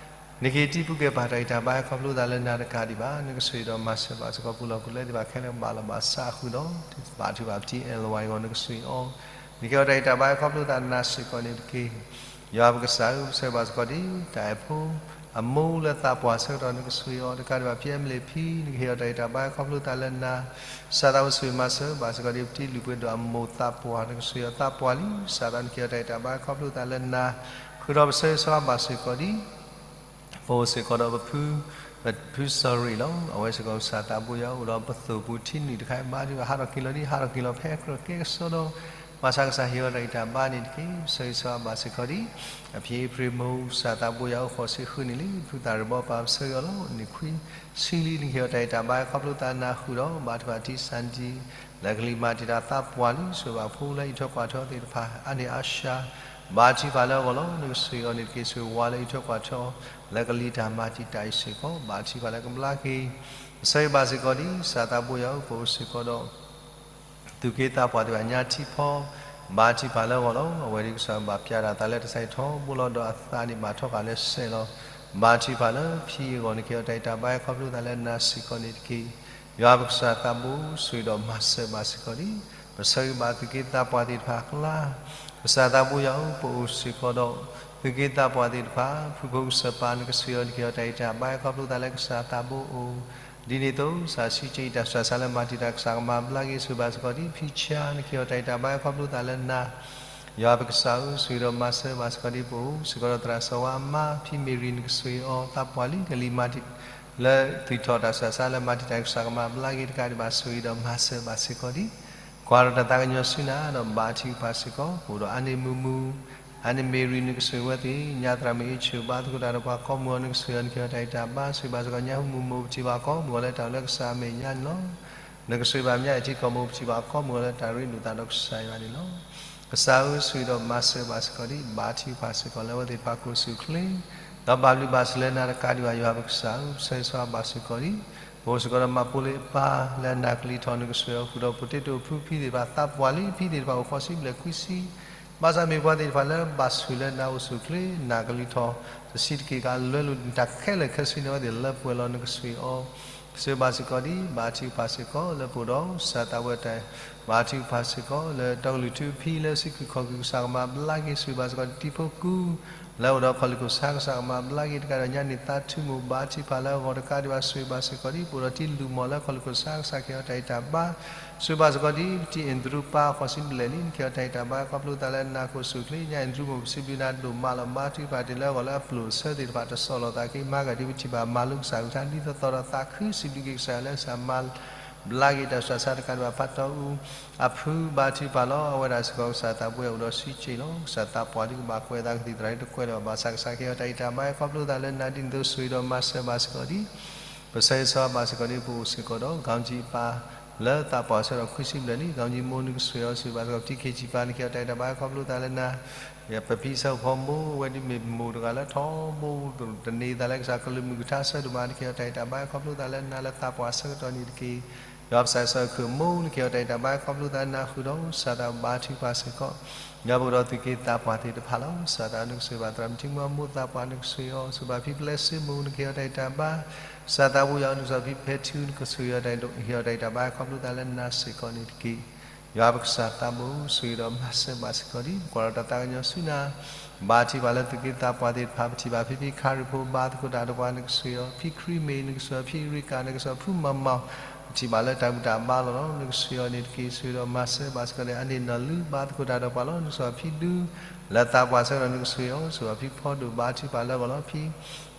နကဟ့ၣ်တံၤပူၤကဲၤပာ်တၢ်အံၣ်တၢ်ဘါ ခီဖျိသးလၢနၤတကးဒံးဘၣ်, နကဆိၣ်အံၤဒီးမၤစၢၤဘၣ်စ့ၢ်ကီး ပူၤလီၢ်ပူၤလဲသ့ၣ်တဖၣ်ခဲလၢာ် ဘၣ်လီၤဘၣ်စးအဃုာ်ဒီး ဘါထုကဖၣ်ပတံၤအဲၣ်လဝါအံၤအဂီၢ် နကဆိၣ်အီၤ, နကဟ့ၣ်အီၤတၢ်အံၣ်တၢ်ဘါ ခီဖျိသးနၤစ့ၢ်ကီးန့ၣ်တက့ၢ်. ယွၤပကစၢ်ဧၢ, ပဆၢဂ့ၤဘၣ်စ့ၢ်ကီးဒ် တၢ်အဲၣ်ဖိ အမိၢ်လၢသးပှၢ်ဆၢကတီၢ် နကဆိၣ်အီၤ, တကးဒံးဘၣ် ဖံအဲမလ့းဖံ နကဟ့ၣ်အီၤတၢ်အံၣ်တၢ်ဘါ ခီဖျိသးလၢနၤ, စးသးအိၣ်ဆိၣ်ဂ့ၤမၤစၢၤဘၣ်စ့ၢ်ကီးဒ် ပတံၤလုၢ်ပှ့ၤဒိၣ်အမိၢ်သးပှၢ် နကဆိၣ်အီၤ, သးပှၢ်လံ စးသး နကဟ့ၣ်အီၤတၢ်အံၣ်တၢ်ဘါ ခီဖျိသးလၢနၤ, ဃုာ်ဒီးပဆၢဂ့ၤဆၢဝါဘၣ်စ့ၢ်ကီးဒ် ပအိၣ်စ့ၢ်ကီးဒီးပဖု, ပဖုစီၤရ့ၣ်လီၤ. အဝဲစ့ၢ်ကီးကစၢ်သးဘိယွၤအိၣ်ဒီးပသိၣ်ပူၤထံနုာ်တခါအံၤ ဘါထုကဖၣ် ဟးထီၣ်က့ၤလီၤဒ် ဟးထီၣ်က့ၤလီၤဖဲအကြၢးကဲကစီဒီး ဘၣ်ဆၣ်ကစၢ်ဟ့ၣ်အီၤတၢ်ဂံၢ်တၢ်ဘါန့ၣ်တက့ၢ်. ပဆၢဂ့ၤဆၢဝါဘၣ်စ့ၢ်ကီးဒ် အဖံအ့ဖြ့ၣ်မိၢ် ကစၢ်သးဘိယွၤအိၣ်ဃိးဆံဃုနံၣ်လံ ဖုသၣ်ရ့ၣ်ဘီပၢ် ပဆၢဂ့ၤအီၤလီၤ. နံၣ်ခွံဆံလံ နကဟ့ၣ်အီၤတၢ်ဂံၢ်တၢ်ဘါ ခီဖျိသးနၤဃုာ်ဒီး ဘါထုကဖၣ်ထံစၣ်ဒံ လၢကလံၤမၤတံာ်တာ်သးပှၢ်လံ ဆိၣ်ဂ့ၤဘၣ်ဖိလၢအအံးထွဲကွၢ်ထွဲအီၤသ့ၣ်တဖၣ် အါန့ၢ်အါဆှါ ဘါထုကဖၣ်လၢအဂီၢ်လီၤ. နကဆိၣ်ဂ့ၤအီၤန့ၣ်တက့ၢ်. ဆိၣ်ဂ့ၤဝၤလၢအံးထွဲကွၢ်ထွဲအီၤ လၢကလံၤတၢ်မၤတံာ်တာ်အံၤစ့ၢ်ကီး ဘါထုကဖၣ်လၢကဘျါက့ၤ ပဆၢဂ့ၤဘၣ်စ့ၢ်ကီးဒ် ကစၢ်သးဘိယွၤအိၣ်ပအိၣ်စ့ၢ်ကီးဒီး သူၣ်က့သးပှၢ်သ့ၣ်တဖၣ်ညါထံဖီ ဘါထုကဖၣ်လၢအဂီၢ်လီၤ. အဝဲဒ်ကစၢ်ဘၣ်ပျဲဒၣ်သးလၢတၢ်ဆါဟံၣ်ထီဘိလီၤ ဒီးအသးန့ၣ်ဘၣ်ထီၣ်ဃာ်လၢစဲးလီၤ. ဘါထုကဖၣ်လၢဖံအဂီၢ် နကဟ့ၣ်အီၤတၢ်ဂံၢ်တၢ်ဘါ ခီဖျိသးလၢနၤစ့ၢ်ကီးန့ၣ်တက့ၢ်. ယွၤပကစၢ်သးဘိ ဆိၣ်ဂ့ၤဒီးမၤစၢၤဘၣ်စ့ၢ်ကီးဒ် ပဆၢဂ့ၤဘၣ်သူၣ်က့သးပှၢ်သ့ၣ်တဖၣ်အကျါ ကစၢ်သးဘိယွၤအိၣ်ပအိၣ်စ့ၢ်ကီးဒီး သူၣ်က့သးပှၢ်သ့ၣ်တဖၣ် ဖုဖိကစၢ်ပၢ် နကဆိၣ်ဂ့ၤအီၤ နကဟ့ၣ်အီၤတၢ်ဂံၢ်တၢ်ဘါ ခီဖျိသးလၢကစၢ်သးဘိအိၣ် ဒ်န့ၣ်အသိး ကစၢ်စံးက့ၤ တၢ်ဆူးတၢ်ဆါလၢမၤတံာ်တာ် ကစၢ်ကမၤဘျါက့ၤ ဆိၣ်ဂ့ၤဘၣ်စ့ၢ်ကီးဒ် ဖံဆါ နကဟ့ၣ်အီၤတၢ်ဂံၢ်တၢ်ဘါ ခီဖျိသးလၢနၤ ယွၤပကစၢ်ဧၢ, ဆိၣ်ဂ့ၤဒီးမၤစၢၤဘၣ်စ့ၢ်ကီးဒ်ပအိၣ်စ့ၢ်ကီးဒီး သရၣ်စီၤဝါအမါ ဖံမ့ၢ်ရံၤ နကဆိၣ်ဂ့ၤအီၤ သးပှၢ်လံ ကလံၤမၤတံာ် လၢသူၣ်ထီၣ်တၢ်ဆူးတၢ်ဆါလၢမၤတံာ်တာ် ကစၢ်ကမၤဘျါက့ၤတကးဒံးဘၣ် ဆိၣ်ဂ့ၤဒီးမၤစၢၤဘၣ်စ့ၢ်ကီးဒ် ကွၢ်ဒီးတၢ်သးကညီၤဆူနၤ ဒီးဘါထုကဖၣ်စ့ၢ်ကီး ပအိၣ်ဒီးအါန့ၢ်မုာ်မုာ် အါန့ၢ်မ့ၢ်ရံၤ နကဆိၣ်ဂ့ၤဝဲသ့ၣ် ညါသရၣ်မုၣ်အ့ၣ်ဆူၣ် ဘါသကိးတၢ်ဒီးပှၤကိးမုၢ်ဂီၤ နကဆိၣ်ဂ့ၤအီၤ နကဟ့ၣ်အီၤတၢ်ဂံၢ်တၢ်ဘါ ဆိၣ်ဂ့ၤဘၣ်စ့ၢ်ကီး ညါဟူမုၢ်မိၢ် ပထံၣ်ဘၣ်ကိးမုၢ်ဂီၤ လၢတၢ်အိၣ်လၢကစၢ်အမဲာ်ညါန့ၣ်လီၤ. နကဆိၣ်ဂ့ၤဘၣ်မ့ၢ်ညါအံၤထံကီၢ်မုၢ် ပထံၣ်ဘၣ်ကိးမုၢ်ဂီၤ လၢတၢ်ရ့ဒိၣ်သးဒီးကစၢ်ယွၤန့ၣ်လီၤ. ကစၢ်ဧၢ, ဆိၣ်ဂ့ၤဒီးမၤစၢၤဘၣ်စ့ၢ်ကီးဒ် ဘါထုကဖၣ်စ့ၢ်ကီး လၢအဝဲသ့ၣ်တဖၣ်ကအိၣ်ဆူၣ်အိၣ်ချ့ ဒီးဘၣ်ဘျုးဘၣ်ဆိၣ်လၢနၤတကးဒံးဘၣ် ယွၤပကစၢ်ဧၢ, ပဆၢဂ့ၤဆၢဝါဘၣ်စ့ၢ်ကီးဒ် ပအိၣ်စ့ၢ်ကီးဒီးမၤဖိလ့အပၢ် လၢအနၢ်ကလံၤထီၣ် နကဆိၣ်ဂ့ၤအီၤ ဃုာ်ဒီးဖိတ့တိာ်ဖုဖံသ့ၣ်တဖၣ် သးပှၢ်လံ ဖံသ့ၣ်တဖၣ်အိၣ်ဃိးဆံဘျဲၣ်ခွံဆံ ဘၣ်ဆၣ်မ့ၢ်ပှၤသ့ၣ်တဖၣ်လၢဘၣ်ဆိၣ်လၢနၤအိၣ်ဆူၣ်အိၣ်ချ့ နၢ်ကလံၤထီၣ် တဆံးတက့ၢ် ကလဲလိာ်တၢ်ခဲလၢာ်ခဲဆ့န့ၣ် အဝဲသ့ၣ်လၢပှဲၤလီၤ နကဆိၣ်ဂ့ၤအီၤ ဆိၣ်ဂ့ၤဘၣ်စ့ၢ်ကီးဒ် ဘါထုကဖၣ်စ့ၢ်ကီး လၢပအိၣ်ဒီး ကစၢ်သးဝဲတၢ် ဘါထုကဖၣ်စ့ၢ်ကီး လၢတီကလုၢ်ထူဖံ လၢစုခုၣ်ခီၣ်ခုၣ် ကစၢ်ကမၤဘျါက့ၤ ဆိၣ်ဂ့ၤဘၣ်စ့ၢ်ကီး တံၤဖိကူ လၢအိၣ်ဒီးခီၣ်လ့ၢ်ခိၣ်ဆါ ကစၢ်ကမၤဘျါက့ၤတကးဒီး ညါန့ၢ်သးထူမိၢ် ဘါထုကဖၣ်လၢအဂီၢ်တကးဒံးဘၣ် ဆိၣ်ဂ့ၤဘၣ်စ့ၢ်ကီးဒ် ပအိၣ်ဒီးတံၤလုၢ်မီၢ်လၢခီၣ်လ့ၢ်ခိၣ်ဆါ ကစၢ်ကဟ့ၣ်အီၤတၢ်ဂံၢ်တၢ်ဘါ ဆိၣ်ဂ့ၤဘၣ်စ့ၢ်ကီးဒ် ပတံၤအဲၣ်ဒရူးပၢ် ဃိးဆံဘျဲၣ်လံ နကဟ့ၣ်အီၤတၢ်ဂံၢ်တၢ်ဘါ ခီဖျိသးလၢနၤကအိၣ်ဆူၣ်အိၣ်ချ့ ညါအဲၣ်ဒရူးမိၢ် ပစံးဘျုးနၤဒိၣ်မးလီၤ ဘါထုကဖၣ်တ့ၢ်လၢအဂီၢ်လၢအပျိာ်အဆၢသ့ၣ်တဖၣ် တစီၣ်လီၤသးက့ၤ မၤကဒံးပထံၣ်ဘၣ်မၤလိကစၢ်ကလုၢ်ကထါ ဒ်သိးသိးဒီးသးခု စံးဘျုးက့ၤကစၢ်ယွၤလၢကစၢ်မၤ ဘျါက့ၤတၢ်ဆူးတၢ်ဆါတကးဒံးဘၣ် ဖးတီအူ အဖု ဘါထုကဖၣ်လီၤ အဝဲဒၣ်စ့ၢ်ကီး ကစၢ်သးဘိယွၤအိၣ်ဒီးစံးက့ၤလီၤ ကစၢ်သးပှၢ်လံ ကဘၣ်ကွဲးအသး ကသံၣ်သရၣ်လံ တကွဲးလၢၤဘၣ် ဘၣ်ဆၣ်ကစၢ် ကဟ့ၣ်အီၤတၢ်ဂံၢ်တၢ်ဘါ ခီဖျိသးလၢနၤ ဒ်န့ၣ်အသိး ဆိၣ်ဂ့ၤဒီးမၤစၢၤဘၣ်စ့ၢ်ကီးဒ် ပဆၢဂ့ၤဆၢဝါဘၣ်စ့ၢ်ကီးဒ် ပအိၣ်စ့ၢ်ကီးဒီး ကီၤကၠံၣ်ပၢ် လၢသးပှၢ်ဆၢကတီၢ်ခွံဆံဘျဲၣ်လံ ကီၤကၠံၣ်မိၢ် နကဆိၣ်ဂ့ၤအီၤ ဆိၣ်ဂ့ၤဘၣ်စ့ၢ်ကီး ပတံၤခ့ၣ်ကၠံၣ်ပၢ် နကဟ့ၣ်အီၤတၢ်ဂံၢ်တၢ်ဘါ ခီဖျိသးလၢနၤ ပဖံဆၢဖိမိၢ် အဝဲဒ်မ့ၢ်မိၢ်တဂၤလၢထီဘိ တန့ၢ်သးလၢကစၢ်ကလုၢ်မုၢ်ကထါဆၢဒိၣ်မး နကဟ့ၣ်အီၤတၢ်ဂံၢ်တၢ်ဘါ ခီဖျိသးလၢနၤ လၢသးပှၢ်ဆၢကတီၢ်န့ၣ်တက့ၢ်. ယွၤပကစၢ်စီၤခုၣ်မိၢ် နကဟ့ၣ်အီၤတၢ်ဂံၢ်တၢ်ဘါ ခီဖျိသးလၢနၤဃုာ်ဒီး ကစၢ်သးဘါထုကဖၣ်စ့ၢ်ကီး ယွၤပကဒီးသူၣ်က့သးပှၢ်သ့ၣ်တဖၣ်လီၤ. ကစၢ်သးနကဆိၣ်ဂ့ၤဘၣ်သရၣ်မုၣ်ထံမုၢ် အမိၢ်သးပှၢ် နကဆိၣ်ဂ့ၤအီၤ ဆိၣ်ဂ့ၤဘၣ်ဖံပျဲစ့မိၢ် နကဟ့ၣ်အီၤတၢ်ဂံၢ်တၢ်ဘါ ကစၢ်သးဘိယွၤ နကဆိၣ်ဂ့ၤဖံဖဲထူ နကဆိၣ်ဂ့ၤအီၤတၢ်ဂံၢ်တၢ်ဘါ ခီဖျိသးလၢနၤစ့ၢ်ကီးန့ၣ်တက့ၢ်. ယွၤပကစၢ်သးဘိ ဆိၣ်ဂ့ၤဒီးမၤစၢၤဘၣ်စ့ၢ်ကီးဒ် ပကွၢ်ဒီးတၢ်သးကညီၤဆူနၤ ဘါထုကဖၣ်လၢသူၣ်က့သးပှၢ်သ့ၣ်တဖၣ် ပထံၣ်ဘၣ်ဖံဖံခါရံၣ်ဖိ ဘါသကိးတၢ်ဒီးပှၤ နကဆိၣ်ဂ့ၤအီၤ ဖံခရံမ့ၢ် နကဆိၣ်ဂ့ၤအီၤ ဖံအရံကၤ နကဆိၣ်ဂ့ၤအီၤဖံမၤမၤ ပထံၣ်ဘၣ်လၢတၢ်ဘူၣ်တၢ်ဘါလီၤလီၤ နကဆိၣ်ဂ့ၤအီၤန့ၣ်တက့ၢ်. ဆိၣ်ဂ့ၤဒီးမၤစၢၤဘၣ်စ့ၢ်ကီးန့ၣ် အန့ၢ်နီၢ်လုၢ် ဘါသကိးတၢ်ဒီးပှၤလီၤ နကဆိၣ်ဂ့ၤအီၤဖံဒူ လၢသးပှၢ်ဆၢကတီၢ် နကဆိၣ်ဂ့ၤအီၤ ဆိၣ်ဂ့ၤအီၤဖံဖီဒိၣ် ဘါထုကဖၣ်လၢအဂီၢ်လၢအဖံ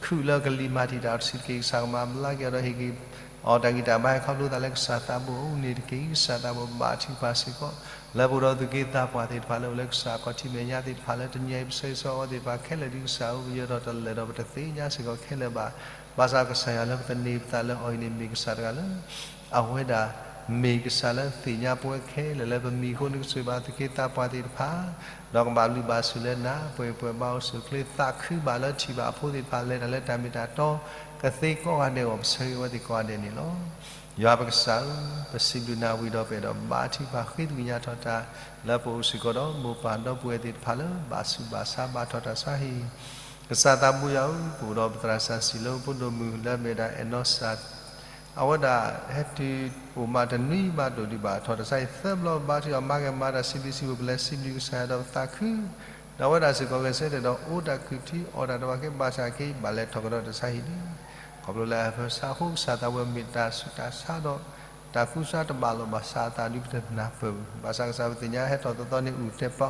ခုၣ်လၢကလံၤမၤတံာ်တာ်အီၤတဆံးတက့ၢ်. ကစၢ်ကမၤဘျါက့ၤအီၤဒီးဟ့ၣ်က့ၤ အီၤတၢ်ဂံၢ်တၢ်ဘါ ခီဖျိသးလၢကစၢ်သးဘိအိၣ်န့ၣ်တက့ၢ်. ကစၢ်သးဘိဘါထုကဖၣ်စ့ၢ်ကီး လၢပအိၣ်ဒီးသူၣ်က့သးပှၢ်သ့ၣ်တဖၣ် လၢအိၣ်လၢကစၢ်အခီၣ်ထံးမဲာ်ညါသ့ၣ်တဖၣ် လၢတနံၤအံၤ ပဆၢဂ့ၤဆၢဝါအီၤသ့ၣ်တဖၣ်ခဲလၢာ်ဒ်ကစၢ်ဧၢ ပယၢၤထီၣ်တလၢာ်ဒီးပတသ့ၣ်ညါစ့ၢ်ကီးခဲလၢာ်ဘၣ်. ဘၣ်ဆၣ်ကစၢ်ယွၤလၢပသန့ၤပသးလၢအီၤအံၤန့ၣ် မ့ၢ်ကစၢ်တဂၤလၢ အဝဲဒၣ် မ့ၢ်ကစၢ်လၢသ့ၣ်ညါပဝဲခဲလၢာ်လၢပမံၤအဃိ နကဆိၣ်ဂ့ၤဘၣ်သူၣ်က့သးပှၢ်သ့ၣ်တဖၣ် ဒီးကဘၣ်ဘျုးဘၣ်ဆိၣ်လၢနၤ ပှဲၤပှဲၤဘါအိၣ်ဆူၣ်အိၣ်ချ့ သးခုဘၣ်လၢထံၣ်ဘၣ်အဖိသ့ၣ်တဖၣ် လဲၤတၢ်လၢတၢ်မ့ၢ်တၢ်တီ ကသ့ကိးဂၤဒဲးအဂီၢ် ပဆၢဂ့ၤအဝဲသ့ၣ်ကိးဂၤဒဲးန့ၣ်လီၤ. ယွၤပကစၢ်ဧၢ, ပစံးဘျုးနၤဝံၤဒီး ပအဲၣ်ဒိးဘါထုကဖၣ်ဃ့ကညးထီၣ်တၢ် လၢပအိၣ်စ့ၢ်ကီးဒီး မိၢ်ပၢ်ဒီပုၢ်ဝဲၢ်သ့ၣ်တဖၣ်လၢ ဘၣ်ဆူးဘၣ်ဆါဘၣ်ထီၣ်တၢ်ဆါဟံၣ်, ကစၢ်သးဘိယွၤဧၢ, ပအိၣ်ဒီးပသရၣ်စီဆှံလၢဖိဒိၣ်မုၣ်လၢအမ့ၢ်ဝဲဒၣ်အဲၣ်နီၢ်စၢ် အဝဲဒၣ်ဟဲတုၤအိၣ်မးတနွံဘၣ်ဒိၣ်ဒံးဘၣ်ထီၣ်တၢ်ဆါဟံၣ်သၢဘျီဘါထုကဖၣ် မၤကမၤတၢ်စံးဘျုးစံးဖှိၣ် ပလဲၤစံးဘျုးကစၢ်ယွၤဒီးပသးခု, ဒီးအဝဲဒၣ်စ့ၢ်ကီးဂဲၤဆၢထၢၣ်ဒီးအိၣ်တၢ်ခုၣ်ထံ အီၣ်တၢ်တဘၣ်က့ ဘၣ်ဆၣ်က့ ဘၣ်လဲၤထီၣ်ကဒီးတၢ်ဆါဟံၣ်န့ၣ်, ခီဖျိလၢအဟၢဖၢဆါအဃိ ကစၢ်သးဘိယွၤမ့ၢ်တၢ်ဆူးတၢ်ဆါဒီး တၢ်ကူစါတဘၣ်လိာ်ဘၣ်ဆၣ်အသးဒုးပတနၢ်ပၢၢ်ဘၣ်. ဘၣ်ဆၣ်ကစၢ်ပသ့ၣ်ညါဟဲထီၣ်သီသီန့ၣ် အူၣ်တဲပီ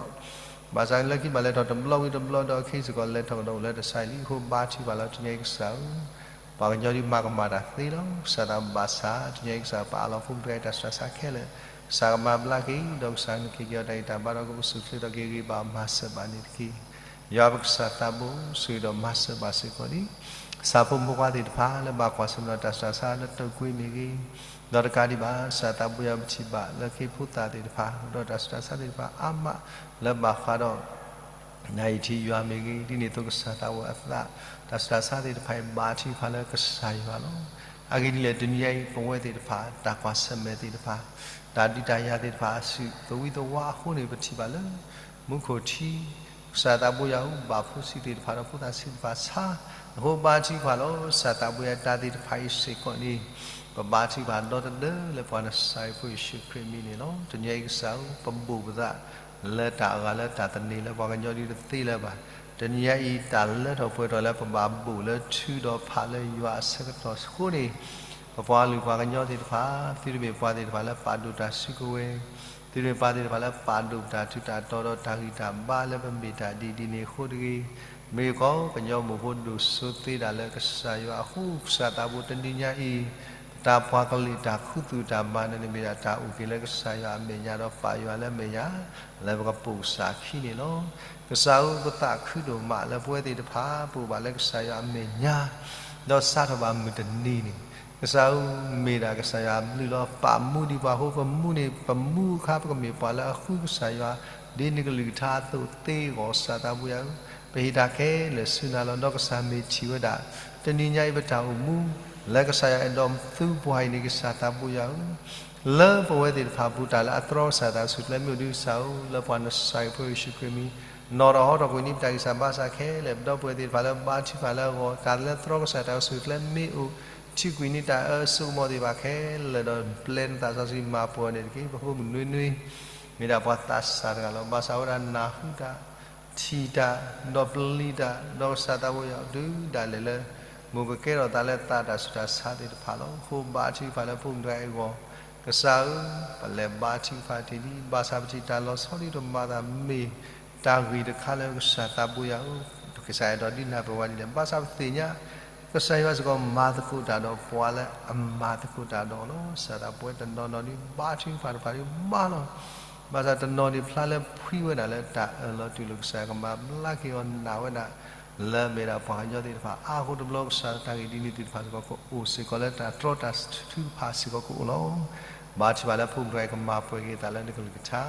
ဘၣ်ဆၣ်လၢခံဘၣ်လဲၤထီၣ်တဘျီဝံၤတဘျီဒီး အခဲအံၤစ့ၢ်ကီးလဲၤထီၣ်ကဒီးအိၣ်လၢတၢ်ဆါဟံၣ်လံအဃိ ဘါထုကဖၣ်လီၤတနံၤအံၤကစၢ်ဧၢ, ပှၤကညီဒုးမၤကမၤတၢ်သ့လီၤ. ကစၢ်သးဘိယွၤ တနံၤအံၤကစၢ်ပအးလီၤဖိမုၣ်တဂၤအံၤတၢ်ဆူးတၢ်ဆါခဲလၢာ်, ကစၢ်ကမၤဘျါက့ၤ ဒီးကစၢ်နက့ၤက့ၤအီၤတၢ်ဂံၢ်တၢ်ဘါဒီးကအိၣ်ဆူၣ်အိၣ်ချ့ဒီးက့ၤဂ့ၤဘၣ်မၤစၢၤဘၣ်န့ၣ်တက့ၢ်. ယွၤပကစၢ်သးဘိ ဆိၣ်ဂ့ၤဒီးမၤစၢၤဘၣ်စ့ၢ်ကီးန့ၣ် ကစၢ်ဖိမုၣ်ဖိခွါသ့ၣ်တဖၣ်လၢဘၣ်ကွၢ်ဆၢၣ်မဲာ်ဒီးတၢ်ဆူးတၢ်ဆါ လၢတိာ်ကွံမ့ၢ်ဂ့ၤ, ဒီးတကးဒံးဘၣ် ကစၢ်သးဘိယွၤပထံၣ်ဘၣ်လၢက့ၤဖိသၣ်သ့ၣ်တဖၣ် ဒီးတၢ်ဆူးတၢ်ဆါသ့ၣ်တဖၣ်အါမး လၢဘၣ်ဃးဒီး နအံၤထံယွၤမ့ၢ်ဂ့ၤ, ဒ်န့ၣ်အသိးကစၢ်သးဘိယွၤအသး တၢ်ဆူးတၢ်ဆါသ့ၣ်တဖၣ်အံၤ ဘါထုကဖၣ်လၢကစၢ်ယွၤလီၤ. အဂ့ၢ်ဒ်လဲၣ် တနံၤအံၤပဝဲသ့ၣ်တဖၣ် တၢ်ကွၢ်ဆၢၣ်မဲာ်သ့ၣ်တဖၣ် တၢ်ဒုးတၢ်ယၤသ့ၣ်တဖၣ် အစုၣ်သဝံသဝါအဃိန့ၣ် ပထံၣ်ဘၣ်လၢ မူခိၣ်ထံ ကစၢ်သးဘိယွၤဧၢ ဘၣ်ဖိဆံးသ့ၣ်တဖၣ်ဒီးဖိသၣ်ဆံးသ့ၣ်တဖၣ်ဆါ, အဃိဘါထုကဖၣ်လီၤ. ကစၢ်သးဘိယွၤတၢ်သ့ၣ်တဖၣ်အံၤစ့ၢ်ကီးန့ၣ် ပဘါထုကဖၣ်ဒီတဒၢလၢပှၤနစၤရ့းဖိယ့ၣ်ၡူးခရံာ်အမံၤန့ၣ်လီၤ. တနံၤအံၤကစၢ်ဧၢ ပဘူၣ်ပသး လၢတၢ်အဂၤလၢတၢ်သန့ၤလၢပှၤကညီဒ်တသ့လၢၤဘၣ်. တနံၤအံၤတၢ်လၢထီၣ်ပှဲၤထီၣ်လၢပဘၣ်ဘူၣ်လၢထုဒီးဖးလၢယွၤအဆၢကတီၢ်အဃိန့ၣ် ပပှၤကလုာ်ပှၤကညီသ့ၣ်တဖၣ် သုတမ့ၢ်ပှၤသ့ၣ်တဖၣ်လၢပာ်ဒိၣ်တၢ်စုကဝဲၤ, သုတမ့ၢ်ပှၤသ့ၣ်တဖၣ်လၢပာ်ဒိၣ်တၢ်ထူးတၢ်တီၤဒီးတၢ်ဂံၢ်တၢ်ဘါလၢပမ့ၢ်တၢ်ဒ်ဒ်န့ၣ်အဃိတဂ့ၤ, မ့ၢ်ကီး ကညီမိၢ်ဖိဒိၣ်စိသ့ဒၣ်လၢကစၢ်ယွၤအဃိ ကစၢ်သးဘိတနံၤညါအံၤ ပတၢ်ပှၤကလုာ်တၢ်ခူသူၣ်တၢ်မၤနၢၤန့ၣ်မ့ၢ်ဒၣ်တၢ်အုၣ်က့ၤလၢကစၢ်ယွၤအမဲာ်ညါဒီးပာ်ယွၤလၢအမဲာ်ညါ လၢပကပိာ်ကစၢ်အခံန့ၣ်လီၤ. ကစၢ်ဧၢ ပသးခုဒိၣ်မးလၢပဝဲသ့ၣ်တဖၣ် ပအိၣ်ဘၣ်လၢကစၢ်ယွၤအမဲာ်ညါ ဒီးစးထီၣ်ဘၣ်မုၢ်တနံၤန့ၣ် ကစၢ်ဧၢ မ့ၢ်ဒၣ်ကစၢ်ယွၤအဘျုးလီၤ. ပာ်မူဒံးပှၤအဃိ ပမူန့ၣ် ပမူအခါ ပကမ့ၢ်ပှၤလၢအဃုကစၢ်ယွၤ ဒ်နကလုၢ်ကထါအသိးသ့အဂီၢ် ကစၢ်သးဘိယွၤဧၢ ပဟ့ၣ်တၢ်ခဲလၢာ်ဆူနၤလီၤ. ဒီးကစၢ်မ့ၢ်ထံၣ်ဝဲဒၣ် တနံၤညါအံၤပတၢ်အိၣ်မူ လၢကစၢ်ယွၤအဲၣ်ဒိးသူပှၤအံၤန့ၣ် ကစၢ်သးဘိယွၤဧၢ လၢပဝဲသ့ၣ်တဖၣ်အပူၤ တၢ်လၢအတြီကစၢ်သးကဆူၣ်ကျဲမ့ၢ်အိၣ်ဒံး ကစၢ်ဧၢ လၢပှၤနစၤရ့းဖိယ့ၣ်ၡူးခရံာ်အမံၤ နီၢ်ဒီးဟီထီၣ်ကွံာ်န့ၢ်ပတၢ်ဂံၢ်စၢ်ဘါစၢ်ခဲလၢာ်, ပဒီပုၢ်ဝဲၢ်သ့ၣ်တဖၣ်လၢဘါထုကဖၣ်လၢအဂီၢ် တၢ်လၢအတြီကစၢ်သးကဆူၣ်ကျဲမ့ၢ်အိၣ် ထံၣ်ကွံာ်န့ၢ်တၢ်အၢအစိကမီၤသ့ၣ်တဖၣ်ခဲလၢာ်ဒီး ပျဲနသးစီဆှံမၤပှဲၤအီၤန့ၣ်တက့ၢ်. ပဖိမုၣ်နွံနွံ မ့ၢ်ဒၣ်ပှၤသးစၢ်တဂၤလီၤ. ဘၣ်ဆၣ်ဝဲဒၣ်နၢ်ဟူတၢ် ထံၣ်တၢ် ဒီးပျံၤတၢ် ဒီးကစၢ်သးဘိယွၤ တုၤဒၣ်လဲာ်လၢ မိၢ်ကကဲထီၣ်သးလၢသးတၢ်ဆူးတၢ်ဆါသ့ၣ်တဖၣ်လီၤ. အဃိဘါထုကဖၣ်လၢဖိမုၣ်တဂၤအံၤအဂီၢ် ကစၢ်ဧၢ ပလဲၤဘါထုကဖၣ်တ့ၢ်လံ ဘၣ်ဆၣ်ပထံၣ်တၢ်လီၤဆီဒ်တမၤသး မ့ၢ်တၢ်ဂ့ၢ်တခါလၢကစၢ်သးဘိယွၤဧၢ ကစၢ်အဲၣ်ဒိးဒ်နၢ်ပၢၢ်ဝဲဒ်လဲၣ်. ဘၣ်ဆၣ်ပသ့ၣ်ညါ ကစၢ်ယွၤစ့ၢ်ကီးမၤသကိးတၢ်ဒီးပှၤလၢအမၤသကိးတၢ်ဒီးအီၤလီၤ. ကစၢ်သးပဝဲတနီၤနီၤဒ်ဘါထုကဖၣ်တဖၣ်ဒ်မၤလီၤ. ဘၣ်ဆၣ်တနီၤန့ၣ်ဖျါလၢဖှံဝဲဒၣ်လၢတၢ်အၢၣ်လီၤတူၢ်လိာ် ကစၢ်ယွၤကမၤဘျါက့ၤအီၤနာ်ဝဲဒၣ် လၢအမ့ၢ်ဒၣ်ပှၤကညီသ့ၣ်တဖၣ် အါဃိတဘျီ ကစၢ်တၢ်ဂ့ၢ်ဒ်န့ၣ်သ့ၣ်တဖၣ်စ့ၢ်ကီး ကအိၣ်စ့ၢ်ကီးလၢတၢ်တြီတၢ်ထုကဖၣ်စ့ၢ်ကီးကအိၣ်လီၤ. ဘါထုကဖၣ်လၢဖိမုၣ်တဂၤအံၤ ကမၤပှဲၤက့ၤသးလၢနကလုၢ်ကထါ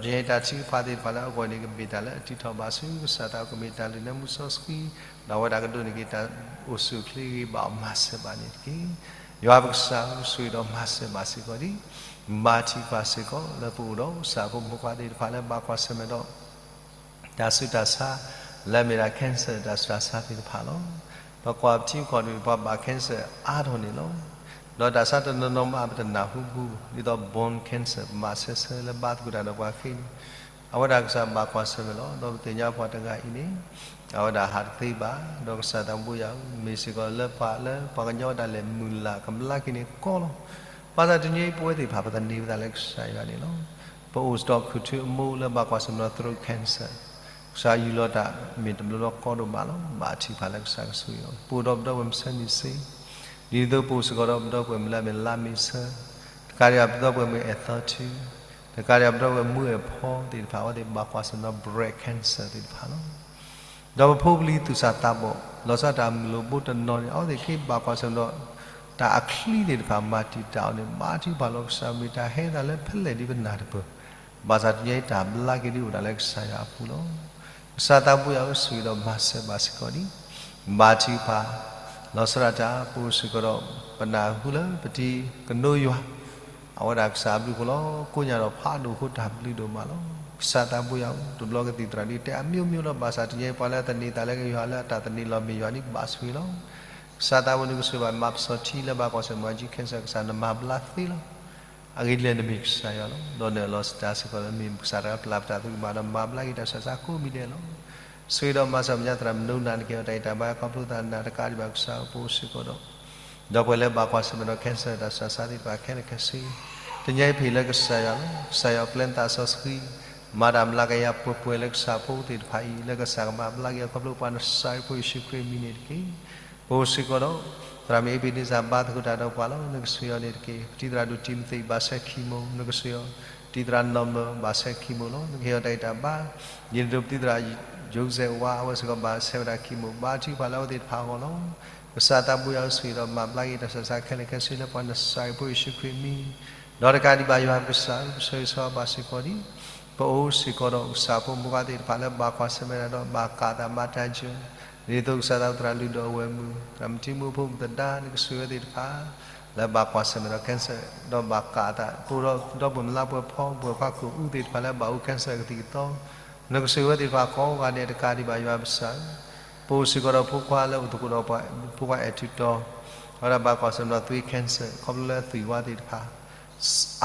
ဒီးတနံၤအံၤတၢ်ထုကဖၣ်သ့ၣ်တဖၣ်လၢအဂီၢ်န့ၣ် ကမ့ၢ်တၢ်လၢအတုၤထီၣ်ဘၣ်ဆူကစၢ်သး ကမ့ၢ်တၢ်လုၢ်နၢမူစီဆှံ ဒီးအဝဲဒၣ်ကဒိးန့ၢ်က့ၤတၢ်အိၣ်ဆူၣ်အိၣ်ချ့ဂ့ၤဘၣ်အီၤမၤစၢၤဘၣ်န့ၣ်တက့ၢ်. ယွၤပကစၢ်ဧၢ ဆိၣ်ဂ့ၤဒီးမၤစၢၤဘၣ်စ့ၢ်ကီးဒ် ဘါထုကဖၣ်စ့ၢ်ကီး လၢပအိၣ်ဒီးကစၢ်ဖိမုၣ်ဖိခွါသ့ၣ်တဖၣ်လၢဘၣ်ကွၢ်ဆၢၣ်မဲာ်ဒီး တၢ်ဆူးတၢ်ဆါ လၢအမ့ၢ်ဒၣ် cancer တၢ်ဆူးတၢ်ဆါသ့ၣ်တဖၣ်လီၤ. ပကွၢ်ပထံပကီၢ်တဘ့ၣ် ပှၤဘၣ် cancer အါထီၣ်န့ၣ်လီၤ. ဒီးတၢ်ဆါတနီၤနီၤမး ပတနၢ်ဟူဘူး ဒ်သိး bone cancer ပမၤဆၢဆၢလၢဘါသကိးတၢ်ဒီးပှၤဃ့န့ၣ် အဝဲဒၣ်ကစၢ်ဘၣ်ကွၢ်ဆၢၣ်မဲာ်လီၤ. ဒီးပသ့ၣ်ညါပှၤတဂၤအံၤန့ၣ် အဝဲဒၣ်ဟးတသ့ဘၣ် ဒီးကစၢ်သးဘိယွၤဧၢ မ့ၢ်စ့ၢ်ကီးလၢပှၤလၢပှၤကညီဒၣ်လဲာ်မုၢ်လၢ်ကမျၢၢ်က့ၤန့ၣ်ကီလီၤ. ဘၣ်ဆၣ်တနံၤအံၤပဝဲသ့ၣ်တဖၣ် ပသန့ၤပသးလၢကစၢ်ယွၤန့ၣ်လီၤ. ပအိၣ်စ့ၢ်ကီးခူၣ်ထူအမိၢ်လၢဘၣ်ကွၢ်ဆၢၣ်မဲာ်ဒီး throat cancer ကစၢ်ယူၢ်လီၤတၢ်မ့ၢ်တဘျီဘျီကီဒိၣ်မးလီၤ. ဘါထုကဖၣ်လၢကစၢ်ကဆိၣ်ဂ့ၤအီၤ ပအိၣ်ဒီးပဒီပုၢ်ဝဲၢ်မုၢ်ဆ့ၣ်မုၢ်ဆ့ၣ် ဒ်သိးပအိၣ်စ့ၢ်ကီးဒီးပဒီပုၢ်ဝဲၢ်မုၢ်လၢအမ့ၢ်လါမ့ၤဆၢ တကးဒံးဘၣ်ပဒီပုၢ်ဝဲၢ်မုၢ်အဲၣ်သီထူ တကးဒံးဘၣ်ပဒီပုၢ်ဝဲၢ်မုၢ်အဲၣ်ဖီသ့ၣ်တဖၣ် အဝဲသ့ၣ်ဘၣ်ကွၢ်ဆၢၣ်မဲာ်ဒီး breast cancer သ့ၣ်တဖၣ်လီၤ. ဒီးပဖိပလံၤသူၣ်စၢ်သးဘီၣ် လီၤဆီဒၣ်တၢ်မုၢ်လိၣ်ဘိတနီၤန့ၣ် အဝဲသ့ၣ်က့ၤဘၣ်ကွၢ်ဆၢၣ်မဲာ်ဒီး တၢ်အချံသ့ၣ်တဖၣ်မၤတံာ်တာ်အီၤန့ၣ် ဘါထုကဖၣ်လီၤကစၢ် မ့ၢ်တၢ်ဟဲသးလၢဖဲလဲၣ်ဒ်ပနၢ်တပၢၢ် ဘၣ်ဆၣ်တနံၤအံၤတၢ်ဘျါက့ၤဒ်အိၣ်ဒၣ်လၢကစၢ်ယွၤအပူၤလီၤ. ကစၢ်သးဘိယွၤဧၢ ဆိၣ်ဂ့ၤဒီးမၤစၢၤဘၣ်စ့ၢ်ကီးဒ် ဘါထုကဖၣ် လီၤဆီဒၣ်တၢ် ပအိၣ်စ့ၢ်ကီးဒီး ပနၢ်ဟူလၢပတံၤကနိယွၤ အဝဲဒၣ်ကစၢ်အဘျုးအဖှိၣ်လီၤ. ကိးညါဒီးဖးဒိၣ်အဃိ တၢ်ဘျုးဒိၣ်မးလီၤ. ကစၢ်သးဘိယွၤဧၢ, တဘျီကသံၣ်သရၣ်ဒ်တဲအမျိုးမျိုးလီၤ. ဘၣ်ဆၣ်တနံၤအံၤ ပှၤလၢအသန့ၤသးလၢကယွၤလၢအတၢ်သန့ၤလီၤမ့ၢ်ယွၤန့ၣ် ဘၣ်ဆိၣ်ဂ့ၤလီၤ. ကစၢ်သးဘိ နကဆိၣ်ဂ့ၤဘၣ်မၤပစီၤထံလၢဘၣ်ကွၢ်ဆၢၣ်မဲာ် ကစၢ် ကစၢ်နမၤဘျါသ့လီၤ. အဂ့ၢ်ဒ်လဲၣ် နမ့ၢ်ကစၢ်ယွၤလီၤ. ဒီးနအၢၣ်လီၤစံးတၢ်စ့ၢ်ကီးလၢ မ့ၢ်ကစၢ်တဂၤပျၢ်ပတၢ်သးဘိယွၤဒီး မၤဘျါက့ၤတၢ်ဆူးတၢ်ဆါကိးမံၤဒဲးလီၤ. ဆိၣ်ဂ့ၤဒီးမၤစၢၤပညါသရၣ်မုၢ်နံၤနၤတက့ၢ်. ဒီးတၢ်အံၤတၢ်ဘါခီဖျိသးနၤတကးဒံးဘၣ် ကစၢ်ဧၢ, ပအိၣ်စ့ၢ်ကီးဒီး ဒီပုၢ်ဝဲၢ်လၢဘၣ်ကွၢ်ဆၢၣ်မဲာ်ဒီး cancer တၢ်ဆူးတၢ်ဆါသ့ၣ်တဖၣ်ခဲလၢာ်ခဲဆ့, တနံၤအံၤပဟ့ၣ်လၢကစၢ်ယွၤလီၤ. ကစၢ်ယွၤပျဲနသးစီဆှံ မၤတၢ်မျးကယၤပှဲၤပှဲၤလၢကစၢ်ဖိသ့ၣ်တဖၣ်အံၤ လၢကစၢ်ကမၤဘျါက့ၤအီၤခီဖျိပှၤနစၢ်ဖိယ့ၣ်ၡူးခရံာ်အမံၤန့ၣ်တက့ၢ်. ပအိၣ်စ့ၢ်ကီးဒီး သရၣ်မုၣ်အ့ဘ့နံစၢ် ဘါသကိးတၢ်ဒီးပှၤလီၤ. နကဆိၣ်ဂ့ၤအီၤန့ၣ်တက့ၢ်. ပတံၤသရၣ်ဒိၣ်တံၤမသ့း ဘၣ်ဆဲး chemo နကဆိၣ်ဂ့ၤအီၤ, တံၤသရၣ်နီၢ်မၢၢ် ဘၣ်ဆဲး chemo လီၤ. နကဟ့ၣ်အီၤတၢ်ဂံၢ်တၢ်ဘါ ဒ်န့ၣ်အသိး ပတံၤသရၣ် ယိၤစဲးဝါ အဝဲစ့ၢ်ကီးဘၣ်ဆဲးဝဲဒၣ် chemo ဘါထုကဖၣ်လၢအဝဲသ့ၣ်တဖၣ်အဂီၢ်လီၤ. ကစၢ်သးဘိယွၤဧၢ, ဆိၣ်ဂ့ၤဒီးမၤဘျါက့ၤတၢ်ဆူးတၢ်ဆါခဲလၢာ်ခဲဆ့လၢပှၤနစၢ်ဖိယ့ၣ်ၡူးခရံာ်အမံၤ, ဒီးတကးဒံးဘၣ်ယွၤကစၢ်ဧၢ, ပဆၢဂ့ၤဆၢဝါဘၣ်စ့ၢ်ကီးဒံး ပအိၣ်စ့ၢ်ကီးဒီးကစၢ်ဖိမိၢ်ပၢ်သ့ၣ်တဖၣ်လၢဘၣ်ကွၢ်ဆၢၣ်မဲာ်တၢ်ဒီးဘၣ်ကးအသးမၤတၢ်ယၢၢ်, ဒ်န့ၣ်အသိးကစၢ်သးသရၣ်လုၢ်ဒိၣ်အဝဲၢ်မုၣ် သရၣ်မုၣ်ထံမူဖိမုၣ်သဒါ နကဆိၣ်ဂ့ၤအဝဲသ့ၣ်တဖၣ် လၢဘၣ်ကွၢ်ဆၢၣ်မဲာ်ဒီး cancer ဒီးဘၣ်ကးအသး, ပအိၣ်ဒီးဒီပုၢ်ဝဲၢ်မုၣ်လါပှဲၤဖီ ပှဲၤဖးခိၣ်အူသ့ၣ်တဖၣ်လၢဘၣ်အိၣ် cancer ကသံၣ်ကသီ နကဆိၣ်ဂ့ၤအဝဲသ့ၣ်တဖၣ်ကိးဂၤဒဲးတကးဒံးဘၣ်ယွၤကစၢ်ဧၢ, ပအိၣ်စ့ၢ်ကီးဒီးဖိခွါလၢအိၣ်သကိးဒီးပှၤ ဖိခွါအဲၣ်ထူးတီၤ အဝဲဒၣ်ဘၣ်ကွၢ်ဆၢၣ်မဲာ်ဒီးသွံၣ် cancer ခီဖျိလၢအသွံၣ်ဝါသ့ၣ်တဖၣ်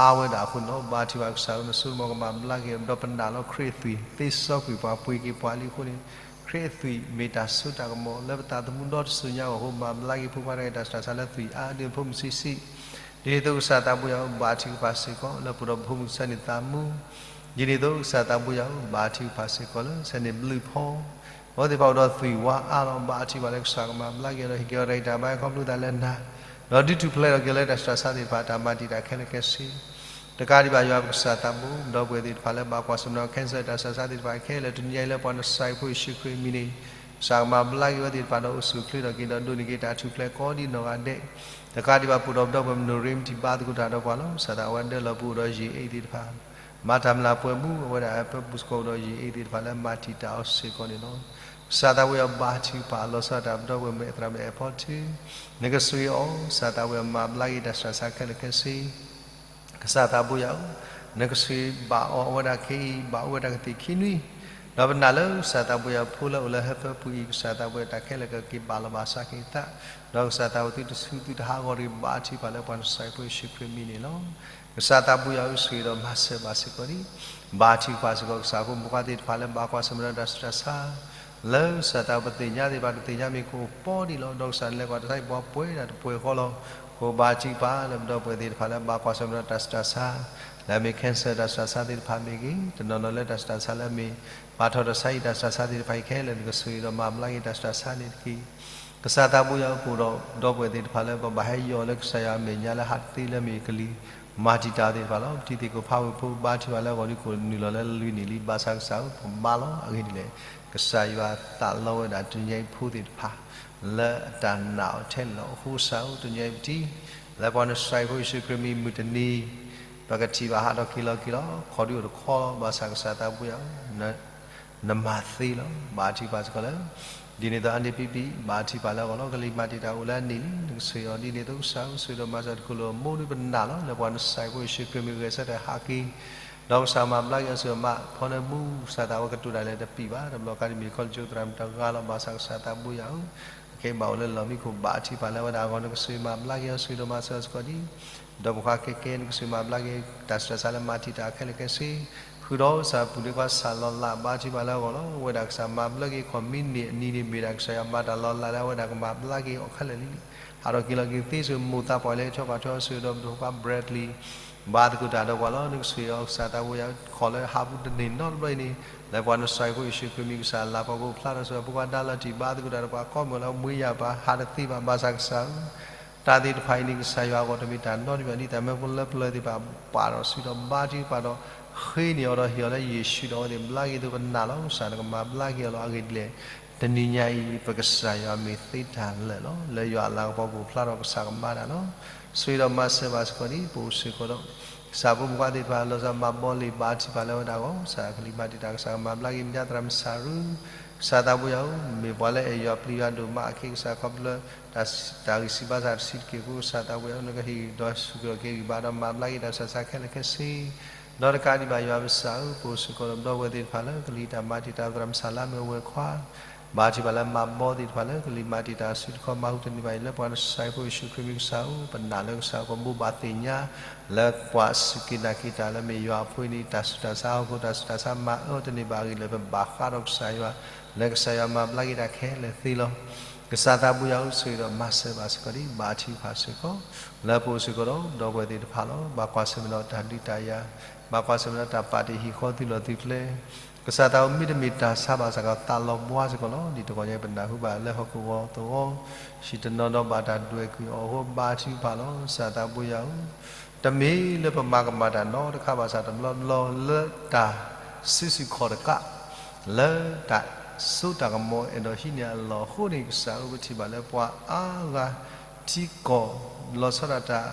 အါဝဲဒၣ်အဃိန့ၣ်လီၤ. ဘါထုကဖၣ်ကစၢ်ဧၢ, နစိနမီၢ်ကမၤဘျါက့ၤ ဒီးပနာ်လီၤခရံာ်အသွံၣ် သ့စီကွံာ်ပှၤ ပှ့ၤက့ၤပှၤလံအဃိန့ၣ်, ခရံာ်အသွံၣ်မ့ၢ်တၢ်စိတၢ်ကမီၤလၢပသးသမူဒီတစိၤညါအဂီၢ်အဃိ မၤဘျါက့ၤဖိခွါတဂၤအတၢ်ဆူးတၢ်ဆါလၢသွံၣ်အါဒ်ဖိမုၣ်ဆံးဆံး, ဒ်န့ၣ်အသိးကစၢ်သးဘိယွၤဧၢ, ဘါထုကဖၣ်စ့ၢ်ကီးလၢပအိၣ်ဒီးပဖိမုၣ်ဆၢန့ၢ်သးမူ, ဒ်န့ၣ်အသိးကစၢ်သးဘိယွၤဧၢ, ဘါထုကဖၣ်စ့ၢ်ကီးလၢဆၢန့ၢ်ဘျုးဖီ အဝဲသ့ၣ်တဖၣ်အိၣ်ဒီးသွံၣ်ဝါအါလီၤ. ဘါထုကဖၣ်လၢကစၢ်ကမၤဘျါက့ၤဒီး ဟ့ၣ်က့ၤအီၤတၢ်ဂံၢ်တၢ်ဘါခီဖျိသးလၢနၤ, ဒီးဒုးထူၣ်ဖျဲးထီၣ်က့ၤလၢတၢ်ဆူးတၢ်ဆါသ့ၣ်တဖၣ် တၢ်မၤတံာ်တာ်ခဲလၢာ်ခဲဆ့ တကးဒံးဘၣ်ယွၤပကစၢ်သးဘိ, ဒီပုၢ်ဝဲၢ်သ့ၣ်တဖၣ်လၢဘၣ်ကွၢ်ဆၢၣ်မဲာ်ဒီး cancer တၢ်ဆူးတၢ်ဆါသ့ၣ်တဖၣ်ခဲလၢာ် တနံၤညါအံၤလၢပှၤနစၢ်ဖိယ့ၣ်ၡူးခရံာ်အမံၤန့ၣ်, ကစၢ်ကမၤဘျါက့ၤအဝဲသ့ၣ်တဖၣ်ဒီးအိၣ်ဆူၣ်အိၣ်ချ့ထီၣ်က့ၤဒီးဒိးန့ၢ်က့ၤတၢ်ထူၣ်ဖျဲးကိးဒ်နီၢ်ဂၤဒဲး, တကးဒံးဘၣ်ပအိၣ်ဒီးပဒီပုၢ်ဝဲၢ်မုၣ် Noreen မတံၢ်ဘါသကိးတၢ်ဒီးပှၤလီၤ. ကစၢ်သးအဝဲဒၣ်လၢပအိၣ်ဒီးယံာ်အ့ၣ်သ့ၣ်တဖၣ် မၤတၢ်မျးပှဲၤမူ အဝဲဒၣ်ပၢ်ပူၤစ့ၢ်ကီးအိၣ်ဒီးယံာ်အ့ၣ်သ့ၣ်တဖၣ်လၢမၤတံာ်တာ်အီၤစ့ၢ်ကီးန့ၣ်လီၤ. ကစၢ်သးဘိယွၤဘါထုကဖၣ်လီၤဆီဒၣ်တၢ်ပဒီပုၢ်ဝဲၢ်မုၣ် သရၣ်မုၣ်အဲၣ်ဖီထူ, နကဆိၣ်ဂ့ၤအီၤ, ကစၢ်သးဘိယွၤမၤဘျါက့ၤတၢ်ဆူးတၢ်ဆါခဲလၢာ်ခဲဆ့ ကစၢ်သးဘိယွၤဧၢ, နကဆိၣ်ဂ့ၤဘၣ်အီၤ အဝဲဒၣ်ခဲအံၤ ဘၣ်အိၣ်ဝဲဒၣ်ကသံၣ်ခံနွံ, ဒီးပနာ်လၢကစၢ်သးဘိယွၤဖိလၢအိၣ်လၢဟၢဖၢပူၤအံၤ ကစၢ်သးဘိယွၤတၢ်ခဲလၢာ်ကက့ၤဘၣ်လီၤဘၣ်စးက့ၤအသး, ဒီးကစၢ်သးဘိသုတဆူသုတဟးဂီၤတဂ့ၤ ဘါထုကဖၣ်လၢပှၤနစၢ်ဖိယ့ၣ်ၡူးခရံာ်အမံၤန့ၣ်လီၤ. ကစၢ်သးဘိယွၤဧၢ, ဆိၣ်ဂ့ၤဒီးမၤစၢၤဘၣ်စ့ၢ်ကီးန့ၣ်, ဘါထုကဖၣ်စ့ၢ်ကီး ကစၢ်ဖိမုၣ်ဖိခွါသ့ၣ်တဖၣ်လၢဘၣ်ကွၢ်ဆၢၣ်မဲာ်ဒီးတၢ်ဆူးတၢ်ဆါ လၢကစၢ်သးပသ့ၣ်ညါသ့ၣ်တဖၣ် တသ့ၣ်ညါမ့ၢ်ကအိၣ်ပီဒံးလီၤ. ဒီးကစၢ်နလဲၤကွၢ်တၢ်ဆါအံၤ ပှၤပှဲၤဒၣ်တပှဲၤဃီလီၤ. ဃိဘါထုကဖၣ်လၢပဒီပုၢ်ဝဲၢ်သ့ၣ်တဖၣ်လၢဘၣ်ကွၢ်ဆၢၣ်မဲာ်ဒီးတၢ်ဆူးတၢ်ဆါ, လၢအမ့ၢ် cancer တၢ်ဆူးတၢ်ဆါသ့ၣ်တဖၣ်မ့ၢ်ဂ့ၤ, တနီၤနီၤလၢတၢ်ဆူးတၢ်ဆါလၢအမ့ၢ် ပာ်ထီၣ်တၢ်ဆါဟံၣ်တၢ်ဆူးတၢ်ဆါသ့ၣ်တဖၣ်အံၤခဲလၢာ် နကဆိၣ်ဂ့ၤဒီးမၤဘျါက့ၤတၢ်ဆူးတၢ်ဆါန့ၣ်တက့ၢ်. ကစၢ်သးဘိယွၤဧၢ, ပအိၣ်ဒီးပဒီပုၢ်ဝဲၢ်သ့ၣ်တဖၣ်လၢပဘၣ်ဟဲယီၢ်လၢကစၢ်ယွၤအမဲာ်ညါလၢဟးတသ့လၢအမ့ၢ်ကလံၤ မၤတံာ်တာ်သ့ၣ်တဖၣ်လီၤ. ပတံၤသကိးဖးဝ့ၢ်ဖိ ဘါထုကဖၣ်လၢအဂီၢ်ဒ်ကိးနုာ်လီၤလၢလွံၢ်နံၣ်လံ ဘၣ်ဆၣ်ကစၢ်ဧၢ ပဘါလီၤ. အဂ့ၢ်ဒ်လဲၣ်, ကစၢ်ယွၤသးလီဝဲဒၣ်တနံၤညါအံၤဖိသ့ၣ်တဖၣ် လၢအတၢ်နာ်အီၤထဲန့ၣ်လီၤ. အဃိကစၢ်ဧၢ, တနံၤညါအံၤပတံၤ လၢပှၤနစၢ်ဖိယ့ၣ်ၡူးခရံာ်မံၤမုၢ်တနံၤ ပကထံၣ်ဘၣ်ဟးထီၣ်က့ၤလီၤက့ၤလီၤ ခီဒုအိၣ်တခီလီၤ. ဘၣ်ဆၣ်ကစၢ်သးဘိယွၤဧၢ နမၤသ့လီၤ. ဘါထုကဖၣ်စ့ၢ်ကီးလၢ ဒ်န့ၣ်အသိးအါန့ၢ်ပံပံ ဘါထုကဖၣ်လၢအဂီၢ်လီၤ. ကလံၤမၤတံာ်တာ်အိၣ်လၢအန့ၣ်လံ နကဆိၣ်ဂ့ၤအီၤ ဒ်န့ၣ်အသိးကစၢ်ဧၢ ဆိၣ်ဂ့ၤဒီးမၤစၢၤတကလုာ်အမိၢ်ဒုးပနာ်လီၤ လၢပှၤနစၢ်ဖိယ့ၣ်ၡူးခရံာ်မံၤဂဲၤဆၢထၢၣ်ဟးက့ၤ ဒီးကစၢ်မၤဘျါက့ၤအီၤ ဆိၣ်ဂ့ၤမၤဖီနၢမူ ကစၢ်သးဝဲကတိၤတၢ်လဲၤတပံာ်ဘၣ် တဘျီကါဒ်မ့ၢ်ခီလၢကၠိသရၣ်မုၣ်တဂၤလီၤ. ဘၣ်ဆၣ်ကစၢ်သးဘိယွၤဧၢ ကဲဘၣ်အိၣ်လၢလီၢ်မံခိၣ် ဘါထုကဖၣ်လၢအဝဲဒၣ်အဂီၢ် နကဆိၣ်ဂ့ၤမၤဘျါက့ၤအီၤ ဆိၣ်ဂ့ၤဒီးမၤစၢၤစ့ၢ်ကီးဒ် ဒီးပှၤကဲကဲ နကဆိၣ်ဂ့ၤမၤဘျါက့ၤ တၢ်ဆူးတၢ်ဆါလၢမၤတံာ်တာ်ခဲလၢာ်ခဲဆ့ ဃုာ်ဒီးကစၢ်ပူၤဒ့ခွါစၢ်လီၤလး ဘါထုကဖၣ်လၢအဂီၢ်လီၤ. အဝဲဒၣ်ကစၢ်မၤဘျါက့ၤ ခီၣ်မံန့ၢ်အနံၤန့ၣ် မ့ၢ်ဒၣ်ကစၢ်ယွၤမၤတၢ်လီၤလးလၢအဝဲဒၣ်ကမၤဘျါက့ၤအီၤခဲလၢာ်လံ. ဟးထီၣ်က့ၤလီၤက့ၤသ့ ဆိၣ်ဂ့ၤမိၢ်သးပှၢ်လၢ ဆီၣ်ပှၢ်ထွဲအီၤ ဆိၣ်ဂ့ၤဒီးပဒိၣ်ပှၢ် Bradley ဘါသကိးတၢ်ဒီးပှၤလီၤ. နကဆိၣ်ဂ့ၤအီၤ ကစၢ်သးဘိယွၤ ခီၣ်လၢဟးပူၤတန့ၢ်နီတဘျီအံၤန့ၣ် လၢပှၤနစၢ်ဖိယ့ၣ်ၡူးခရံာ်မံၤ ကစၢ်လၤပှၤကအိၣ်ဖျါထီၣ်ဆိၣ်ဂ့ၤ ဖိခွါဒါလီၤတံၢ် ဘါသကိးတၢ်ဒီးပှၤ ကီမုၢ်လၢအမွေးရာပါ ဟးတသ့ဘၣ် ဘၣ်ဆၣ်ကစၢ်ဧၢ တၢ်သ့ၣ်တဖၣ်အံၤန့ၣ် ကစၢ်ယွၤအဂီၢ်တမ့ၢ်တၢ်နီတမံၤဘၣ် ဒ်တၢ်မၢဖိလၢပျၢၤသ့ၣ်တဖၣ် ပာ်ထီၣ်ဆူၣ်ထီၣ်ဘါထုကဖၣ်ဒီး ဃ့န့ၢ်အီၤဒီးဟ့ၣ်အီၤလၢယ့ၣ်ၡူးဒီးအဝဲသ့ၣ်ဘျါက့ၤအသိး ပနာ်လီၤ ကစၢ်နကမၤဘျါက့ၤအီၤလီၤ. အဂ့ၢ်ဒ်လဲၣ် တနံၤညါအံၤ ပကစၢ်ယွၤမ့ၢ်သ့တၢ်လၢာ်လီၤ. လၢယွၤအလၤကပီၤကအိၣ်ဖျါထီၣ် ကစၢ်ကမၤတၢ်လီၤ. ဆိၣ်ဂ့ၤဒီးမၤစၢၤဘၣ်စ့ၢ်ကီးဒ် ပအိၣ်စ့ၢ်ကီးဒီး ကစၢ်ဖိမုၣ်ဖိခွါသ့ၣ်တဖၣ် လီၤဆီမၤဘီလ့ၣ်ဘါထုကဖၣ်လၢအဝဲဒၣ်အဂီၢ် ကစၢ်ကလံၤမၤတံာ်တာ် ကစၢ်ကမၤဘျါက့ၤ မ့ၢ်ဒၣ်သရၣ်မုၣ်စၢ်ရူ က ကစၢ်သးဘိယွၤဧၢ, မ့ၢ်ပှၤလၢအဲၣ်ယွၤပျံၤယွၤဒိၣ်မးအခံကစၢ်ခီဖျိ တၢ်ဂံၢ်စၢ်ဘါစၢ်တဆံးတက့ၢ်အဃိ ကစၢ်သးဘိယွၤဧၢ, နကဟ့ၣ်ဒီးစူၢ်က့ၤဂံၢ်ဘါဒီးမၤဘျါက့ၤတၢ်ဆူးတၢ်ဆါခဲလၢာ်ခဲဆ့, ဒီးတကးဒံးဘၣ်ယွၤပကစၢ်ဧၢ, ပအိၣ်စ့ၢ်ကီးဒီးပဒီပုၢ်ဝဲၢ်သ့ၣ်တဖၣ်လၢကလံၤတၢ်မၤတံာ်တာ်သရၣ်မုၣ်ဆၣ်လါမ့ၢ်အဝဲၢ်ခွါ ဘါထုကဖၣ်လၢမၤဘီသ့ၣ်တဖၣ်လၢကလံၤမၤတံာ်တာ်အစုတခီ မၤဟူးတန့ၢ်ဘၣ်အံၤလၢပှၤနစဲးဖိယ့ၣ်ၡူးခရံာ်မ့ၢ်ကစၢ်ဧၢ, ပနာ်လၢကစၢ်ပဘိးဘၣ်သ့ၣ်ညါ လၢပှၤစူၢ်က့ၤနာ်က့ၤတၢ်လၢမ့ၢ်ယွၤအဖိအံၤန့ၣ် တၢ်ဆူးတၢ်ဆါဟီၣ်ခိၣ်တၢ်ဆူးတၢ်ဆါမၤအၢတန့ၢ်ဘၣ်အဂ့ၢ်လၢ ပဘၣ်ဃးဒီးကစၢ်ယွၤ လၢကစၢ်ယွၤမၤဘျါက့ၤတၢ်ခဲလၢာ်သ့လီၤ. ကစၢ်သးဘိယွၤဧၢ, ဆိၣ်ဂ့ၤဒီးမၤစၢၤဘၣ်စ့ၢ်ကီးဒ်ဘါထုကဖၣ်စ့ၢ်ကီး လၢပအိၣ်စ့ၢ်ကီးဒီးပဒီပုၢ်ဝဲၢ်သ့ၣ်တဖၣ်လီၤ. ဘၣ်ကွၢ်ဆၢၣ်မဲာ်ဒီးတၢ်ဒုးတၢ်ယၤ, ဘၣ်ကွၢ်ဆၢၣ်မဲာ်ဒီးတၢ်ပာ်တ့ၢ်ဟံၣ်ဃီသုးလီၢ်သုးကျဲ ကစၢ်သးဘိယွၤဧၢ, မ့တမ့ၢ်တၢ်ဆါဘၣ်ဆၣ်ကသးလီၤဘှါစ့ၢ်ကီးလီၤ. ဒ်တဂီၤညါပနၢ်ဟူဘၣ်လၢဟီၣ်ခိၣ်ဂီၤသဂီၢ် ဟံၣ်တနီၤဒီးဘၣ်တၢ်ဒွဲၣ်ကွံာ်အီၤအဃိ ဘါထုကဖၣ်လီၤ. ကစၢ်သးဘိယွၤဧၢ, တမ့ၢ်လၢပမၤကမၣ်တၢ်နီတခါဘၣ်ဆၣ် တဘျီဘျီလၢတၢ်စုဆူၣ်ခီၣ်တကး လၢတၢ်စိတၢ်ကမီၤအဲၣ်ဒိးဟံးန့ၢ်အလီၢ်အဃိန့ၣ် ကစၢ်ဧၢ, ပထံၣ်ဘၣ်လၢပှၤအါဂၤထံကီၢ် လီၤဆီဒၣ်တၢ်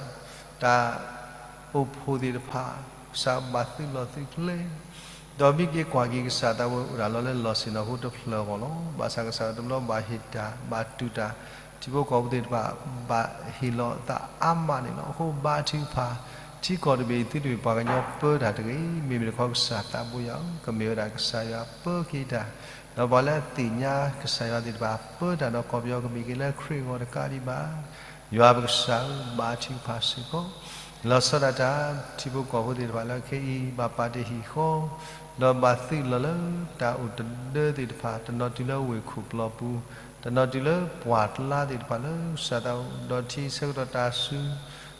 တၢ်အိၣ်ဖှိၣ်သ့ၣ်တဖၣ် ကစၢ်ဘၣ်သုးလီၢ်သုးကျဲ ဒီးမ့ၢ်က့ၤကွၢ်က့ၤကစၢ်သးဘိယွၤအိၣ်ဒၣ်လီၤလၢလီၢ်ဆ့ၣ်နီၤဖိတဖျၢၣ်အဂီၢ်လီၤ. ဘၣ်ဆၣ်ကစၢ်တဘျီဘၣ်ဟ့ၣ်တၢ် ဘၣ်တူၢ်တၢ် ထံဖိကီၢ်ဖိသ့ၣ်တဖၣ် ဘၣ်ဟ့ၣ်လီၤအသးအါမးန့ၣ်လီၤ. အဃိဘါထုကဖၣ် ထံကီၢ်တဘ့ၣ်အံၤ သုတမ့ၢ်ပှၤကညီပၢတၢ်တဂ့ၤ, မ့မ့ၢ်တခီကစၢ်သးဘိယွၤဧၢ, ကမ့ၢ်ဝဲဒၣ်ကစၢ်ယွၤပၢက့ၤတၢ်, ဒီးပှၤလၢအသ့ၣ်ညါကစၢ်ယွၤသ့ၣ်တဖၣ် ပၢတၢ်ဒီးကီၢ်ပယီၤကမ့ၢ်က့ၤလၢခရံာ်အဂီၢ်တကးဒံးဘၣ် ယွၤပကစၢ်ဧၢ, ဘါထုကဖၣ်စ့ၢ်ကီး လီၤဆီဒၣ်တၢ် ထံဖိကီၢ်ဖိသ့ၣ်တဖၣ်လၢခဲအံၤ ဘၣ်ပာ်တ့ၢ်ဟံၣ်ဃီ ဒီးဘၣ်သုးလီၤလၢတၢ်အိၣ်တဒၢသ့ၣ်တဖၣ်, တနီၤတုၤလၢဝ့ၢ်ခိၣ်ပျီပူၤ, တနီၤတုၤလၢပှၢ်ကျါသ့ၣ်တဖၣ်လၢ ကစၢ်သးဘိယွၤဒီးထံဆၢကတီၢ်တၢ်စူၤ,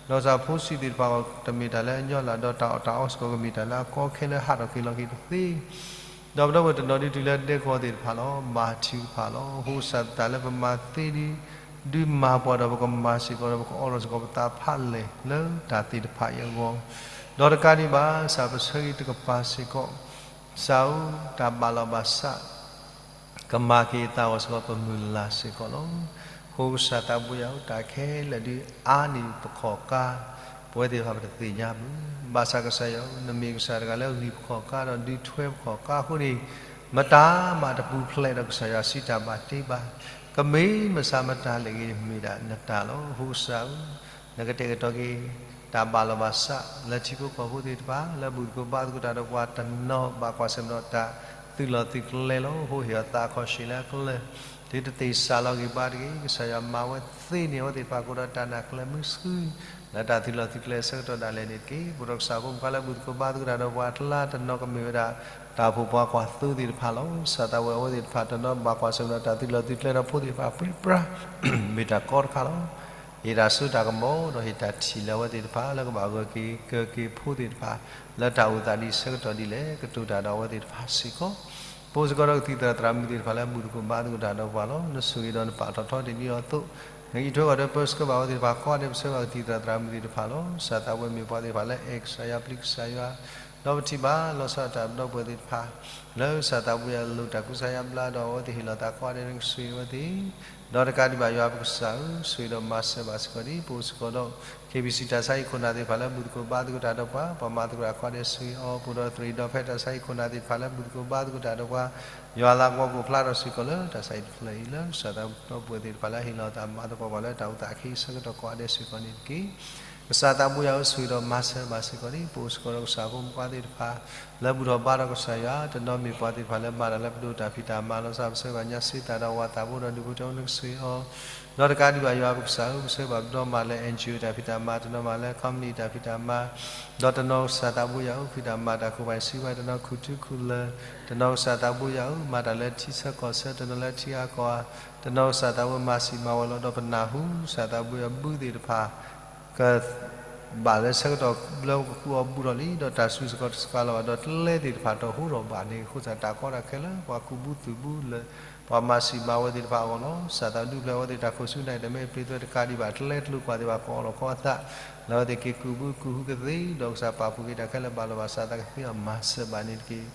ဒီးကစၢ်ဖိဆံးသ့ၣ်တဖၣ်အဂီၢ် တမ့ၢ်တၢ်လၢအညီလၢ်, ဒီးတၢ်အီၣ်တၢ်အီစ့ၢ်ကီး ကမ့ၢ်တၢ်လၢအကီခဲလၢာ်ဟးထီၣ်က့ၤလီၤက့ၤတသ့ ဒီးပဒီပုၢ်ဝဲၢ်တနီၤဒ်တုၤလၢဒဲကဝီၤသ့ၣ်တဖၣ်လီၤ. ဘါထုကဖၣ်လီၤ. အဃိကစၢ်တၢ်လၢပမၤသ့ဒ် ဒုးမၤပှၤဒီးပကမၤစ့ၢ်ကီးဒီး ပကအီၣ်လီၤစ့ၢ်ကီးပသးဖးလဲၢ်လၢတၢ်သ့ၣ်တဖၣ်အံၤအဂီၢ်, ဒီးတကးဒံးဘၣ် ကစၢ်ပဆၢဂ့ၤတကပၤစ့ၢ်ကီး, ကစၢ်ဧၢ, တၢ်ဘၣ်လီၤဘၣ်စး ကမၤက့ၤအသးအဂီၢ်စ့ၢ်ကီး ပမုၢ်လၢ်စ့ၢ်ကီးလီၤ. အဃိကစၢ်သးဘိယွၤဧၢ, တၢ်ခဲလၢာ်ဒုးအါန့ၢ်ပခီၣ်ကါ, ပဝဲသ့ၣ်တဖၣ်ပတသ့ၣ်ညါဘၣ်. ဘၣ်ဆၣ်ကစၢ်ယွၤဧၢ, နမ့ၢ်ကစၢ်တဂၤလၢအဂံၢ်ပခီၣ်ကါဒီးဒုးထွဲပခီၣ်ကါအဃိန့ၣ်, မတၤမးတပူၤဖျဲးဒီးကစၢ်ယွၤစံးတၢ်ဘၣ်တ့ဘၣ်, ကမ့ၢ်မဆါမတၤလဲၣ်ဂ့ၤ မ့ၢ်ဒၣ်နတၢ်လီၤ. အဃိကစၢ်ဧၢ, နကတဲာ်ကတီၤက့ၤ တၢ်ဘၣ်လီၤဘၣ်စးလၢထံဖိကီၢ်ဖိသ့ၣ်တဖၣ် လၢဘူၣ်သကိးဘါသကိးတၢ်ဒီးပှၤတနီၤ ဘၣ်ကွၢ်ဆၢၣ်မဲာ်ဒီးတၢ်သုးလီၢ်သုးကျဲလီၤ. အဃိဟ့ၣ်အီၤသးအခီၣ်ဆံးလၢအကျဲ ဒ်တသ့ၣ်စးလီၤဂ့ၤဘၣ်တဂ့ၤ, ကစၢ်ယွၤမၤဝဲသ့န့ၢ်အဝဲသ့ၣ်တဖၣ်ကအိၣ်ဒီးတၢ်နၢ်ကျၢၤမုဆှု လၢတၢ်သုးလီၢ်သုးကျဲအဆၢကတီၢ်ဒၣ်လဲာ်န့ၣ်တက့ၢ်. ပဒီးကစၢ်ဖိမုၣ်ခွါလၢဘူၣ်သကိးဘါသကိးတၢ်ဒီးပှၤကျါတနီၤ ကမ့ၢ်ဝဲဒၣ် တၢ်အိၣ်ဖှိၣ်ပှၤကွၢ်သိသ့ၣ်တဖၣ်လီၤ. ကစၢ်သးဘိယွၤအဝဲသ့ၣ်တဖၣ်တနီၤဘၣ်ကွၢ်ဆၢၣ်မဲာ်ဒီးတၢ်သုးလီၢ်သုးကျဲဒီးဖိသ့ၣ်တဖၣ်ပြံပြါ မ့ၢ်တၢ်ကီတခါလီၤ. ဟ့ၣ်တၢ်စိတၢ်ကမီၤ ဒီးဟ့ၣ်တၢ်ထံၣ်လၢအဝဲသ့ၣ်တဖၣ် လၢကဘၣ်ဂၢၢ်က့ၤကၢၤက့ၤဖိသ့ၣ်တဖၣ် လၢတၢ်အိၣ်သးဒ်ဆၢကတီၢ်ဒ်လဲၣ် ကတိၤတၢ်ဒီးအဝဲသ့ၣ်တဖၣ်စ့ၢ်ကီး, ပအိၣ်စ့ၢ်ကီးဒီးကသံၣ်သရၣ်သရၣ်မုၣ်သ့ၣ်တဖၣ်လၢဘူၣ်သကိးဘါသကိးတၢ်ဒီးပှၤလီၤ. နဆိၣ်ဂ့ၤဒီးနပာ်ထီၣ်ထီတ့ၢ်ဒ်အံၤအသိး, နအံးထွဲကွၢ်ထွဲပၢဆှၢဘၣ်အဝဲသ့ၣ်တဖၣ်ကိးဂၤဒဲး ပဆှၢဘၣ်ကသံၣ်သရၣ်သရၣ်မုၣ်သ့ၣ်တဖၣ်လီၤ. ကစၢ်သးဘိယွၤမ့ၢ်ပှၤသ့ၣ်တဖၣ်လၢအဲၣ်ကစၢ်ယွၤပျံၤကစၢ်ယွၤ ဒီးပထံၣ်ဘၣ်လီၤဆီဒၣ်တၢ်ပဒီပုၢ်ဝဲၢ်သ့ၣ်တဖၣ် လၢကစၢ်သးဘိယွၤလိၣ်တၢ်ကူစါယါဘျါဒီးအဝဲသ့ၣ်ဟ့ၣ်လီၤသးကိးဂၤဒဲး နကဆိၣ်ဂ့ၤအဝဲသ့ၣ်, ဒီးတကးဒံးဘၣ်ယွၤပကစၢ်ဧၢ, ဆိၣ်ဂ့ၤဒီးမၤစၢၤဘၣ်စ့ၢ်ကီးဒ် ပအိၣ်စ့ၢ်ကီးဒီး KBC တၢ်ဆါဟံၣ်ခိၣ်နၢ်သ့ၣ်တဖၣ်လၢဘူၣ်သကိးဘါသကိးတၢ်ဒီးပှၤ, ပှၤမၤသကိးတၢ်ကိးဂၤဒဲးဆိၣ်ဂ့ၤအီၤ, ပအိၣ်ဒီးသရံးဒီးဖဲတၢ်ဆါဟံၣ်ခိၣ်နၢ်သ့ၣ်တဖၣ်လၢဘူၣ်သကိးဘါသကိးတၢ်ဒီးပှၤ, ယွၤလၤကပီၤကအိၣ်ဖျါထီၣ်စ့ၢ်ကီးလၢတၢ်ဆါဟံၣ်တဖျၢၣ်အံၤ လၢကစၢ်သးဘိယွၤပဒီပုၢ်ဝဲၢ်သ့ၣ်တဖၣ်လၢဟ့ၣ်လီၤသးမၤသကိးပှၤလၢတၢ်အိၣ်သးခဲအံၤဆၢကတီၢ်ကိးဂၤဒဲးစ့ၢ်ကီးန့ၣ်တက့ၢ်. ကစၢ်သးဘိယွၤဧၢ, ဆိၣ်ဂ့ၤဒီးမၤစၢၤဘၣ်စ့ၢ်ကီးဒ် ပအိၣ်စ့ၢ်ကီးဒီးကစၢ်ဖိမုၣ်ခွါသ့ၣ်တဖၣ် လၢဘူၣ်ထီၣ်ဘါထီၣ်ကစၢ်ယွၤ, တနီၤမ့ၢ်ပှၤသ့ၣ်တဖၣ်လၢမၤတၢ်လၢပဒိၣ်တၢ်ဖံးတၢ်မၤလီၤဆီ ပဆှၢဘၣ်ညါစ့သးဒီးဝၤသးဘိဒီးဒူၣ်ဖိထၢဖိ နကဆိၣ်ဂ့ၤအီၤ, ဒီးတကးဒံးဘၣ်ယွၤပကစၢ်ဧၢ, ပဆှၢဘၣ်ပဒီမးလၢ NGO တၢ်ဖံးတၢ်မၤ, တနီၤမးလၢ company တၢ်ဖံးတၢ်မၤ, ဒီးတနီၤကစၢ်သးဘိယွၤဧၢ, ဖံးတၢ်မၤတၢ်ခိၣ်ဘၣ်စံးဝဲ, တနီၤခူၣ်ထူခူၣ်လၢၤ, တနီၤကစၢ်သးဘိယွၤဧၢ, မၤတၢ်လၢထံဆၢကီၢ်ဆၢ, တနီၤလၢထံဂၤကီၢ်ဂၤ, တနီၤကစၢ်သးဘိမၤစံးမၤဝဲလီၤဒီးပနၢ်ဟူ, ကစၢ်သးဘိယွၤဘူၣ်သ့ၣ်တဖၣ် က ဘၣ်လၢဆၢကတီၢ်လၢပကကူးအီၤဘူးထီၣ်လံ, ဒီးတၢ်စူၤစ့ၢ်ကီးတစှၤလီၤဘၣ်, ဒီးကျဲသ့ၣ်တဖၣ်တဟူထီၣ်ဘၣ်န့ၣ်, အဃိသတးတၢ်ကီတၢ်ခဲလၢပှၤကူးဘူးသုးဘူးလၢ ပှၤမၤစံးမၤဝဲသ့ၣ်တဖၣ်အဂီၢ်လီၤ. ကစၢ်သးဒုးဖျဲးအဝဲသ့ၣ်တၢ်ခိၣ်ဆူနၢ်အံၤ တမ့ၢ်ပျ့ၤသွဲတကးဒံးဘၣ် ကျဲတလိာ်ကွၢ်သ့ၣ်တဖၣ်ကအီၣ်လီၤခီအသး, လၢအဝဲသ့ၣ်က့ၤကူးဘူးကူးဟူကသ့, ဒီးကစၢ်ပာ်ဖှိၣ်က့ၤတၢ်ခဲလၢာ်ဘၣ်လီၤဘၣ်စးသးကသ့အီၤမၤစၢၤဘၣ်န့ၣ်တက့ၢ်.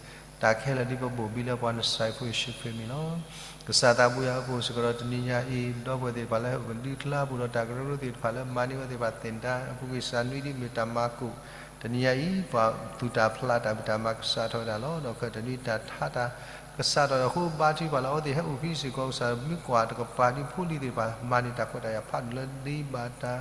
တၢ်ခဲလၢာ်ဒ်ပဘိၣ်ဘံလၢပှၤနစဲးဖိယ့ၣ်ၡူးခရံာ်အမံၤလီၤ. ကစၢ်သးဘိယွၤဧၢ, ပအိၣ်စ့ၢ်ကီးဒီးတနံၤညါအံၤ, ဒီပုၢ်ဝဲၢ်သ့ၣ်တဖၣ်လၢဟဲဒုးကျါပူၤဒီးတၢ်ကရၢကရိသ့ၣ်တဖၣ်လၢမၤန့ၢ်ဝဲသ့ၣ်တဖၣ်သ့ၣ်တဖၣ်, အပူၤကွံာ်စၢ်နွံဒ်မ့ၢ်တၢ်မၤကိၣ်, တၢ် တနံၤညါအံၤ ပှၤသူၣ်တၢ်ဖျးတၢ်ဖံးတၢ်မၤကစးထီၣ်ဝဲဒၣ်လီၤ. ဒီးခဲတနွံတၢ်ထါတၢ်ကစးထီၣ်အဃိ ဘါထုကဖၣ်လၢအဝဲသ့ၣ်ဟဲအိၣ်ဖဲစ့ၢ်ကီး ကစၢ်မုၣ်ကွၢ်တကပၤဒ်ဖိလံၤသ့ၣ်တဖၣ် မၤန့ၢ်တၢ်ခွဲးတၢ်ယာ်ဖးဒိၣ်လၢဒ့ဘၣ်တၢ်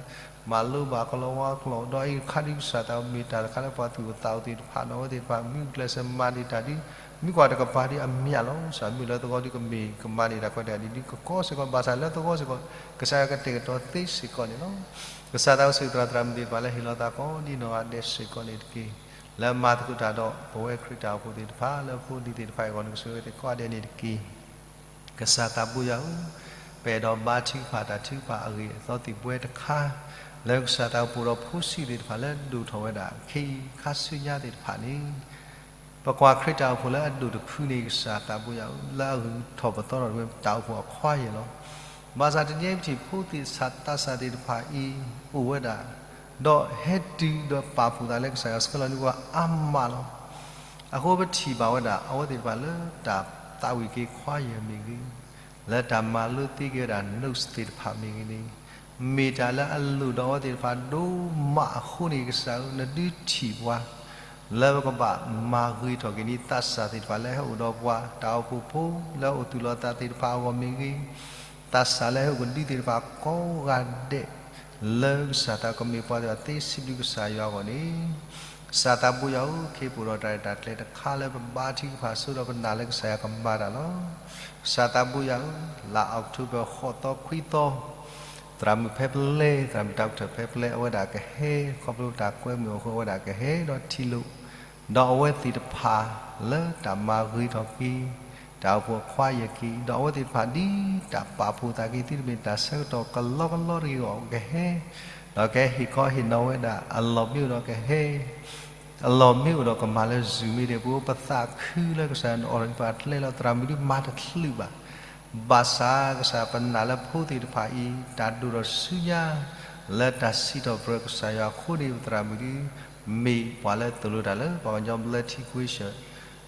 မၤလိဘၣ်ကလီဝါကျိာ် ဒီးအံၤခါဒ်ကစၢ်သးမ့ၢ်တၢ်တခါလၢပှၤသူၣ်အိၣ်သးအိၣ်သ့ၣ်တဖၣ် ဒီးအဝဲသ့ၣ်တဖၣ်မုၢ်ကျဲးစၢးမၤန့ၢ်တၢ်ဒ် မုၣ်ကွၢ်တကပၤဒ်အမျးလီၤ. ကစၢ်မုၣ်လၢသဝီဒ်ကမ့ၢ်ကမၤန့ၢ်တၢ်ခွဲးတၢ်ယာ်ဒ်ကကီစ့ၢ်ကီး ဘၣ်ဆၣ်လၢသဝီစ့ၢ်ကီး ကစၢ်ယွၤကတဲာ်ကတီၤသ့စ့ၢ်ကီးန့ၣ်လီၤ. ကစၢ်သးအိၣ်စ့ၢ်ကီးသရၣ်မုၣ်သ့ၣ်တဖၣ်လၢဟ့ၣ်လီၤသးကိးဒ်နီၢ်ဂၤဒဲးစ့ၢ်ကီးန့ၣ်တက့ၢ်. လၢမၤသကိးတၢ်ဒီးပဝဲခရံာ်တၢ်အိၣ်ဖှိၣ်သ့ၣ်တဖၣ်လၢဖိလံၤသ့ၣ်တဖၣ်အဂီၢ်န့ၣ် ကဆိၣ်ဂ့ၤသ့ၣ်ကိးဂၤဒဲးန့ၣ်တက့ၢ်. ကစၢ်သးဘိယွၤဧၢ, ပအဲၣ်ဒိးဘါထုကဖၣ်တၢ်ထုကဖၣ်အဂ့ၢ်အသီသံၣ်ဘှဲတခါ လၢကစၢ်သးအိၣ်ဖှိၣ်ဒီးဖိဆံးသ့ၣ်တဖၣ်လၢဒိၣ်ထီၣ်ဝဲဒၣ် ခဲအံၤခါဆူညါသ့ၣ်တဖၣ်န့ၣ် ပကွၢ်ခရံာ်တၢ်အိၣ်ဖှိၣ်လၢအဒိၣ်တဖုန့ၣ် ကစၢ်သးဘိယွၤဧၢ, လၢအဂုၤထီၣ်ပသီထီၣ်တဝဲ တၢ်အိၣ်ဖှိၣ်အခွါယဲၢ်လီၤ. ဘၣ်ဆၣ်တနံၤအံၤပထံၣ်ဖိသ့ၣ်သးစၢ်သ့ၣ်တဖၣ်အံၤ အိၣ်ဝဲဒၣ် ဒီးဟဲတုၤဒီးပာ်ဖှိၣ်သးလၢကစၢ်ယွၤဆှၢလီၤန့ၢ်ပှၤအါမးလီၤ. အဃိပထံၣ်ဘၣ်ဝဲဒၣ် အဝဲသ့ၣ်တဖၣ်လၢတၢ်သးဝံၣ်က့ၤခွါယဲၢ်မ့ၢ်ဂ့ၤ, လၢတၢ်မၤလိသ့က့ၤဝဲဒၣ် notes သ့ၣ်တဖၣ်မ့ၢ်ဂ့ၤန့ၣ် မ့ၢ်တၢ်လၢအလိၣ်ဒီးအဝဲသ့ၣ်တဖၣ်ဒိၣ်မးအဃိန့ၣ် ကစၢ်ဧၢ နဒုးထံၣ်ပှၤ လၢပကဘၣ်မၤဂ့ၤထီၣ်က့ၤန့ၣ် သးစၢ်သ့ၣ်တဖၣ်လၢဟဲအိၣ်ဒီးပှၤ တၢ်အိၣ်ဖှိၣ်ဖိလၢအအိၣ်သူၣ်လီၤသးသ့ၣ်တဖၣ်အဂီၢ်မ့ၢ်ဂ့ၤ, သးစၢ်လၢဟဲအိၣ်ကဒုသ့ၣ်တဖၣ်ကိးဂၤဒဲး လၢကစၢ်သးကမ့ၢ်ပှၤသ့ၣ်တဖၣ်သ့စံးဘျုးကစၢ်ယွၤအဂီၢ်န့ၣ် ကစၢ်သးဘိယွၤဧၢ, ခ့ပအိၣ်ဒီးတၢ်ရဲၣ်တၢ်ကျဲၤတခါလၢပဘါထုကဖၣ်ဆိဒီးပနာ်လၢကစၢ်ယွၤကမၤတၢ်လီၤ. ကစၢ်သးဘိယွၤဧၢ, လါ October ဃိးသီခွံသီ သရၣ်မုၣ်ဖဲပလဲ, သရၣ်မုၣ်တၢ်ကထၢၣ်ဖဲပလဲ အဝဲဒၣ်ကဟဲ ခီဖျိတၢ်ကွဲမုာ်အဃိ အဝဲဒၣ်ကဟဲဒီးထံၣ်လိာ် ဒီးအဝဲသ့ၣ်တဖၣ်လၢတၢ်မၤဂ့ၤထီၣ်က့ၤ တၢ်အိၣ်ဖှိၣ်အခွါယဲၢ်က့ၤ ဒီးအဝဲသ့ၣ်တဖၣ်ဒ်တၢ်ပာ်ဖှိၣ်သးက့ၤသုတမ့ၢ်တၢ်ဆၢကတီၢ်ကလီကလီတဂ့ၤအဂီၢ် ကဟဲ ဒီးကဟဲဟ့ၣ်ခီဟ့ၣ်နီၤဝဲဒၣ် အလီၢ်မ့ၢ်အိၣ်ဒီးကဟဲ အလီၢ်မ့ၢ်အိၣ်ဒီးကမၤလၢ Zoom မ့ၢ်ဒ်ပအိၣ် ပသးခုလၢကစၢ်ယွၤအိၣ်ဒီးပှၤကျဲလီၤ သရၣ်မုၣ်ဒ်မၤတချုးဘၣ်. ဘၣ်ဆၣ်ကစၢ်ပနာ်လၢဖိသ့ၣ်တဖၣ်အံၤ တၢ်ဒိၣ်ထီၣ်ဆူညါ လၢတၢ်စံးထီၣ်ပတြၢၤကစၢ်ယွၤအဃိန့ၣ် ပသရၣ်မုၣ်ဒ် မ့ၢ်ပှၤလၢသိၣ်လိတၢ်လၢပှၤကညီ blood equation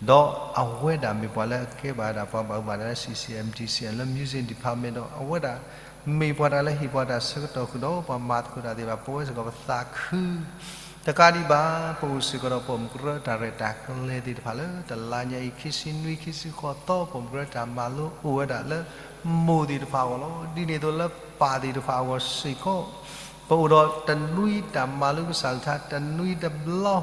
ဒီးအဝဲဒၣ်မ့ၢ်ပှၤလၢအကဲဘၣ်ဒၣ်ပှၤဘၣ်အၢဘၣ်နးလၢ C C M D C M လၢ music department ဒီးအဝဲဒၣ် မ့ၢ်ပှၤတၢ်လၢဟ့ၣ်ပှၤတၢ်ဆၢကတီၢ်ဃုာ်ဒီးပှၤမၤသကိးတၢ်သ့ၣ်တဖၣ် ပဝဲစ့ၢ်ကီးပသးခု တကးဒံးဘၣ် ပအိၣ်စ့ၢ်ကီးဒီးပိာ်မုၣ်ကရၢတၢ်ရဲၣ်တၢ်ကျဲၤသ့ၣ်တဖၣ်လၢ တလါညါအံၤ ခံဆံနွံ ခံဆံဃိးသီ ပိာ်မုၣ်ကရၢတၢ်မၤလိအိၣ်ဝဲဒၣ်လၢ မိၢ်သ့ၣ်တဖၣ်အဂီၢ်လီၤ. ဒ်န့ၣ်အသိးလၢပၢ်သ့ၣ်တဖၣ်အဂီၢ်စ့ၢ်ကီး ပအိၣ်ဒီးတနွံတၢ်မၤလိကစၢ်အကလုၢ်ကထါ တနွံတဘျီ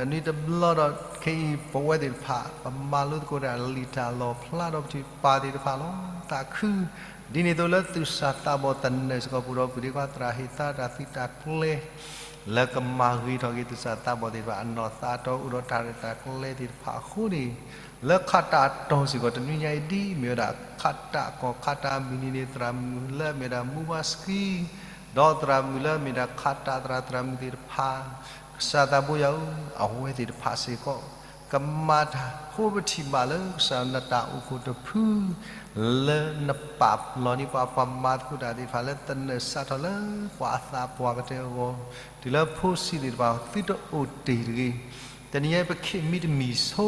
တနွံတဘျီဒီး ခဲအံၤပဝဲသ့ၣ်တဖၣ် ပမၤလိသကိးတၢ်လံာ်တၢ်လီၢ်ဖျါဒီးပထံၣ်ပၢ်သ့ၣ်တဖၣ်လီၤ. သးခု ဒ်န့ၣ်အသိးလၢသူၣ်စၢ်သးဘီၣ်သနၢၣ်စ့ၢ်ကီးပူၤဒီး ပုၢ်ဒီခွါသရၣ်ဟ့ၣ်သါတၢ်သုးတၢ်ကျဲၤ လၢကမၤဂ့ၤထီၣ်က့ၤသူၣ်စၢ်သးဘီၣ်သ့ၣ်တဖၣ်အနီၢ်သးအတီၤ အိၣ်ဒီးတၢ်ရဲၣ်တၢ်ကျဲၤသ့ၣ်တဖၣ်အဃိန့ၣ် လၢခးတၢ်အတီၤစ့ၢ်ကီး တနွံညါအံၤဒ်မ့ၢ်ဝဲဒၣ် ခးတၢ်ကီၢ်ခးတၢ်မုၢ်နံၤန့ၣ် သရၣ်မုၣ်လၢအမ့ၢ်ဒၣ် မူဘၣ်စကံ ဒီးသရၣ်မုၣ်လၢအမ့ၢ်ဒၣ်ခးတၢ်သရၣ်သရၣ်မုၣ်သ့ၣ်တဖၣ် ကစၢ်သးဘိယွၤဧၢ, အဝဲသ့ၣ်တဖၣ်စ့ၢ်ကီး ကမၤတၢ် အဃိပထံၣ်ဘၣ်လၢကစၢ်နတၢ်အိၣ်ဖှိၣ်တဖု လၢနပာ်လီၤန့ၢ်ပှၤ ပှၤမၤသကိးတၢ်သ့ၣ်တဖၣ်လၢသနၢၣ်စးထီၣ်လၢပှၤအသးပှၢ်ကတၢၢ်အဂီၢ် တုၤလၢဖိဆံးသ့ၣ်တဖၣ် သုတအိၣ်တ့ၢ်တဂ့ၤ. တနံၤညါအံၤပခံးမံတမံၤဆိ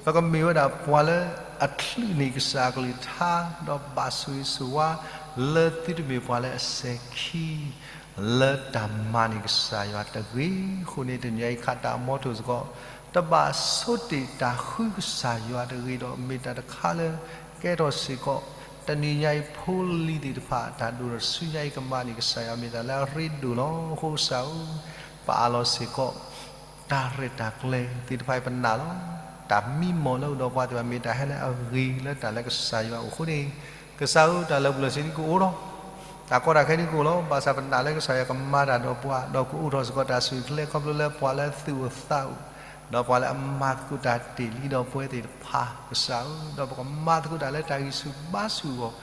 ပကမ့ၢ်ဝဲဒၣ်ပှၤလၢအချုးန့ၢ်ကစၢ်အကလုၢ်ကထါ ဒီးဘၣ်ဆိၣ်ဂ့ၤဆိၣ်ဝါ လၢသုတမ့ၢ်ပှၤလၢအစဲၤခံ လၢတၢ်မၤန့ၢ်ကစၢ်ယွၤတဂ့ၤ. အဃိန့ၣ် တနံၤညါအံၤခးတၢ်အမီထိၣ်စ့ၢ်ကီး တဘၣ်ဆိတ့ၢ်တၢ်ဃုကစၢ်ယွၤတဂ့ၤဒီး မ့ၢ်တၢ်တခါလၢကဲထီၣ်စ့ၢ်ကီး တနံၤညါအံၤဖိလံၤသ့ၣ်တဖၣ် တၢ်ဒိၣ်ထီၣ်ဆူညါအံၤကမၤန့ၢ်ကစၢ်ယွၤ မ့ၢ်တၢ်လၢအရ့ဒိၣ်လီၤ. အဃိကစၢ်ဧၢ, ပအးလီၤစ့ၢ်ကီး တၢ်ရဲၣ်တၢ်ကျဲၤသ့ၣ်တဖၣ်အံၤပနာ်လီၤ. တၢ်မံမီၢ်လၢအိၣ်ဒီးပှၤသ့ၣ်တဖၣ် မ့ၢ်တၢ်ဟဲလၢအဂ့ၤလၢတၢ်လၢကစၢ်ယွၤအအိၣ်အဃိန့ၣ် ကစၢ်ဧၢ, တၢ်လၢပျၢၤစ့ၢ်ဒ်ကအိၣ်ထီၣ်, တၢ်ကီတၢ်ခဲဒ်ကအိၣ်လီၤ. ဘၣ်ဆၣ်ပနာ်လၢကစၢ်ယွၤကမၤတၢ်ဒီးပှၤ ဒီးကအိၣ်ထီၣ်စ့ၢ်ကီးတၢ်ဆိၣ်ဂ့ၤကျဲ ခီဖျိလၢပှၤလၢသူၣ်အိၣ်သးအိၣ် ဒီးပှၤလၢအမၤသကိးတၢ်တ့ၢ်လံဒီးပဝဲသ့ၣ်တဖၣ် ကစၢ်ဧၢ, ဒီးပကမၤသကိးတၢ်လၢတၢ်ဂံၢ်ဆူၣ်ဘါဆူၣ်အဂီၢ်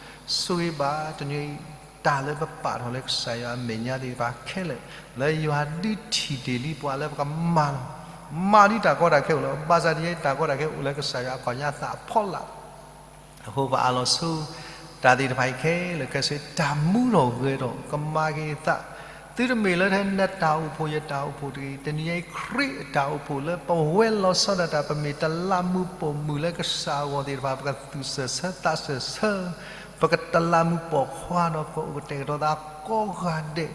ဆိၣ်ဂ့ၤဘၣ်တနံၤအံၤ တၢ်လၢပပာ်ထီၣ်လၢကစၢ်ယွၤအမဲာ်ညါသ့ၣ်တဖၣ်ခဲလၢာ် လၢယွၤဒုးထံၣ်တ့ၢ်လံပှၤလၢပကမၤလီၤ. မၤဒ်တၢ်ကီတၢ်ခဲအိၣ်လီၤ. ဘၣ်ဆၣ်တနံၤအံၤတၢ်ကီတၢ်ခဲအိၣ်လၢကစၢ်ယွၤအခီၣ်ညါသးအဖီလာ် အဃိပအးလီၤဆိ တၢ်သ့ၣ်တဖၣ်အံၤခဲလၢာ်ခဲဆ့ တၢ်မူထီၣ်ဂဲၤထီၣ် ကမၤက့ၤအသး သုတမ့ၢ်လၢထဲနတၢ်အိၣ်ဖှိၣ်ယတၢ်အိၣ်ဖှိၣ်တဂ့ၤ. တနံၤညါအံၤခရံာ်အတၢ်အိၣ်ဖှိၣ်လၢပဝဲလီၤဆီဒၣ်တၢ် ပမ့ၢ်တလးမူးပိာ်မုၣ်လၢကစၢ်အဂီၢ်သ့ၣ်တဖၣ် ပကသူၣ်စၢၤဆၢသးစၢၤဆၢ ပကတလးမူးပိာ်ခွါဒီးပကအိၣ်ကတဲာ်ကတီၤသးကိးဂၤဒဲး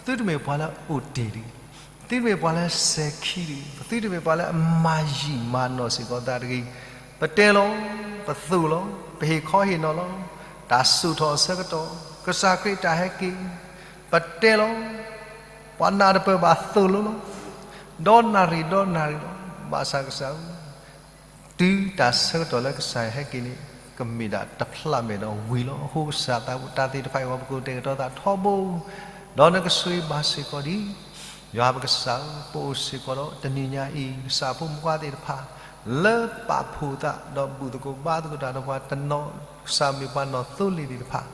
သုတမ့ၢ်ပှၤလၢအအိၣ်တ့ၢ်တဂ့ၤ. ပသုတမ့ၢ်ပှၤလၢစဲၤခံတဂ့ၤ, ပသုတမ့ၢ်ပှၤလၢအမၤယံာ်မၤနီၢ်စ့ၢ်ကီးသးတဂ့ၤ. ပတဲလီၤ, ပသိၣ်လီၤ, ပဟ့ၣ်ခီဟ့ၣ်နီၤလီၤ, တၢ်စိာ်ထီၣ်အဆၢကတီၢ်, ကစၢ်ခရံာ်တၢ်ဟဲက့ၤ, ပတဲလီၤ, ပှၤနၢ်တပၢၢ်ဘၣ်သိၣ်လိလီၤ, ဒီနၣ်ရံၣ်ဒီနၣ်ရံၣ်လီၤ. ဘၣ်ဆၣ်ကစၢ်ဧၢ, တုၤတၢ်ဆၢကတီၢ်လၢကစၢ်ယွၤဟဲက့ၤန့ၣ် ကမ့ၢ်ဒၣ်တဖျးမဲာ်ဒီးဝံၤလီၤ. အဃိကစၢ်သးတၢ်သ့ၣ်တဖၣ်အံၤ ပကတဲာ်ကတီၤသးထီဘိ, ဒီးနကဆိၣ်ဂ့ၤဘၣ်စ့ၢ်ကီးဒံး ယွၤပကစၢ်ဧၢ, ပအိၣ်စ့ၢ်ကီးဒီးတနံၤညါအံၤ ကစၢ်ဖိမုၣ်ခွါသ့ၣ်တဖၣ် လၢပာ်ဖှိၣ်သး ဒီးဘူၣ်သကိးဘါသကိးတၢ်ဒီးပှၤတနီၤ, ကစၢ်မ့ၢ်ပှၤနီၢ်သိလ့ၣ်သ့ၣ်တဖၣ်,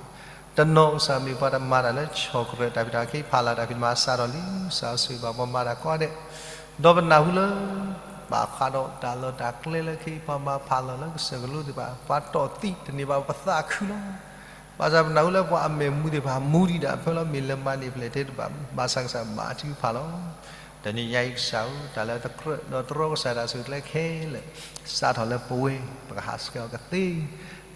တနီၤကစၢ်မ့ၢ်ပှၤတမၤတၢ်လၢဆီၣ်ကရၢၢ်တၢ်ဖံးတၢ်မၤ ခ့ဖးလၢ်တၢ်ဖံးတၢ်မၤစးထီၣ်လံ, ကစၢ်ဆိၣ်ဂ့ၤဘၣ်ပှၤမၤတၢ်ကိးဂၤဒဲး, ဒီးပနၢ်ဟူလၢ ဘၣ်ဃးဒီးတၢ်လီၢ်တၢ်ကျဲလၢခ့ပှၤမၤဖးလီၤလၢကစၢၢ်ကလိသ့ၣ်တဖၣ်, ပှၤတီၢ်သံတန့ၢ်ဘၣ်ပသးခုလီၤ. ဘၣ်ဆၣ်ပနၢ်ဟူလၢပှၤအမဲာ်မူသ့ၣ်တဖၣ် မူဒံးဒၣ်အဖၢလီၤ, မ့ၢ်လဲၤမၤန့ၢ်ဖျဲၣ်ထဲတဘၣ်, ဘၣ်ဆၣ်ကစၢ်ဘါထုကဖၣ်လီၤ. တနံၤညါအံၤကစၢ်ဧၢ, တၢ်လၢတကြၢးဒီးတြီကစၢ်တၢ်ဆူၣ်ကျဲခဲလၢာ် စးထီၣ်လၢပဝဲ ပကဟးဆှဲးအီၤကသ့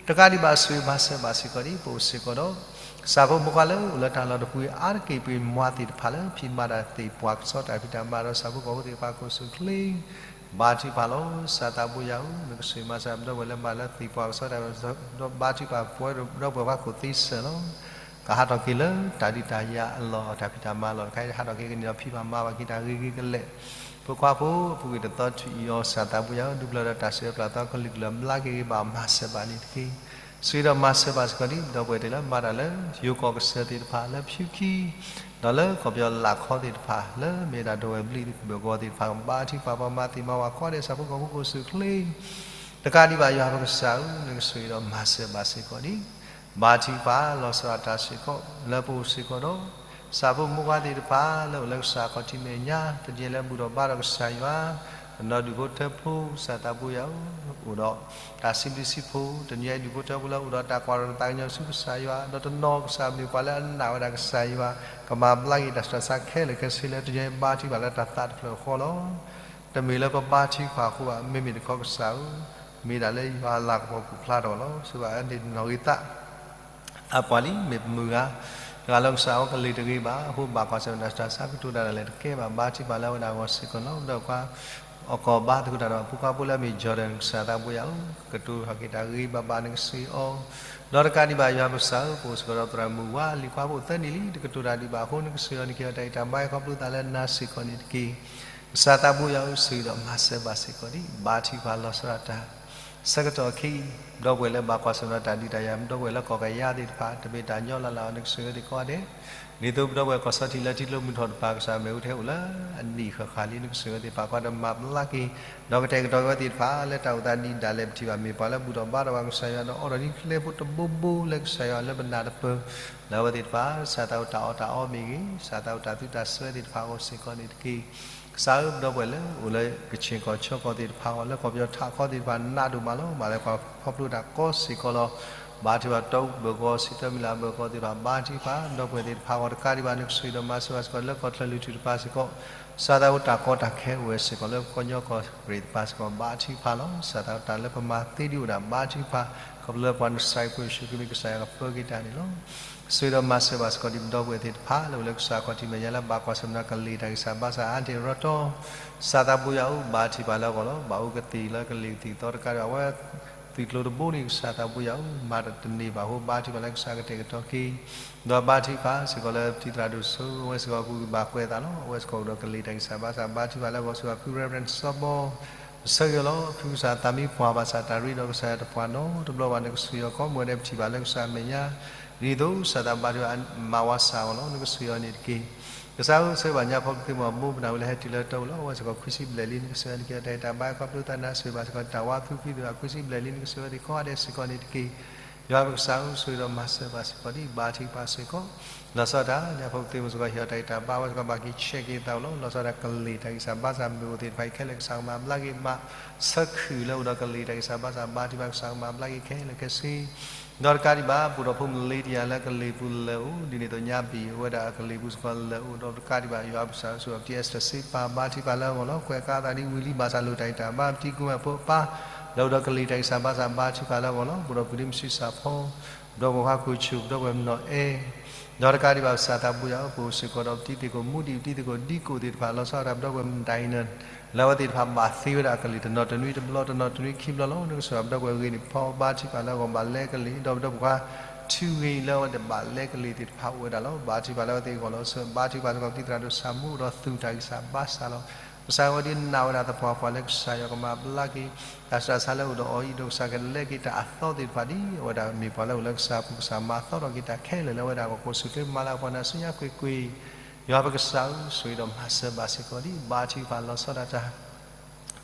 တကးဒံးဘၣ်ဆိၣ်ဂ့ၤမၤစၢၤဘၣ်စ့ၢ်ကီးဒံး ပအိၣ်စ့ၢ်ကီးဒီး ကစၢ်ဖိမုၣ်ခွါလၢအိၣ်လၢတၢ်လီၢ်တပူၤအါတက့ၢ်ပှ့ၤမၤသ့ၣ်တဖၣ်လၢ ဖံးမၤတၢ်သ့ၣ်ပှၤကစီၣ်တၢ်ဖံးတၢ်မၤဒီး ကစၢ်ဖိကီၢ်ဖိသ့ၣ်တဖၣ်ကိးဆူၣ်ချ့ ဘါထုကဖၣ်လီၤ. ကစၢ်သးဘိယွၤဧၢ, နကဆိၣ်ဂ့ၤမၤစၢၤပဒီပုၢ်ဝဲၢ်လၢမၤလၢသ့ၣ်ပှၤကစီၣ်တၢ်ဖံးတၢ်မၤဒီး ဘါထုကဖၣ်ပဝဲဒီပုၢ်ဝဲၢ်ပှၤကိးသ့စၢၤလီၤ. ကဟးထီၣ်က့ၤလၢတၢ်ဒုးတၢ်ယၤအလီၢ် တၢ်ဖံးတၢ်မၤအလီၢ်တခါအံၤ ဟးထီၣ်က့ၤကန့ၢ်ဒီးဖံးဘၣ်မၤဘၣ်က့ၤတၢ်ဂ့ၤဂ့ၤကလဲာ် ဖိခွါဖိအပူၤကွံာ်တသီထူၣ်အံၤအီၤ ကစၢ်သးဘိယွၤဧၢ, ဒုးဘျၢဒီးတၢ်စံးပျၢ်သီကလုာ်ကလုာ်အဘျါက့ၤဂ့ၤဘၣ်မၤစၢၤဘၣ်န့ၣ်တက့ၢ်. ဆိၣ်ဂ့ၤဒီးမၤစၢၤဘၣ်စ့ၢ်ကီးဒံး ပဒီပုၢ်ဝဲၢ်တ့ၢ်လၢမၤတၢ်လၢ ယိၤကီၢ်ကစၢၢ်သ့ၣ်တဖၣ်လၢဖၠူခံ ဒီးလၢကီၢ်ပယီၤလၢ်ခီသ့ၣ်တဖၣ် လၢမ့ၢ်ဒၣ်ဒိၣ်ဝဲၢ်ဘျံးဘၢၣ်ဂီၤသ့ၣ်တဖၣ် ဘါထုကဖၣ်ပှၤမၤသ့ၣ်မၤဝၤကိးဂၤဒဲး ကစၢ်ဖိကီၢ်ဖိကိးဆူၣ်ချ့ တကးဒံးဘၣ်ယွၤပကစၢ်ဧၢ, နကဆိၣ်ဂ့ၤဒီးမၤစၢၤဘၣ်စ့ၢ်ကီးဒံး ဘါထုကဖၣ်လီၤဆီဒၣ်တၢ်စ့ၢ်ကီး လၢပအိၣ်စ့ၢ်ကီးဒီး ကစၢ်ဖိမုၣ်ခွါသ့ၣ်တဖၣ်လၢအိၣ်လၢကစၢ်ခီၣ်ထံးမဲာ်ညါ တနံၤညါလၢဘူၣ်ထီၣ်ဘါထီၣ်ကစၢ်ယွၤ တနီၤဒူၣ်ဖိထၢဖိ ကစၢ်သးဘိယွၤဧၢ, အိၣ်ဒီးတၢ်စံးဘျုးစံးဖှိၣ် တနံၤညါအံၤဒူၣ်ဖိထၢဖိလၢအိၣ်ဒီးတၢ်ကွၢ်ထီၣ်တၢ်သးကညီၤဆူကစၢ်ယွၤ ဒီးတနီၤကစၢ်မ့ၢ်ပှၤလၢအနာ်ဝဲဒၣ်ကစၢ်ယွၤ ကမၤဘျါက့ၤတၢ်ဆူးတၢ်ဆါခဲလၢာ်ခဲဆ့လၢတနံၤညါအံၤဘါထုကဖၣ်လၢတၢ်သးတဖျၢၣ်ဃီလီၤ. တမ့ၢ်လၢပဘါထုကဖၣ်အဃိဘၣ် မ့မ့ၢ်တခီကစၢ်ဧၢ, မ့ၢ်ဒၣ်လၢယွၤအလၤကပီၤပူၤဖျါထီၣ်လီၤ. ဆိၣ်ဂ့ၤဘၣ်အန့ၣ်နီၣ်ဂံၢ်သး အပှၤလံ မ့ၢ်ပမုၢ်ဂၤ တဂၤလၢကစၢ်အီၤကလံၤတဂ့ၤဘၣ် အဃိဘၣ်ကွၢ်ဆၢၣ်မဲာ်တၢ်ဆူးတၢ်ဆါကတိၤတၢ်ဒၣ်လဲာ်တကဲဘၣ် ဘါထုကဖၣ်လၢအဝဲဒၣ်အဂီၢ်စ့ၢ်ကီးလီၤ. ဒီးပှၤအီၣ်ကီၢ်ဘါသကိးတၢ်ဒီး ဖိခွါဖိလၢအမ့ၢ် Jordan ကစၢ်သးဘိယွၤဧၢ, ကတိၤထီၣ်က့ၤတၢ်ဂ့ၤဘၣ်ဘၣ် နကဆိၣ်ဂ့ၤအီၤ ဒီးတကးဒံးဘၣ်ယွၤပကစၢ်ဧၢ, ပအိၣ်စ့ၢ်ကီးဒီးသရၣ်မုၣ်ဝါလံၤခွါဖိသၢနံၣ်လံ တကတိၤတၢ်ဒံးဘၣ်အဃိ နကဆိၣ်ဂ့ၤအီၤ နကဟ့ၣ်အီၤတၢ်ဂံၢ်တၢ်ဘါ ဟဲခီဖျိသးလၢနၤစ့ၢ်ကီးန့ၣ်တက့ၢ်. ကစၢ်သးဘိယွၤဧၢ, ဆိၣ်ဂ့ၤဒီးမၤစၢၤဘၣ်စ့ၢ်ကီးဒံး ဘါထုကဖၣ်လီၤဆီဒၣ်တၢ် ဆၢကတီၢ်အခံ ဒီပုၢ်ဝဲၢ်လၢဘၣ်ကွၢ်ဆၢၣ်မဲာ်ဒီးတၢ်ဒုးတၢ်ယၤ ဒီပုၢ်ဝဲၢ်လၢကီၢ်ကယၤသ့ၣ်တဖၣ် တမ့ၢ်တၢ်ညီလၢ်လၢ်အီၤ နကဆိၣ်ဂ့ၤအီၤသ့ၣ်ကိးဂၤဒဲး, ဒ်သိးပဒီပုၢ်ဝဲၢ်ကီၢ်ဆီထံးလၢထံကျိမုၢ်ထီၣ်တဖၣ် ကစၢ်မ့ၢ်အိၣ်ထဲအိၣ်လၢအနံၣ်ဃၣ်ဃၣ်လံ နကဆိၣ်ဂ့ၤအီၤသ့ၣ်တဖၣ် ကဒီးမၤဘျါက့ၤ ဒီးကတဲာ်ကတီၤက့ၤအဝဲသ့ၣ်တဖၣ် လၢတၢ်အိၣ်သးဒ်ဒၣ်လဲာ်ပထံၣ်ဘၣ် မ့ၢ်ပှၤလၢဘူၣ်ထီၣ်ဘါထီၣ်ပှၤကစၢ်ယွၤ ဒီးအိးထီၣ်ဒ်ကျဲဖိတဘိဘိလၢကစၢ်ယွၤ လၢပနၢ်တပၢၢ် လၢအဝဲသ့ၣ်တဖၣ် ကစၢ်သးအိၣ်တၢ်အီၣ်တၢ်အီမ့ၢ်ဂ့ၤ, ကစၢ်သးအိၣ်တၢ်သုးတၢ်ဆၢသ့ၣ်တဖၣ်အဂီၢ်စ့ၢ်ကီးန့ၣ်တက့ၢ်. ကစၢ်ဧၢ, ပဒီပုၢ်ဝဲၢ်လၢအိၣ်လၢကခ့ၣ်ကီၢ်ဆၢကီၢ်သ့ၣ်တဖၣ်အဂီၢ်, လၢကီၢ်ပယီၤထးခီသ့ၣ်တဖၣ် နးဒိၣ်မးလီၤ. မ့ၢ်လၢပှၤခီဖျိတၢ်ကီစ့ၢ်ကီးလီၤ. ဘါထုကဖၣ်တီအူဘၢၣ်ကီၢ် စံးထီၣ်မံၤလၢ်ဘၢၣ်ကီၢ်သ့ၣ်တဖၣ် ဘါထုကဖၣ် ပဒီပုၢ်ဝဲၢ်သ့ၣ်တဖၣ်အဂီၢ် တကးဒံးဘၣ် နကဆိၣ်ဂ့ၤဒီးမၤစၢၤဘၣ်စ့ၢ်ကီး လၢကီၢ်ချၢလုၢ်ထူၣ်တဖၣ်စ့ၢ်ကီး ကစၢ်သးအိၣ်တၢ်ကီတၢ်ခဲအိၣ်ဝဲစ့ၢ်ကီး လၢပကီၢ်ညီကီၢ်ရ့ၣ်တဖၣ်စ့ၢ်ကီး ဘါထုကဖၣ်လီၤ. ကစၢ်သးအိၣ်တၢ်လၢပမၤသ့ဒံးအိၣ်ဒၣ် ဘါထုကဖၣ် ခီဖျိလၢပှၤနစၤရ့းဖိယ့ၣ်ၡူးခရံာ်မ့ၢ်ကစၢ်ယွၤကပၢက့ၤတၢ်န့ၣ်လီၤ. ဆိၣ်ဂ့ၤဒီးမၤစၢၤဘၣ်စ့ၢ်ကီးဒံး ပဒီပုၢ်ဝဲၢ်သ့ၣ်တဖၣ် လၢအိၣ်လၢကစၢ်ခီၣ်ထံးမဲာ်ညါလၢဘၣ်ကွၢ်ဆၢၣ်မဲာ်ဒီးကလံၤတၢ်ဂံၢ်စၢ်ဘါစၢ်အါတ့ၢ်ရီတီ ကစၢ်သးဘိယွၤဧၢ, ဘါထုကဖၣ်လၢအဂီၢ်လီၤ. ဘၣ်အိၣ်ကသံၣ်လၢကလံၤကသံၣ်သီတကးဒံးဘၣ် အဝဲ သုးကျိၤတဘိန့ၣ် ကစၢ်သးဘိယွၤဧၢ, မၤတၢ်တန့ၢ်ဘၣ်အဃိ ဘါထုကဖၣ်လၢကစၢ်ကတဲာ်ကတီၤက့ၤ ဒီးဘါထုကဖၣ်စ့ၢ်ကီးလၢပထံသရၣ်ဒိၣ်စိ အဝဲစ့ၢ်ကီးပူၤဘၣ်ကွဲးအသးလီၤ. အဝဲစ့ၢ်ကီးအိၣ်ဒီးကလံၤတၢ်ဂံၢ်စၢ်ဘါစၢ် ဘါထုကဖၣ်လၢအဂီၢ် ဆိၣ်ဂ့ၤဖု Reverend စီၤဘီ ပဆၢဂ့ၤလီၤ ဖုကစၢ်သးမံပှၢ်ဘၣ်ဆၣ်တၢ်ရ့ဒီးကစၢ်ယွၤတပှၢ်နီတဘျီဘၣ် နကဆိၣ်ဂ့ၤအီၤကိးမုၢ်ဂီၤဒဲး ပထံၣ်ဘၣ်လၢကစၢ်အမဲာ်ညါ ဒ်သိးကစၢ်သးဘါထုကဖၣ်မၤဝါစၢ်အီၤလီၤ. နကဆိၣ်ဂ့ၤအီၤန့ၣ်တက့ၢ်. ကစၢ်ဧၢ, ဆိၣ်ဂ့ၤဘၣ်ညါဖီကသ့ၣ်မီၤဘိပနၢ်ဝံၤလၢဟဲတုၤလၢတီအိၣ်လီၤ. အဝဲစ့ၢ်ကီးခွံဆံဘျဲၣ်လံ နကဆိၣ်ဂ့ၤအီၤန့ၣ်တက့ၢ်. တၢ်ဂံၢ်တၢ်ဘါခီဖျိသးနၤဆိၣ်ဂ့ၤဘၣ်စ့ၢ်ကီး တၢ်ဝါဖုဖုသ့ၣ်တဖၣ်ခွံဆံဘျဲၣ်လံ နကဆိၣ်ဂ့ၤအီၤသ့ၣ်ကိးဂၤဒဲးစ့ၢ်ကီးန့ၣ်တက့ၢ်. ယွၤပကစၢ်ဧၢ, ဆိၣ်ဂ့ၤဒီးမၤစၢၤဘၣ်စ့ၢ်ကီးဒံး ဘါထုကဖၣ်စ့ၢ်ကီး လီၤဆီဒၣ်တၢ် ညါဖီကသ့ၣ်မီၤစ့ၢ်ကီး ဟ့ၣ်အီၤတၢ်ဂံၢ်တၢ်ဘါ အဝဲစ့ၢ်ကီးဘၣ်က့ၤဆဲးက့ၤသးအိၣ်လီၤ. လီၤဆီဒၣ်တၢ်ကလံၤတၢ်ဂံၢ်စၢ်ဘါစၢ်မ့ၢ်အိၣ်သ့ၣ်တဖၣ်အံၤခဲလၢာ် ကစၢ်ကမၤဘျါက့ၤမး ဆၢခုၣ်လၢအိၣ်ဒီးကလံၤတၢ်ဂံၢ်စၢ်ဘါစၢ် ဘါထုကဖၣ်ကစၢ်ကမၤဘျါက့ၤခဲလၢာ်ခဲဆ့ ဒီးတကးဒံးဘၣ် ပအိၣ်ဒီးဖိမုၣ်လ့တယၤလၢကလံၤပူၤလၢအိၣ် ဒ်န့ၣ်အသိးညါပံၤ အဝဲဒၣ်အကလံၤပူၤစ့ၢ်ကီးလၢအိၣ် ဒီးတကးဒံးဘၣ် ယွၤပကစၢ်ဆိၣ်ဂ့ၤအီၤ ပတံၤအဲစတၢၢ်စ့ပာ် ဘါထုကဖၣ်လၢအဂီၢ်လီၤ. ကွဲးကါသးဒ်ဝံၤလံ ဘၣ်ဆၣ်လိၣ်တၢ်ဂံၢ်တၢ်ဘါ ပတံၤကူမၣ်ဖိအပၢ် လၢအိၣ်ဒီးကလံၤတၢ်ဂံၢ်စၢ်ဘါစၢ် ဘါထုကဖၣ်လၢအဂီၢ်လီၤ. ပအိၣ်ဒီးပုၢ်ဒ့မုၣ်ဆံးစၢ်ဖီ ပဒီပုၢ်ဝဲၢ်ခွါကူၣ်ဆူၣ် ပဒီပုၢ်ဝဲၢ်မနီၢ်အဲ ဒီးတကးဒံးဘၣ်ကစၢ်သးပူၤယွၤဧၢ, ပအိၣ်စ့ၢ်ကီးဒီးပတံၤသကိးမူဒံး ပတံၤသကိးဒံကိးသ့ၣ်တဖၣ် လီၤဆီဒၣ်တၢ်ပဒီပုၢ်ဝဲၢ်မုၢ်တၢ်အံၤန့ၣ်, လၢအဝဲသ့ၣ်တဖၣ်ဘၣ်သ့ဝဲဒၣ်အကလံၤ တနီၤတနွံတဘျီ တနီၤတနွံခံဘျီလီၤ. နကစၢ်ပဒီပုၢ်ဝဲၢ်ဂ့ၤန့ၣ် ဖီဘါထုကဖၣ်လၢအဂီၢ်ဘၣ်လဲကလံၤ ဒီးပဒီပုၢ်ဝဲၢ်ခွါ ထုးဂ့ၤလၢအဝဲသ့ၣ်ဘၣ်လဲကလံၤသ့ၣ်တဖၣ်အိၣ်ဝဲဒၣ်လီၤ. ဘါထုကဖၣ်လၢအဝဲသ့ၣ်အဂီၢ်လီၤ. ဘါထုကဖၣ်စ့ၢ်ကီးပတံၤသရၣ်ဒိၣ်ဆၣ်မူဒီးသူၣ်တၢ်ဂံၢ်စၢ်ဘါစၢ်လီၤ. ကစၢ်ဝဲဒၣ်နာ်ဝဲဒၣ်သပှၢ်ပှၢ်လၢကစၢ်ယွၤကမၤဘျါက့ၤ တၢ်ဆူးတၢ်ဆါလၢအအိၣ်ဒီးအီၤအံၤ ဒီးကစၢ်ကလဲက့ၤတၢ်အသီသ့ၣ်တဖၣ်ဒ်အဝဲဒၣ်မ့ၢ်ပှၤလၢအအိၣ်လၢကစၢ်အပူၤ ကစၢ်မၤသီထီၣ်က့ၤတၢ်ခဲလၢာ်လၢအဝဲဒၣ်အဂီၢ် ကိးဆူၣ်ချ့မၤလၤကပီၤနၤဆူညါကွ့ၢ်ကွ့ၢ် ယွၤပကစၢ်ဧၢ ဆိၣ်ဂ့ၤဒီးမၤစၢၤဘၣ်စ့ၢ်ကီးဒ် ဘါထုကဖၣ်လီၤဆီဒၣ်တၢ်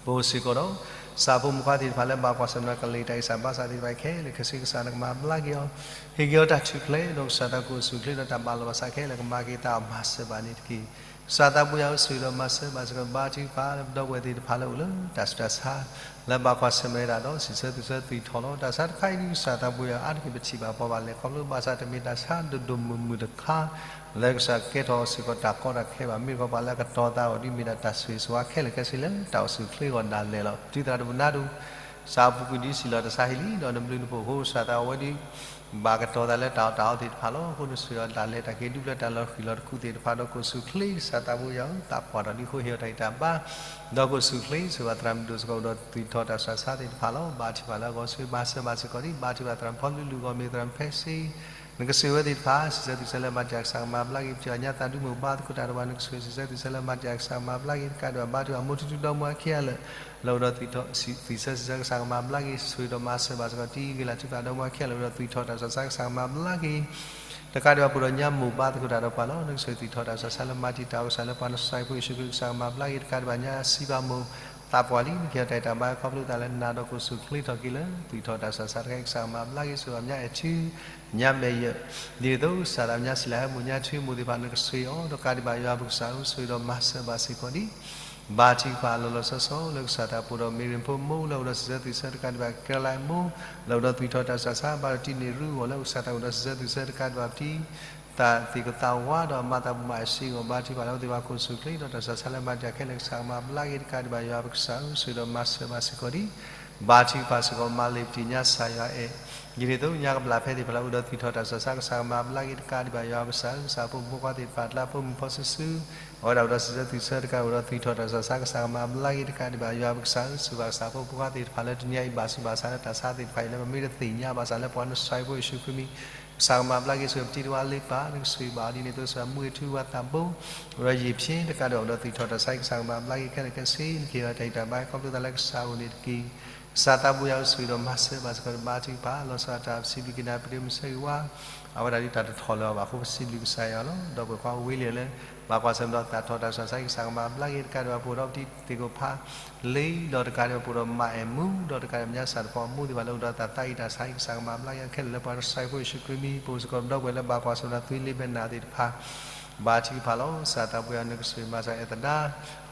ပအိၣ်စ့ၢ်ကီးဒီး ကစၢ်ဖိမုၣ်ခွါသ့ၣ်တဖၣ်လၢဘၣ်ကွၢ်ဆၢၣ်မဲာ်ဒီး ကလံၤတၢ်ဂံၢ်စၢ်ဘါစၢ်သ့ၣ်တဖၣ်ခဲလၢာ်ခဲဆ့ ကစၢ်နကမၤဘျါက့ၤအီၤ, ဟ့ၣ်က့ၤအီၤတၢ်ထူၣ်ဖျဲး ဒီးကစၢ်တၢ်ကိးဆူၣ်ချ့ဒီးတၢ်ဘၣ်လိာ်ဘၣ်စးခဲလၢာ် ကမၤက့ၤတၢ်အီၤမၤစၢၤဘၣ်န့ၣ်တက့ၢ်. ကစၢ်သးပူၤယွၤဧၢ ဆိၣ်ဂ့ၤဒီးမၤစၢၤဘၣ်စ့ၢ်ကီး ဘါထုကဖၣ်လၢပဒီပုၢ်ဝဲၢ်သ့ၣ်တဖၣ်လၢအအိၣ်လၢတၢ်ဆူးတၢ်ဆါ လၢဘၣ်ကွၢ်ဆၢၣ်မဲာ်ဝဲဒၣ်ဒီး စံးဆၢသူၣ်ဆၢသွံၣ်ထီၣ်လီၤ. တၢ်ဆါတခါအံၤဒ်ကစၢ်သးပူၤယွၤ အါတက့ၢ်ပထံၣ်ဘၣ်ပှၤဘၣ်လဲၤခီဖျိဘၣ်ဆၣ် တမ့ၢ်တၢ်ဆါဒိၣ်ဒိၣ်မုၢ်မုၢ်တခါ လၢကစၢ်ကဲထီၣ်စ့ၢ်ကီးတၢ်ကီတၢ်ခဲဘၣ် မ့ၢ်တခီပှၤလၢအကတီၤသးအီၤဒ်မ့ၢ်ဒၣ်တၢ်ဆိၣ်ဂ့ၤဆိၣ်ဝါခဲလၢာ်ခဲဆ့လၢတၢ်အိၣ်ဆူၣ်ချ့အဂီၢ်ဒၣ်လဲာ်လီၤ. ပတံၤသရၣ်ဒိၣ်ပနါဒိၣ် စးပူၤကွံာ်ဒ်စံၣ်လီၤတစးဟ့ၣ်လံ ဒီးနဘျုးနဖှိၣ်အဃိ ကစၢ်သးအဝဲဒၣ် ဘၣ်ကတီၤသးလၢတၢ်အီၣ်တၢ်အီသ့ၣ်တဖၣ်လီၤ. အဃိန့ၣ်ဆိၣ်ဂ့ၤအီၤဒၣ်လဲာ်တၢ်က့ၤဒူၣ်ဖျၢၣ်တၢ်လီၤဃံၤလီၤတခူသ့ၣ်တဖၣ်ဒီးကိးဆူၣ်ချ့ ကစၢ်သးပူၤယွၤဧၢ သးပှၢ်ထီၣ်ဒ်အဃိဟ့ၣ်အီၤတၢ်ဂံၢ်တၢ်ဘါ ဒီးကိးဆူၣ်ချ့ဆိၣ်ဂ့ၤဘၣ်သရၣ်မုၣ်ဒိၣ်စ့ၢ်ကီးဒီးသွံၣ်ထီၣ်တၢ်ဆူးတၢ်ဆါသ့ၣ်တဖ�ဆိၣ်လီၤ. ဘါထုကဖၣ်လၢအဂီၢ်ဆိၣ်ဂ့ၤမၤစၢၤဘၣ်စ့ၢ်ကီးဒ် ဘါထုကဖၣ်သရၣ်မုၣ်ဖီလူၤလူၤအဂီၢ် မ့ၢ်သရၣ်မုၣ်ဖဲစ့ နကဆိၣ်ဂ့ၤဝဲသ့ၣ်တဖၣ် စံးဆၢသွံၣ်ဆၢလၢမၤတၢ်ကစၢ်ကမၤဘျါက့ၤ ပထံၣ်ဘၣ်ညါသးဒူမိၢ်ဘါသကိးတၢ်ဒီးပှၤ နကဆိၣ်ဂ့ၤစံးဆၢသွံၣ်ဆၢလၢမၤတၢ်ကစၢ်ကမၤဘျါက့ၤ တကးဒံးဘၣ် ဘါထုကဖၣ်မိၢ်ထူထူဒီမါဝၤခံဂၤလၢာ် လၢအိၣ်ဒီးသွံၣ်ထီၣ် သွံၣ်ဆၢသွံၣ်ဆၢကစၢ်ကမၤဘျါက့ၤ ဆိၣ်ဂ့ၤဒီးမၤစၢၤဘၣ်စ့ၢ်ကီး တံၤဂ့ၤလၢ်ထုကဖၣ်ဒီမါဝၤခံဂၤလၢာ် အိၣ်ဒီးသွံၣ်ထီၣ်တၢ်ဆူးတၢ်ဆါကစၢ်ကမၤဘျါက့ၤ တကးဒံးဘၣ် ပအိၣ်ဒီးညါမိၢ်ဘါသကိးတၢ်ဒီးပှၤလီၤ. နကဆိၣ်ဂ့ၤသွံၣ်ထီၣ်တၢ်ဆူးတၢ်ဆါလၢမၤတံာ်တာ်အီၤကစၢ်လၢပှၤနစဲးဖိယ့ၣ်ၡူးခရံာ် ကစၢ်ကမၤဘျါက့ၤ တကးဒံးဘၣ်ညါစံးဘၣ်မိၢ် သးပှၢ်လံ နကဟ့ၣ်အီၤတၢ်ဂံၢ်တၢ်ဘါခီဖျိသးလၢနၤဒီးကိးဆူၣ်ချ့ထီၣ်က့ၤလၢ သွံၣ်ထီၣ်တၢ်ဆူးတၢ်ဆါတခါအံၤ ကစၢ်ကမၤဘျါက့ၤ ဆိၣ်ဂ့ၤဘၣ်ညါအဲၣ်ထူ ညါမဲာ်ယၢၢ် ဒ်သိးကစၢ်သးဘၣ်ညါစံးလၢဟဲမိၢ်ညါထူမိၢ်သ့ၣ်တဖၣ် နကဆိၣ်ဂ့ၤအီၤ တကးဒံးဘၣ်ယွၤပကစၢ်ဧၢ ဆိၣ်ဂ့ၤဒီးမၤစၢၤဘၣ်စ့ၢ်ကီးဒ် ဘါထုကဖၣ်လီၤလီၤဆီဆီလၢကစၢ်သးပူၤဒီး မ့ၢ်ရ့ၣ်ဖိမိၢ်လၢအိၣ်ဒီးစံးဆၢသွံၣ်ဆၢ တကးဒံးဘၣ် ကဲလၢမိၢ် လၢအိၣ်ဒီးသွံၣ်ထီၣ်တၢ်ဆူးတၢ်ဆါ ဘၣ်ဒီးတံၤန့ၣ်ရူအဂီၢ်လၢအိၣ်ကစၢ်သးအိၣ်ဒီးစံးဆၢသွံၣ်ဆၢ တကးဒံးဘၣ်ပတံၤ သးသ့ၣ်ကသးဝါဒီးမၤသးမၤအၢစ့အဂီၢ် ဘါထုကဖၣ်လၢအဝဲသ့ၣ်တဖၣ်ကိးဆူၣ်ချ့ဒီး တၢ်ဆူးတၢ်ဆါလၢမၤတၢ်ခဲလၢာ် ကစၢ်ကမၤဘျါက့ၤ တကးဒံးဘၣ်ယွၤပကစၢ်ဧၢ ဆိၣ်ဂ့ၤဒီးမၤစၢၤဘၣ်စ့ၢ်ကီးဒ် ဘါထုကဖၣ်စ့ၢ်ကီး မၤလ့ၤပတံၤညါစၢ်ယွၤအဲၣ် ဒ်န့ၣ်အသိး ညါကဘျၣ်ဖဲသ့ၣ်တဖၣ်လၢအိၣ်ဒီးသွံၣ်ထီၣ်တၢ်ဆူးတၢ်ဆါ ကစၢ်ကမၤဘျါက့ၤ တကးဒံးဘၣ်ယွၤပကစၢ်ဧၢ ကစၢ်ဖိမုၣ်ဖိခွါသ့ၣ်တဖၣ် တၢ်ဖိမုၣ်ဖိစုာ်စုာ် အဝဲဒၣ်အိၣ်ဒီးစံးဆၢသွံၣ်ဆၢ တကးဒံးဘၣ်အိၣ်ဒီးသွံၣ်ထီၣ်တၢ်ဆူးတၢ်ဆါ ကစၢ်ကမၤဘျါက့ၤ တကးဒံးဘၣ်ယွၤပကစၢ်ဧၢ ဆိၣ်ဂ့ၤဘၣ်ကစၢ်ဖိမုၣ်ဖိခွါသ့ၣ်တဖၣ်လၢတနံၤအံၤ ဘၣ်ဆူးဘၣ်ဆါလၢတၢ်ဆါသ့ၣ်တဖၣ်အံၤလၢ ပမ့ၢ်တသ့ၣ်ညါဘၣ်ဆၣ်လၢပှၤနစဲးဖိယ့ၣ်ၡူးခရံာ်မံၤ ကစၢ်ကမၤဘျါက့ၤ ဆိၣ်ဂ့ၤပတံၤတဝါလ့ပၢ် နကဆိၣ်ဂ့ၤဘၣ်အီၤဒ်န့ၣ်အသိး ဆိၣ်ဂ့ၤမူဂ့ၤထူဝါသးဘိ အိၣ်ဒီးယံာ်ဖျ့ တကးဒံးဘၣ်အိၣ်ဒီးသွံၣ်ထီၣ်တၢ်ဆူးတၢ်ဆါ ကစၢ်ကမၤဘျါက့ၤခဲလၢာ်ခဲဆ့ နကဟ့ၣ်အီၤတၢ်ဂံၢ်တၢ်ဘါခီဖျိသးလၢကစၢ်အအိၣ်န့ၣ်တက့ၢ်. ကစၢ်သးပူၤယွၤဧၢ ဆိၣ်ဂ့ၤဒီးမၤစၢၤဘၣ်စ့ၢ်ကီး တဘါထုကဖၣ် လီၤဆီဒၣ်တၢ် ပစံးဘျုးက့ၤနၤ ပဒိးမုၢ်ဆၢဂ့ၤဝါ အဝဲဒၣ်ဒ်တၢ်တထီၣ်လၢၤဘၣ်အဃိ ပစံးဘျုးကစၢ်ယွၤလီၤ. ဒီးပှၤခွါဝံၤလံလၢ ဘၣ်ကွၢ်ဆၢၣ်မဲာ်ဒီးသးထီၣ်တၢ်ဆူးတၢ်ဆါ ကစၢ်ကမၤဘျါက့ၤ တကးဒံးဘၣ်ပအိၣ်ဒီးပတံၤသကိးဖးလံ ဒီးတကးဒံးဘၣ်ပအိၣ်ဒီးမၤအဲၣ်မူ ဒီးတကးဒံးဘၣ်မၤစၢ်သပှၢ်ကမူသ့ၣ်တဖၣ်လၢအိၣ်ဒီးတၢ်သးအံၣ်တၢ်ဆါအံၤ ကစၢ်ကမၤဘျါက့ၤခဲလၢာ်လၢပှၤနစဲးဖိယ့ၣ်ၡူးခရံာ်မံၤ ပအိၣ်စ့ၢ်ကီးဒီပုၢ်ဝဲၢ်လၢဘၣ်ကွၢ်ဆၢၣ်မဲာ်ဒီးသွံၣ်လ့ဘဲနၤသ့ၣ်တဖၣ် ဘါထုကဖၣ်လီၤ. ကစၢ်သးပူၤယွၤ နကဆိၣ်ဂ့ၤမၤစၢၤအဲၣ်သဒါ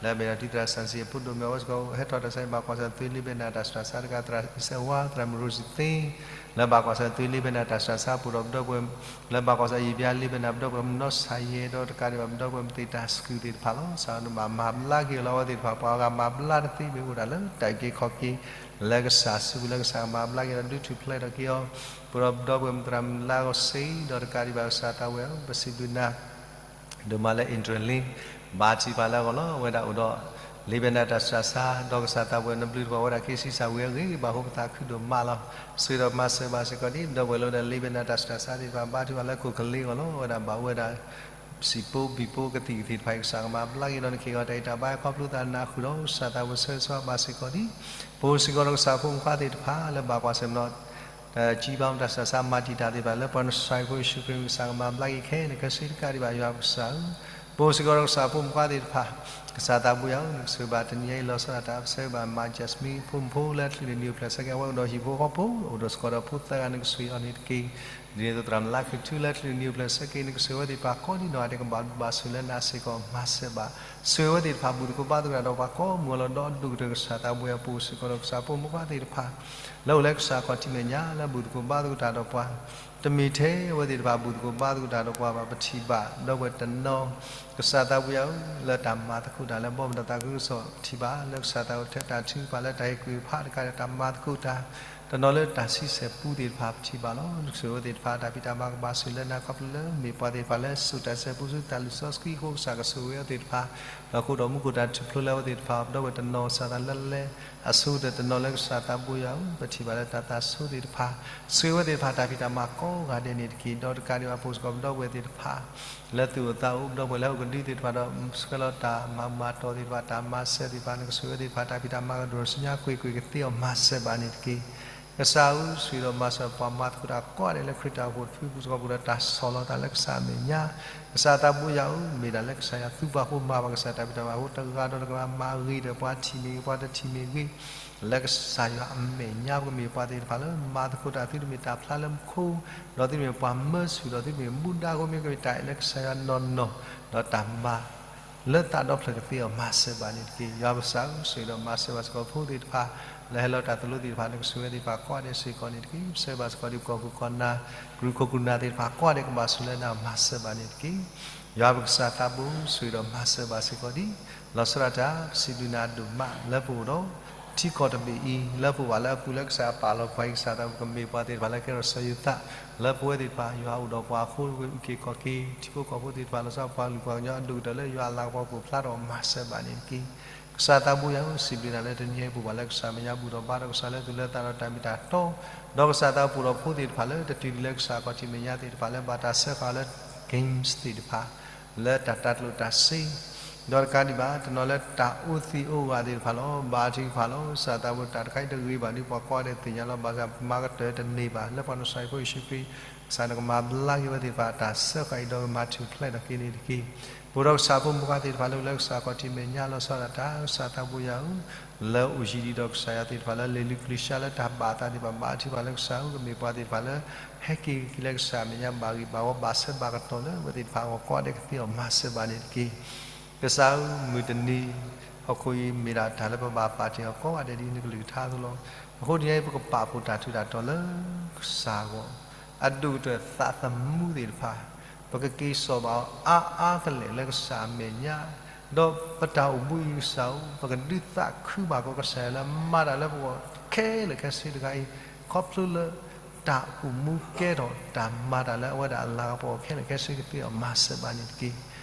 လၢအမ့ၢ်ဒီးတံၤသရၣ်စီဆှံအဖိဒိၣ်မ့ၢ်အဝဲစ့ၢ်ကီး ဟဲထီၣ်တၢ်ဆါအံၤ ဘၣ်ကွၢ်ဆၢၣ်မဲာ်သွံၣ်လ့ဘဲနၤတၢ်ဆူးတၢ်ဆါ တကးဒံးဘၣ်သရၣ်အံၣ်စဲးဝါ သရၣ်မုၣ်ရိစံသ့ လၢဘၣ်ကွၢ်ဆၢၣ်မဲာ်သွံၣ်လ့ဘဲနၤတၢ်ဆူးတၢ်ဆါ ပအိၣ်ဒီးပဒီပုၢ်ဝဲၢ် လၢဘၣ်ကွၢ်ဆၢၣ်မဲာ်သွံၣ်လ့ဘဲနၤတၢ်ဆူးတၢ်ဆါ ပအိၣ်ဒီးပနီၢ်ဆါယဲ ဒီးတကးဒံးဘၣ်ပဒီပုၢ်ဝဲၢ်မ့ၢ်သ့ၣ်တၢ်စကူးသ့ၣ်တဖၣ်လီၤ. ကစၢ်နဘၣ်မၤဘျါက့ၤအီၤလၢအဝဲသ့ၣ်တဖၣ် ပှၤအဂၤမၤဘျါတသ့ မ့ၢ်အိၣ်ဒၣ်လၢတၢ်အုၣ်က့ၤခီၣ်က့ၤ လၢကစၢ်စုပူၤ လၢကစၢ်ကမၤဘျါက့ၤဒီးဒုးထူၣ်ဖျဲးထီၣ်က့ၤအီၤ ပအိၣ်ဒီးပဒီပုၢ်ဝဲၢ်မ့ၢ်သရၣ်မုၣ်လါဂီၤစ့ ဒီးတကးဒံးဘၣ်ကစၢ်သးပူၤယွၤ ပစံးဘျုးနၤ ဒိၣ်မးလၢ Interlink ဘါထုကဖၣ်လၢအဂီၢ်လီၤ. အဝဲဒၣ်အိၣ်ဒီး လ့ဘဲနၤတၢ်ဆူးတၢ်ဆါ ဒီးကစၢ်သးပူၤယွၤ နဘျုးတပှၢ်ဝဲဒၣ် က့ၤဆံးစၢ်ဝံၤအဂ့ၤ ဘၣ်ဃိပသးခုဒိၣ်မးလီၤ. ဆိၣ်ဂ့ၤဒီးမၤစၢၤဘၣ်စ့ၢ်ကီးဒ် ပဒီပုၢ်ဝဲၢ်လၢအိၣ်ဒီးလ့ဘဲနၤတၢ်ဆူးတၢ်ဆါသ့ၣ်တဖၣ် ဘါထုကဖၣ်လၢခိၣ်ကလ့အဂီၢ်လီၤ. အဝဲဒၣ်ဘၣ်ဝဲဒၣ် စံာ်ဖိဘံၣ်ဖိကသံၣ်ကသ့ၣ်တဖၣ်အံၤ ကစၢ်ကမၤဘျါက့ၤဒီး နကဟ့ၣ်အီၤတၢ်ဂံၢ်တၢ်ဘါခီဖျိသးနၤဃုာ်ဒီး ကစၢ်သးပူၤယွၤ ဆိၣ်ဂ့ၤဘၣ်စ့ၢ်ကီးဒ် ပအိၣ်စ့ၢ်ကီးဒီးကစၢ်ဖိမုၣ်ဖိခွါသ့ၣ်တဖၣ် လၢဘၣ်ကွၢ်ဆၢၣ်မဲာ်ဒီး ကံဘါတၢ်ဆူးတၢ်ဆါ မၤတံာ်တာ်သ့ၣ်တဖၣ် လၢပှၤနစဲးဖိယ့ၣ်ၡူးခရံာ်မံၤ ကစၢ်ကမၤဘျါက့ၤခဲလၢာ်ခဲဆ့ တကးဒံးဘၣ်ယွၤပကစၢ်ဧၢ, ပအိၣ်စ့ၢ်ကီးဒီးကစၢ်ဖိမုၣ်ဖိခွါသ့ၣ်တဖၣ်, ကစၢ်သးပူၤယွၤဧၢ, နကဆိၣ်ဂ့ၤဘၣ်တနံၤအံၤ လီၤဆီဒၣ်တၢ်အပဆၢဘၣ် မၤစၢၤမံဖိမုၣ်ဖိလၢအချုးန့ၣ် နံၣ်အိၣ်ဖျဲၣ်ဆၢက့ၤ အဝဲအိၣ်ဒီးဟံၣ်ဖိဃီဖိ အိၣ်ဒီးစ့ၢ်ကီးဒီးဖိသၢဂၤ နကဆိၣ်ဂ့ၤအီၤန့ၣ်တက့ၢ်. ဒ်န့ၣ်အသိးသရၣ်မုၣ်လါခုၣ်ထူလၢအချုးန့ၣ် နံၣ်အိၣ်ဖျဲၣ်ဆၢက့ၤ နကဆိၣ်ဂ့ၤဝဲသ့ၣ်တဖၣ်ကိးဒ်နီၢ်ဂၤဒဲး ကဘၣ်ဘျုးဘၣ်ဆိၣ်လၢနၤစ့ၢ်ကီး မၤစၢၤဘၣ် ဆိၣ်ဂ့ၤဝဲသ့ၣ်တဖၣ် ဘူၣ်သကိးဘါသကိးတၢ်ဒီးပှၤကိးမုၢ်အလီၢ်ဒီဒူၣ်ကတၢၢ် ကစၢ်သးပူၤယွၤ ပအိၣ်စ့ၢ်ကီးဒီးကစၢ်ဖိမုၣ်ဖိခွါသ့ၣ်တဖၣ် လၢအိၣ်လၢကစၢ်ခီၣ်ထံးမဲာ်ညါ လၢဘူၣ်သကိးဘါသကိးတၢ်ဒီးပှၤ တမ့ၢ်ထဲအဝဲသ့ၣ်တဖၣ် ဘူၣ်သကိးဘါသကိးတၢ်ဒီးပှၤဘၣ် ပထံၣ်ဘၣ် ဒီပုၢ်ဝဲၢ်တနီၤ ကစၢ်သးပူၤယွၤဧၢ, လၢတၢ်မၤသကိးတၢ်လၢဘီမုၢ်ဒီးသးခုကစီၣ် ပထံၣ်ဘၣ် လၢကစၢ်သးအိၣ်ထဲတၢ်ထုကဖၣ် လၢတၢ်ဟ့ၣ်ကူၣ်ဟ့ၣ်ဖးတကးဒီး တၢ်မၤသကိးတၢ် တနီၤလၢတၢ်ဆံဆဲၣ်ပူသ့ၣ်တဖၣ် ပထံၣ်ဘၣ်လီၤ. ကဆိၣ်ဂ့ၤဝဲသ့ၣ်တဖၣ် တၢ်ဖံးတၢ်မၤကဘၣ်ဆိၣ်ဂ့ၤလၢနၤ ခီဖျိလၢမ့ၢ်ပှၤသ့ၣ်တဖၣ်လၢ စိာ်တၢ်ဆဲၣ်ပူဆူတၢ်လုၢ်စီဆှံအဃိ ကစၢ်ကဆိၣ်ဂ့ၤဝဲသ့ၣ်တဖၣ်, ဒီးဃိဒီးမူခိၣ်တၢ်ထူၣ်ဖျိလၢအဝဲသ့ၣ်တဖၣ် ပဒီပုၢ်ဝဲၢ်တနီၤ ကစၢ်သးလၢလဲၤအဆိကတၢၢ် တနီၤလၢကစၢ်သးဘိယွၤဧၢ, ပထံၣ်ဘၣ်လၢတၢ်သးဆိသ့ၣ်တဖၣ် ဆိၣ်ဂ့ၤဝဲသ့ၣ်တဖၣ် တၢ်ဖံးတၢ်မၤကိးဂၤဒဲးန့ၣ်တက့ၢ်. ဒီးတကးဒံးဘၣ် ပအိၣ်စ့ၢ်ကီးပဒီပုၢ်ဝဲၢ်သ့ၣ်တဖၣ် လၢသူၣ်အိၣ်သးအိၣ် ပဒီပုၢ်ဝဲၢ်လၢဟီၣ်ကဒုသ့ၣ်တဖၣ်ဒီး ဆှၢလီၤတၢ်မၤဘူၣ်မၤတီၢ်သ့ၣ်တဖၣ် တၢ်မၤစၢၤသ့ၣ်တဖၣ် နကဆိၣ်ဂ့ၤဝဲသ့ၣ်တဖၣ် တၢ်ဖံးတၢ်မၤကဒိၣ်ဆူညါ ကွ့ၢ်ကွ့ၢ်ကသ့အီၤ မၤစၢၤဘၣ်န့ၣ်တက့ၢ်. ကစၢ်ဧၢ, ဆိၣ်ဂ့ၤဒီးမၤစၢၤပှၤမၤသကိးတၢ်ကိးဂၤဒဲးလၢခရံာ်တၢ်အိၣ်ဖှိၣ်တဖု ပအိၣ်စ့ၢ်ကီးပဒီးတၢ်ဆီၣ်လီၤသးလၢကစၢ်အမဲာ်ညါ, ကစၢ်သးဘိယွၤဧၢ, မ့ၢ်ဒၣ်လၢကစၢ်ယွၤသူပှၤအဃိ မၤဘၣ်ကစၢ်တၢ်ဖံးတၢ်မၤအဃိ တဂၤဒီးတဂၤမၤဂ့ၤဒီး ပှၤထံၣ်မ့ၢ်ဂ့ၤ ပှၤတထံၣ်မ့ၢ်ဂ့ၤ လၢကစၢ်ယွၤအမဲာ်ညါ ပကမ့ၢ်ပှၤသ့ၣ်တဖၣ်လၢ မၤသကိးတၢ် သုတမ့ၢ်တၢ်ဖျါလၢမူခိၣ်, ဒီးသုတမ့ၢ်ပှၤမၢဆူၣ် ဒီးသုတမ့ၢ်မူဒါအဃိ မ့ၢ်ကမ့ၢ်တၢ်အဲၣ်လၢကစၢ်ယွၤနီၢ်နီၢ်, ဒီးတၢ်မၤလၢသးဒီဖျၢၣ်ကသ့အီၤ မၤစၢၤဘၣ်န့ၣ်တက့ၢ်. ယွၤပကစၢ်ဧၢ, ဆိၣ်ဂ့ၤဒီးမၤစၢၤဘၣ်စ့ၢ်ကီးဖိသ့ၣ်တဖၣ် လၢဟဲလီၤတၢ်သိၣ်လိသ့ၣ်တဖၣ် နကဆိၣ်ဂ့ၤဝဲသ့ၣ်တဖၣ်ကိးဂၤဒဲးစ့ၢ်ကီးန့ၣ်တက့ၢ်. ပဆၢဂ့ၤဘၣ်စ့ၢ်ကီးဒ်ပကီၢ်ခိၣ်ကီၢ်နၢ် ကရူၢ်ခိၣ်ကရူၢ်နၢ်သ့ၣ်တဖၣ်ကိးဂၤဒဲး ကဘၣ်ဆိၣ်လၢနၤ မၤစၢၤဘၣ်န့ၣ်တက့ၢ်. ယွၤပကစၢ်သးဘိ ဆိၣ်ဂ့ၤဒီးမၤစၢၤဘၣ်စ့ၢ်ကီးဒ် လီၤဆီဒၣ်တၢ် ပစံးဘျုးနၤဒိၣ်မး လၢပအိၣ်ဒီးထံကီၢ်တဘ့ၣ်အံၤ လၢပအိၣ်ဘၣ်လၢအပူၤလၢကစၢ်ပာ်လီၤပှၤအံၤ ကစၢ်သးဘိ ကမ့ၢ်ပှၤသ့ၣ်တဖၣ်လၢကဲထီၣ်စီၤယိၤသး လၢပဝဲသ့ၣ်တဖၣ် ယွၤအိၣ်ဒီးပှၤအဃိ အုၣ်က့ၤခီၣ်က့ၤ ထံဖိကီၢ်ဖိသ့ၣ်တဖၣ် လီၤဆီပှၤလုၢ်ပှၤကညီအဒိၣ်ကတၢၢ်လၢယွၤအလၤကပီၤပိၢ်ဖျါထီၣ် မၤစၢၤဘၣ်န့ၣ်တက့ၢ်. ကစၢ်သးဘိယွၤဧၢ, စံးဘျုးနၤလၢတနံၤအံၤ ပအိၣ်ဘၣ်လၢကစၢ်မဲာ်ညါ ဘူၣ်ထီၣ်ဘါထီၣ်ကစၢ်လၢသုလၢသးဒီး တၢ်မ့ၢ်တၢ်တီ ဒီးကစၢ်သးပူၤဒီးဖိသ့ၣ်တဖၣ်လၢ တတုၤဒံးလၢကစၢ်အခီၣ်ထံးမဲာ်ညါသ့ၣ်တဖၣ်လၢ ဘၣ်တၢ်စၢဃာ်လၢ games သ့ၣ်တဖၣ် လၢတၢ်တၢ်ကျိၣ်တၢ်စ့ ဒီးတကးဒံးဘၣ် တနီၤလၢတၢ်အိၣ်သံးအိၣ်ဂၢၢ်သ့ၣ်တဖၣ်လီၤ. ဘါထုကဖၣ်လီၤ. ကစၢ်သးဘိ တၢ်တခါအံၤတဂ့ၤဘၣ်ဒ်ပှၤကိးဂၤဒဲးသ့ၣ်ညါလီၤ. ဘၣ်ဆၣ်မၤကတၢၢ်တန့ၢ်ဘၣ် လၢပှၤနဆၣ်ဖိယ့ၣ်ၡူးခရံာ် ကစၢ်နကမၤဘျါက့ၤဝဲသ့ၣ်တဖၣ် တၢ်စၢဃာ်အံၤဒီးကမၤထူၣ်ဖျဲးထီၣ်က့ၤန့ၣ်တက့ၢ်. ပအိၣ်ဒီးကစၢ်ဖိမုၣ်ဖိခွါသ့ၣ်တဖၣ်လၢ လၢကစၢ်အခီၣ်ထံးမဲာ်ညါ လီၤဆီဒၣ်တၢ် ကစၢ်သးဘိယွၤဧၢ, လၢအိၣ်ယံၤဒံးဒီးကစၢ်ယွၤသ့ၣ်တဖၣ်လၢ လံာ်လုၢ်ကလံၤစှၤလၢတၢ်ဘၣ်အသးသ့ၣ်တဖၣ် ဘါထုကဖၣ်လၢကစၢ်ဧၢ ကမ့ၢ်ပှၤသ့ၣ်တဖၣ်လၢ ဟဲက့ၤက့ၤလၢကစၢ်အမဲာ်ညါ ဘၣ်ဂံၢ်ဘၣ်ဝီ ဘၣ်ဆၢဘၣ်ကတီၢ်လၢအဝဲသ့ၣ်တဖၣ်အဂီၢ် ကိးဂၤဒဲးကသ့အီၤ မၤစၢၤဘၣ်န့ၣ်တက့ၢ်. ကစၢ်ဧၢ, မုၢ်တနံၤ ဟီၣ်ခိၣ်အံၤမ့ၢ်ဒၣ်တၢ်လၢပဘၣ်ပာ်တ့ၢ်အီၤကိးဂၤဒဲးဒ်နကလုၢ်ကထါအသိးလီၤ. အဃိတနံၤအံၤ ပကပာ်ဖှိၣ်တၢ်ထူးတၢ်တီၤလၢကစၢ်အဂီၢ် အဒိၣ်ကတၢၢ်သးသမူသ့ၣ်တဖၣ် ပကက့ၤစိာ်ဘၣ်အီၤအါအါကလဲာ်လၢကစၢ်အမဲာ်ညါ, ဒီးပတၢ်အိၣ်မူအံၤကစၢ်ဧၢ, ပကဒုးသးခုဘၣ်ကီးကစၢ်ယွၤလၢမၤတၢ်လၢပဂီၢ်ခဲလၢာ်ခဲဆ့တဂၤအံၤ, ခီဖျိလၢတၢ်အိၣ်မူကဲထီၣ်တၢ်မၤတၢ်လၢအဝဲဒၣ်အလၤကပီၤခဲလၢာ်ခဲဆ့ကသ့အီၤ မၤစၢၤဘၣ်န့ၣ်တက့ၢ်.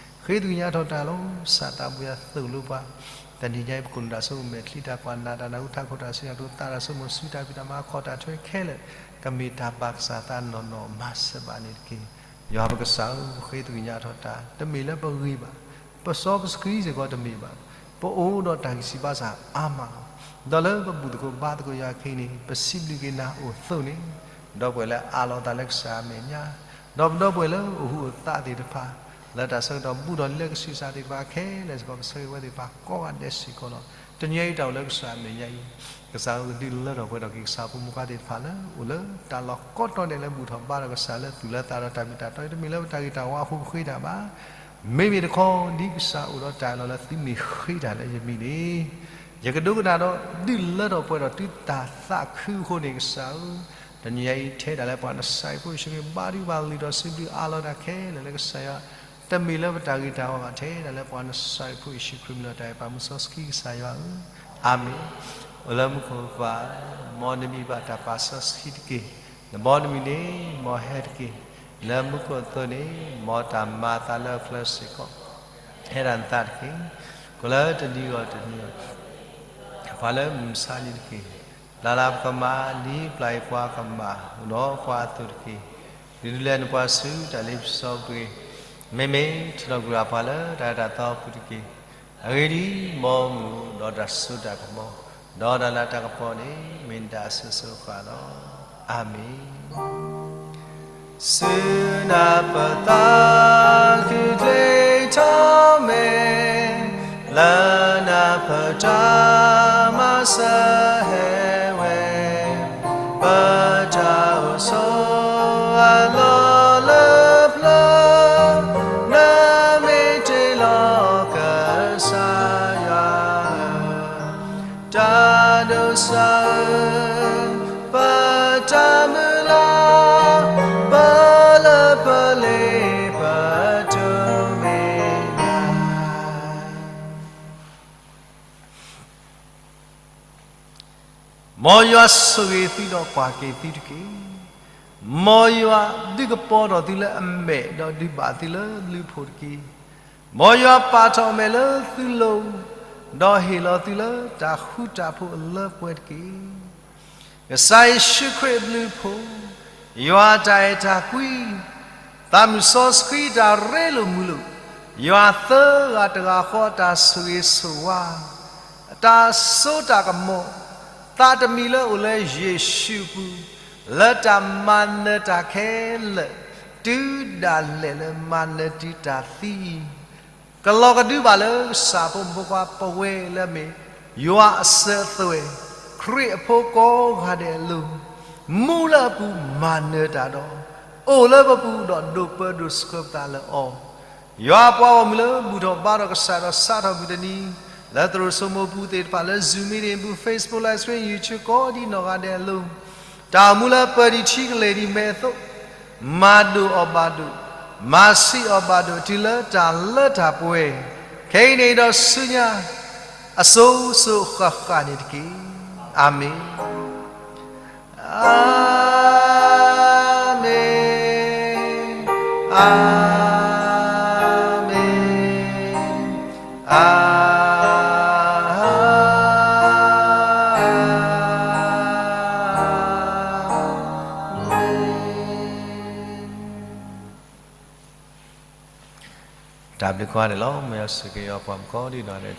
ဃ့ကညးထီၣ်တၢ်လီၤ. ကစၢ်သးဘိယွၤသိၣ်လိပှၤ တနံၤညါအံၤ ပခိၣ်နူာ်တၢ်ဆိကမိၣ်မဲာ်ချံ တၢ်ကွၢ်နးတၢ်နၢ်ဟူ ထးခိၣ်တၢ်စံးတၢ်ကတိၤ သးတၢ်ဆိကမိၣ်ဆူ တၢ်ဖံးတၢ်မၤ အခီၣ်တၢ်ထွဲခဲလၢာ် ကမ့ၢ်တၢ်ဘၣ်ကစၢ်သးနီၢ်နီၢ် မၤစၢၤဘၣ်န့ၣ်တက့ၢ်. ယွၤပကစၢ်ဧၢ, ဃ့ကညးထီၣ်တၢ် တမ့ၢ်လၢပဂ့ၤဘၣ်, ပစီပဆှံစ့ၢ်ကီးတမ့ၢ်ဘၣ်, ပအိၣ်ဒီးတၢ်ဂံၢ်စၢ်ဘါစၢ်အါမးလီၤ. ဒီးလၢပဘူၣ်သကိးဘါသကိးယွၤအခံန့ၣ် ပစံးဘျုးက့ၤနၤအိၣ်အသိးန့ၣ်, ဒီပုၢ်ဝဲၢ်လၢအးလီၤအသးလၢကစၢ်အမဲာ်ညါ, ဒီးပဒီပုၢ်ဝဲၢ်လၢအိၣ်ဟူးအိၣ်သးသ့ၣ်တဖၣ် လၢတၢ်ဆၢကတီၢ်ဘူးဒီးလၢကဆံးစၢ်သ့ၣ်တဖၣ်ခဲလၢာ်စ့ၢ်ကီး ပဆၢဂ့ၤဝဲသ့ၣ်တဖၣ်ကိးဂၤဒဲးစ့ၢ်ကီးလီၤ. တနံၤအံၤတၢ်အိၣ်လၢကစၢ်အမဲာ်ညါအံၤ ကစၢ်ဧၢ ဒုးလၢထီၣ်ပှဲၤထီၣ်က့ၤ ကစၢ်ဖိမုၣ်ဖိခွါသ့ၣ်တဖၣ်လၢ အိၣ်လၢတၢ်လီၢ်ကိးတီၤဒဲးလၢဘူၣ်ထီၣ်ဘါထီၣ်ကစၢ်လၢသူၣ်လၢသးဒီးတၢ်မ့ၢ်တၢ်တီအံၤ တမ့ၢ်လၢပတၢ်ဂ့ၤတၢ်ဝါအဃိပဃ့တၢ်ဘၣ်. မ့မ့ၢ်တခီ ဒ်ကစၢ်အိၣ်ဒီးတၢ်အၢၣ်လီၤလၢသုမ့ၢ်ဃ့တၢ်လၢယမံၤန့ၣ် ယကဒိကနၣ်ဒီး ဒုးလၢထီၣ်ပှဲၤထီၣ်သုတၢ်သးခုအဃိန့ၣ် ကစၢ်ဧၢ, တနံၤအံၤထဲဒၣ်လၢပှၤနဆၣ်ဖိယ့ၣ်ၡူးခရံာ်ဘါထုကဖၣ်လံာ်ဒီးစံးဘျုးအးလီၤတၢ်ခဲလၢာ်လၢကစၢ်ယွၤ တမ့ၢ်လၢပတၢ်ဂ့ၤတၢ်ဝါဘၣ် ထဲဒၣ်လၢပှၤနဆၣ်ဖိယ့ၣ်ၡူးခရံာ် မံၤလီၤတၢ်အဲၣ်ပာ်မူစီဆှံကစၢ်ယွၤဧၢ, အၤမ့ၣ်. အိၣ်လၢမူခိၣ်ပၢ်, မ်နမံၤဘၣ်တၢ်ပာ်စီဆှံတက့ၢ်. နဘီနမုၢ်န့ၣ် မ်ဟဲတက့ၢ်. လၢမူခိၣ်အသိးန့ၣ် မ်တၢ်မၤအသးလၢအချၢစ့ၢ်ကီး ဟဲဒၣ်နသးတက့ၢ်. ကိးလၢတနံၤဂီၢ်တနံၤ ပှၤလၢမုၢ်မဆါလံတက့ၢ်. လၢ်လၢ်ပကမၤ ဒ်ပျၢ်အံၤပှၤကမၤ အိၣ်ဒီးပှၤအသိးတက့ၢ်. ဒုးဒုးလဲနပှၤဆူတၢ်လ့ပစီပူၤတဂ့ၤ. မ့မ့ၢ်ထံၣ်လိာ်ကွံာ်ပှၤလၢတၢ်အဲၣ်တၢ်သီပူၤတက့ၢ်. အဂ့ၢ်ဒ်အံၤ မ်မုၢ်အိၣ်ဒီးတၢ်စိတၢ်ကမီၤ ဒီးတၢ်လၤတၢ်ကပီၤန့ၣ် မ့ၢ်နတၢ်အစိၤစိၤအဃၣ်လီၤ. အၤမ့ၣ်. ဆူနၢ်ပၢၢ်သးခုချ့ထီၣ်မဲာ် လၢနၢ်ပၢၢ်တၢ်မၤစၢၤဟဲဝဲ, ပတၢ်အိၣ်ဆိးအလီၢ်လၢပျၢၤ နမ့ၢ်တ့လီၤကစၢ်ယွၤဧၢ, တၢ်ဒိးစၢ်ဧၢ, ပတၢ်မုၢ်လၢ် ပလၢပလ့ပတုၤမ့ၢ်နၤ. မ်ယွၤဆိၣ်ဂ့ၤသုဒီးကွၢ်က့ၤသုတက့ၢ်. မ်ယွၤဒုးကပီၤထီၣ်သုလၢအမဲာ် ဒီးဒုးဘၣ်သုလၢဘျုးဖှိၣ်တက့ၢ်. မ်ယွၤပာ်ထီၣ်အမဲာ်လၢသုလိၤ, ဒီးဟ့ၣ်လီၤသုလၢတၢ်ဃူတၢ်ဖိးအလၢပှဲၤတက့ၢ်. ကစၢ်ယ့ၣ်ၡူးခရံာ်အဘျုးအဖှိၣ်, ယွၤအတၢ်အဲၣ်တၢ်ကွံ, သးမုၢ်စီဆှံတၢ်ရ့လိာ်မုာ်လိာ်, ယွၤသၢဂၤတဂၤဃီအတၢ်ဆိၣ်ဂ့ၤဆိၣ်ဝါ, အတၢ်စိတၢ်ကမီၤ, သးတမံၤလၢအိၣ်လၢယ့ၣ်ၡူးအပူၤ, လၢတၢ်မၤနၢၤတၢ်ခဲလၢာ်, တုၤဒၣ်လဲာ်လၢမၤနၢၤတုၤတၢ်သံအံၤ ကလီၤကဒုဘၣ်လၢကစၢ်ဖိမုၣ်ဖိခွါပဝဲလၢအမ့ၢ် ယွၤအစၢၤအသွဲၣ်, ခရံာ်အဖိကိးဂၤဒဲးအလိၤ, မူလၢအပူၤမၤနၢၤတၢ်ဒီး, အိၣ်လၢပပူၤဒီးဒိးပၢဒိးဆှၢပသးလၢအီၤ. ယွၤအပှၤဂီၢ်မုၢ်လၢဘူၣ်ထီၣ်ဘါထီၣ်ကစၢ်ဒီးစးထီၣ်မုၢ်တနံၤ, လၢသရိာ်စိမိၤပူၤသ့ၣ်တဖၣ်လၢ Zoom meeting ပူၤ Facebook Live Stream YouTube ကိးဒံနီၢ်ဂၤဒဲးအလိၤ, တၢ်အိၣ်မူလၢပၢၢ်ဒံးထံကလဲၤဒံးမဲာ်အသိး, မၤဒိၣ်အီၤဘၣ်ဒိၣ်, မၤဆံးအီၤဘၣ်ဒိၣ် တုၤလၢတၢ်လၢတၢ်ပှဲၤ, ခဲအံၤန့ၣ်ဒီးဆူညါ, အစိၤစိၤဃၣ်ဃၣ်န့ၣ်တက့ၢ်. အၤမ့ၣ်, အၤမ့ၣ်, အၤမ့ၣ်, အၤမ့ၣ်. တၢ်ဘျုးကွၢ်န့ၣ်လီၤ. မ်ယွၤဆိၣ်ဂ့ၤအီၤပှၤမုၣ်ကိးဒံနီၢ်ဂၤဒဲး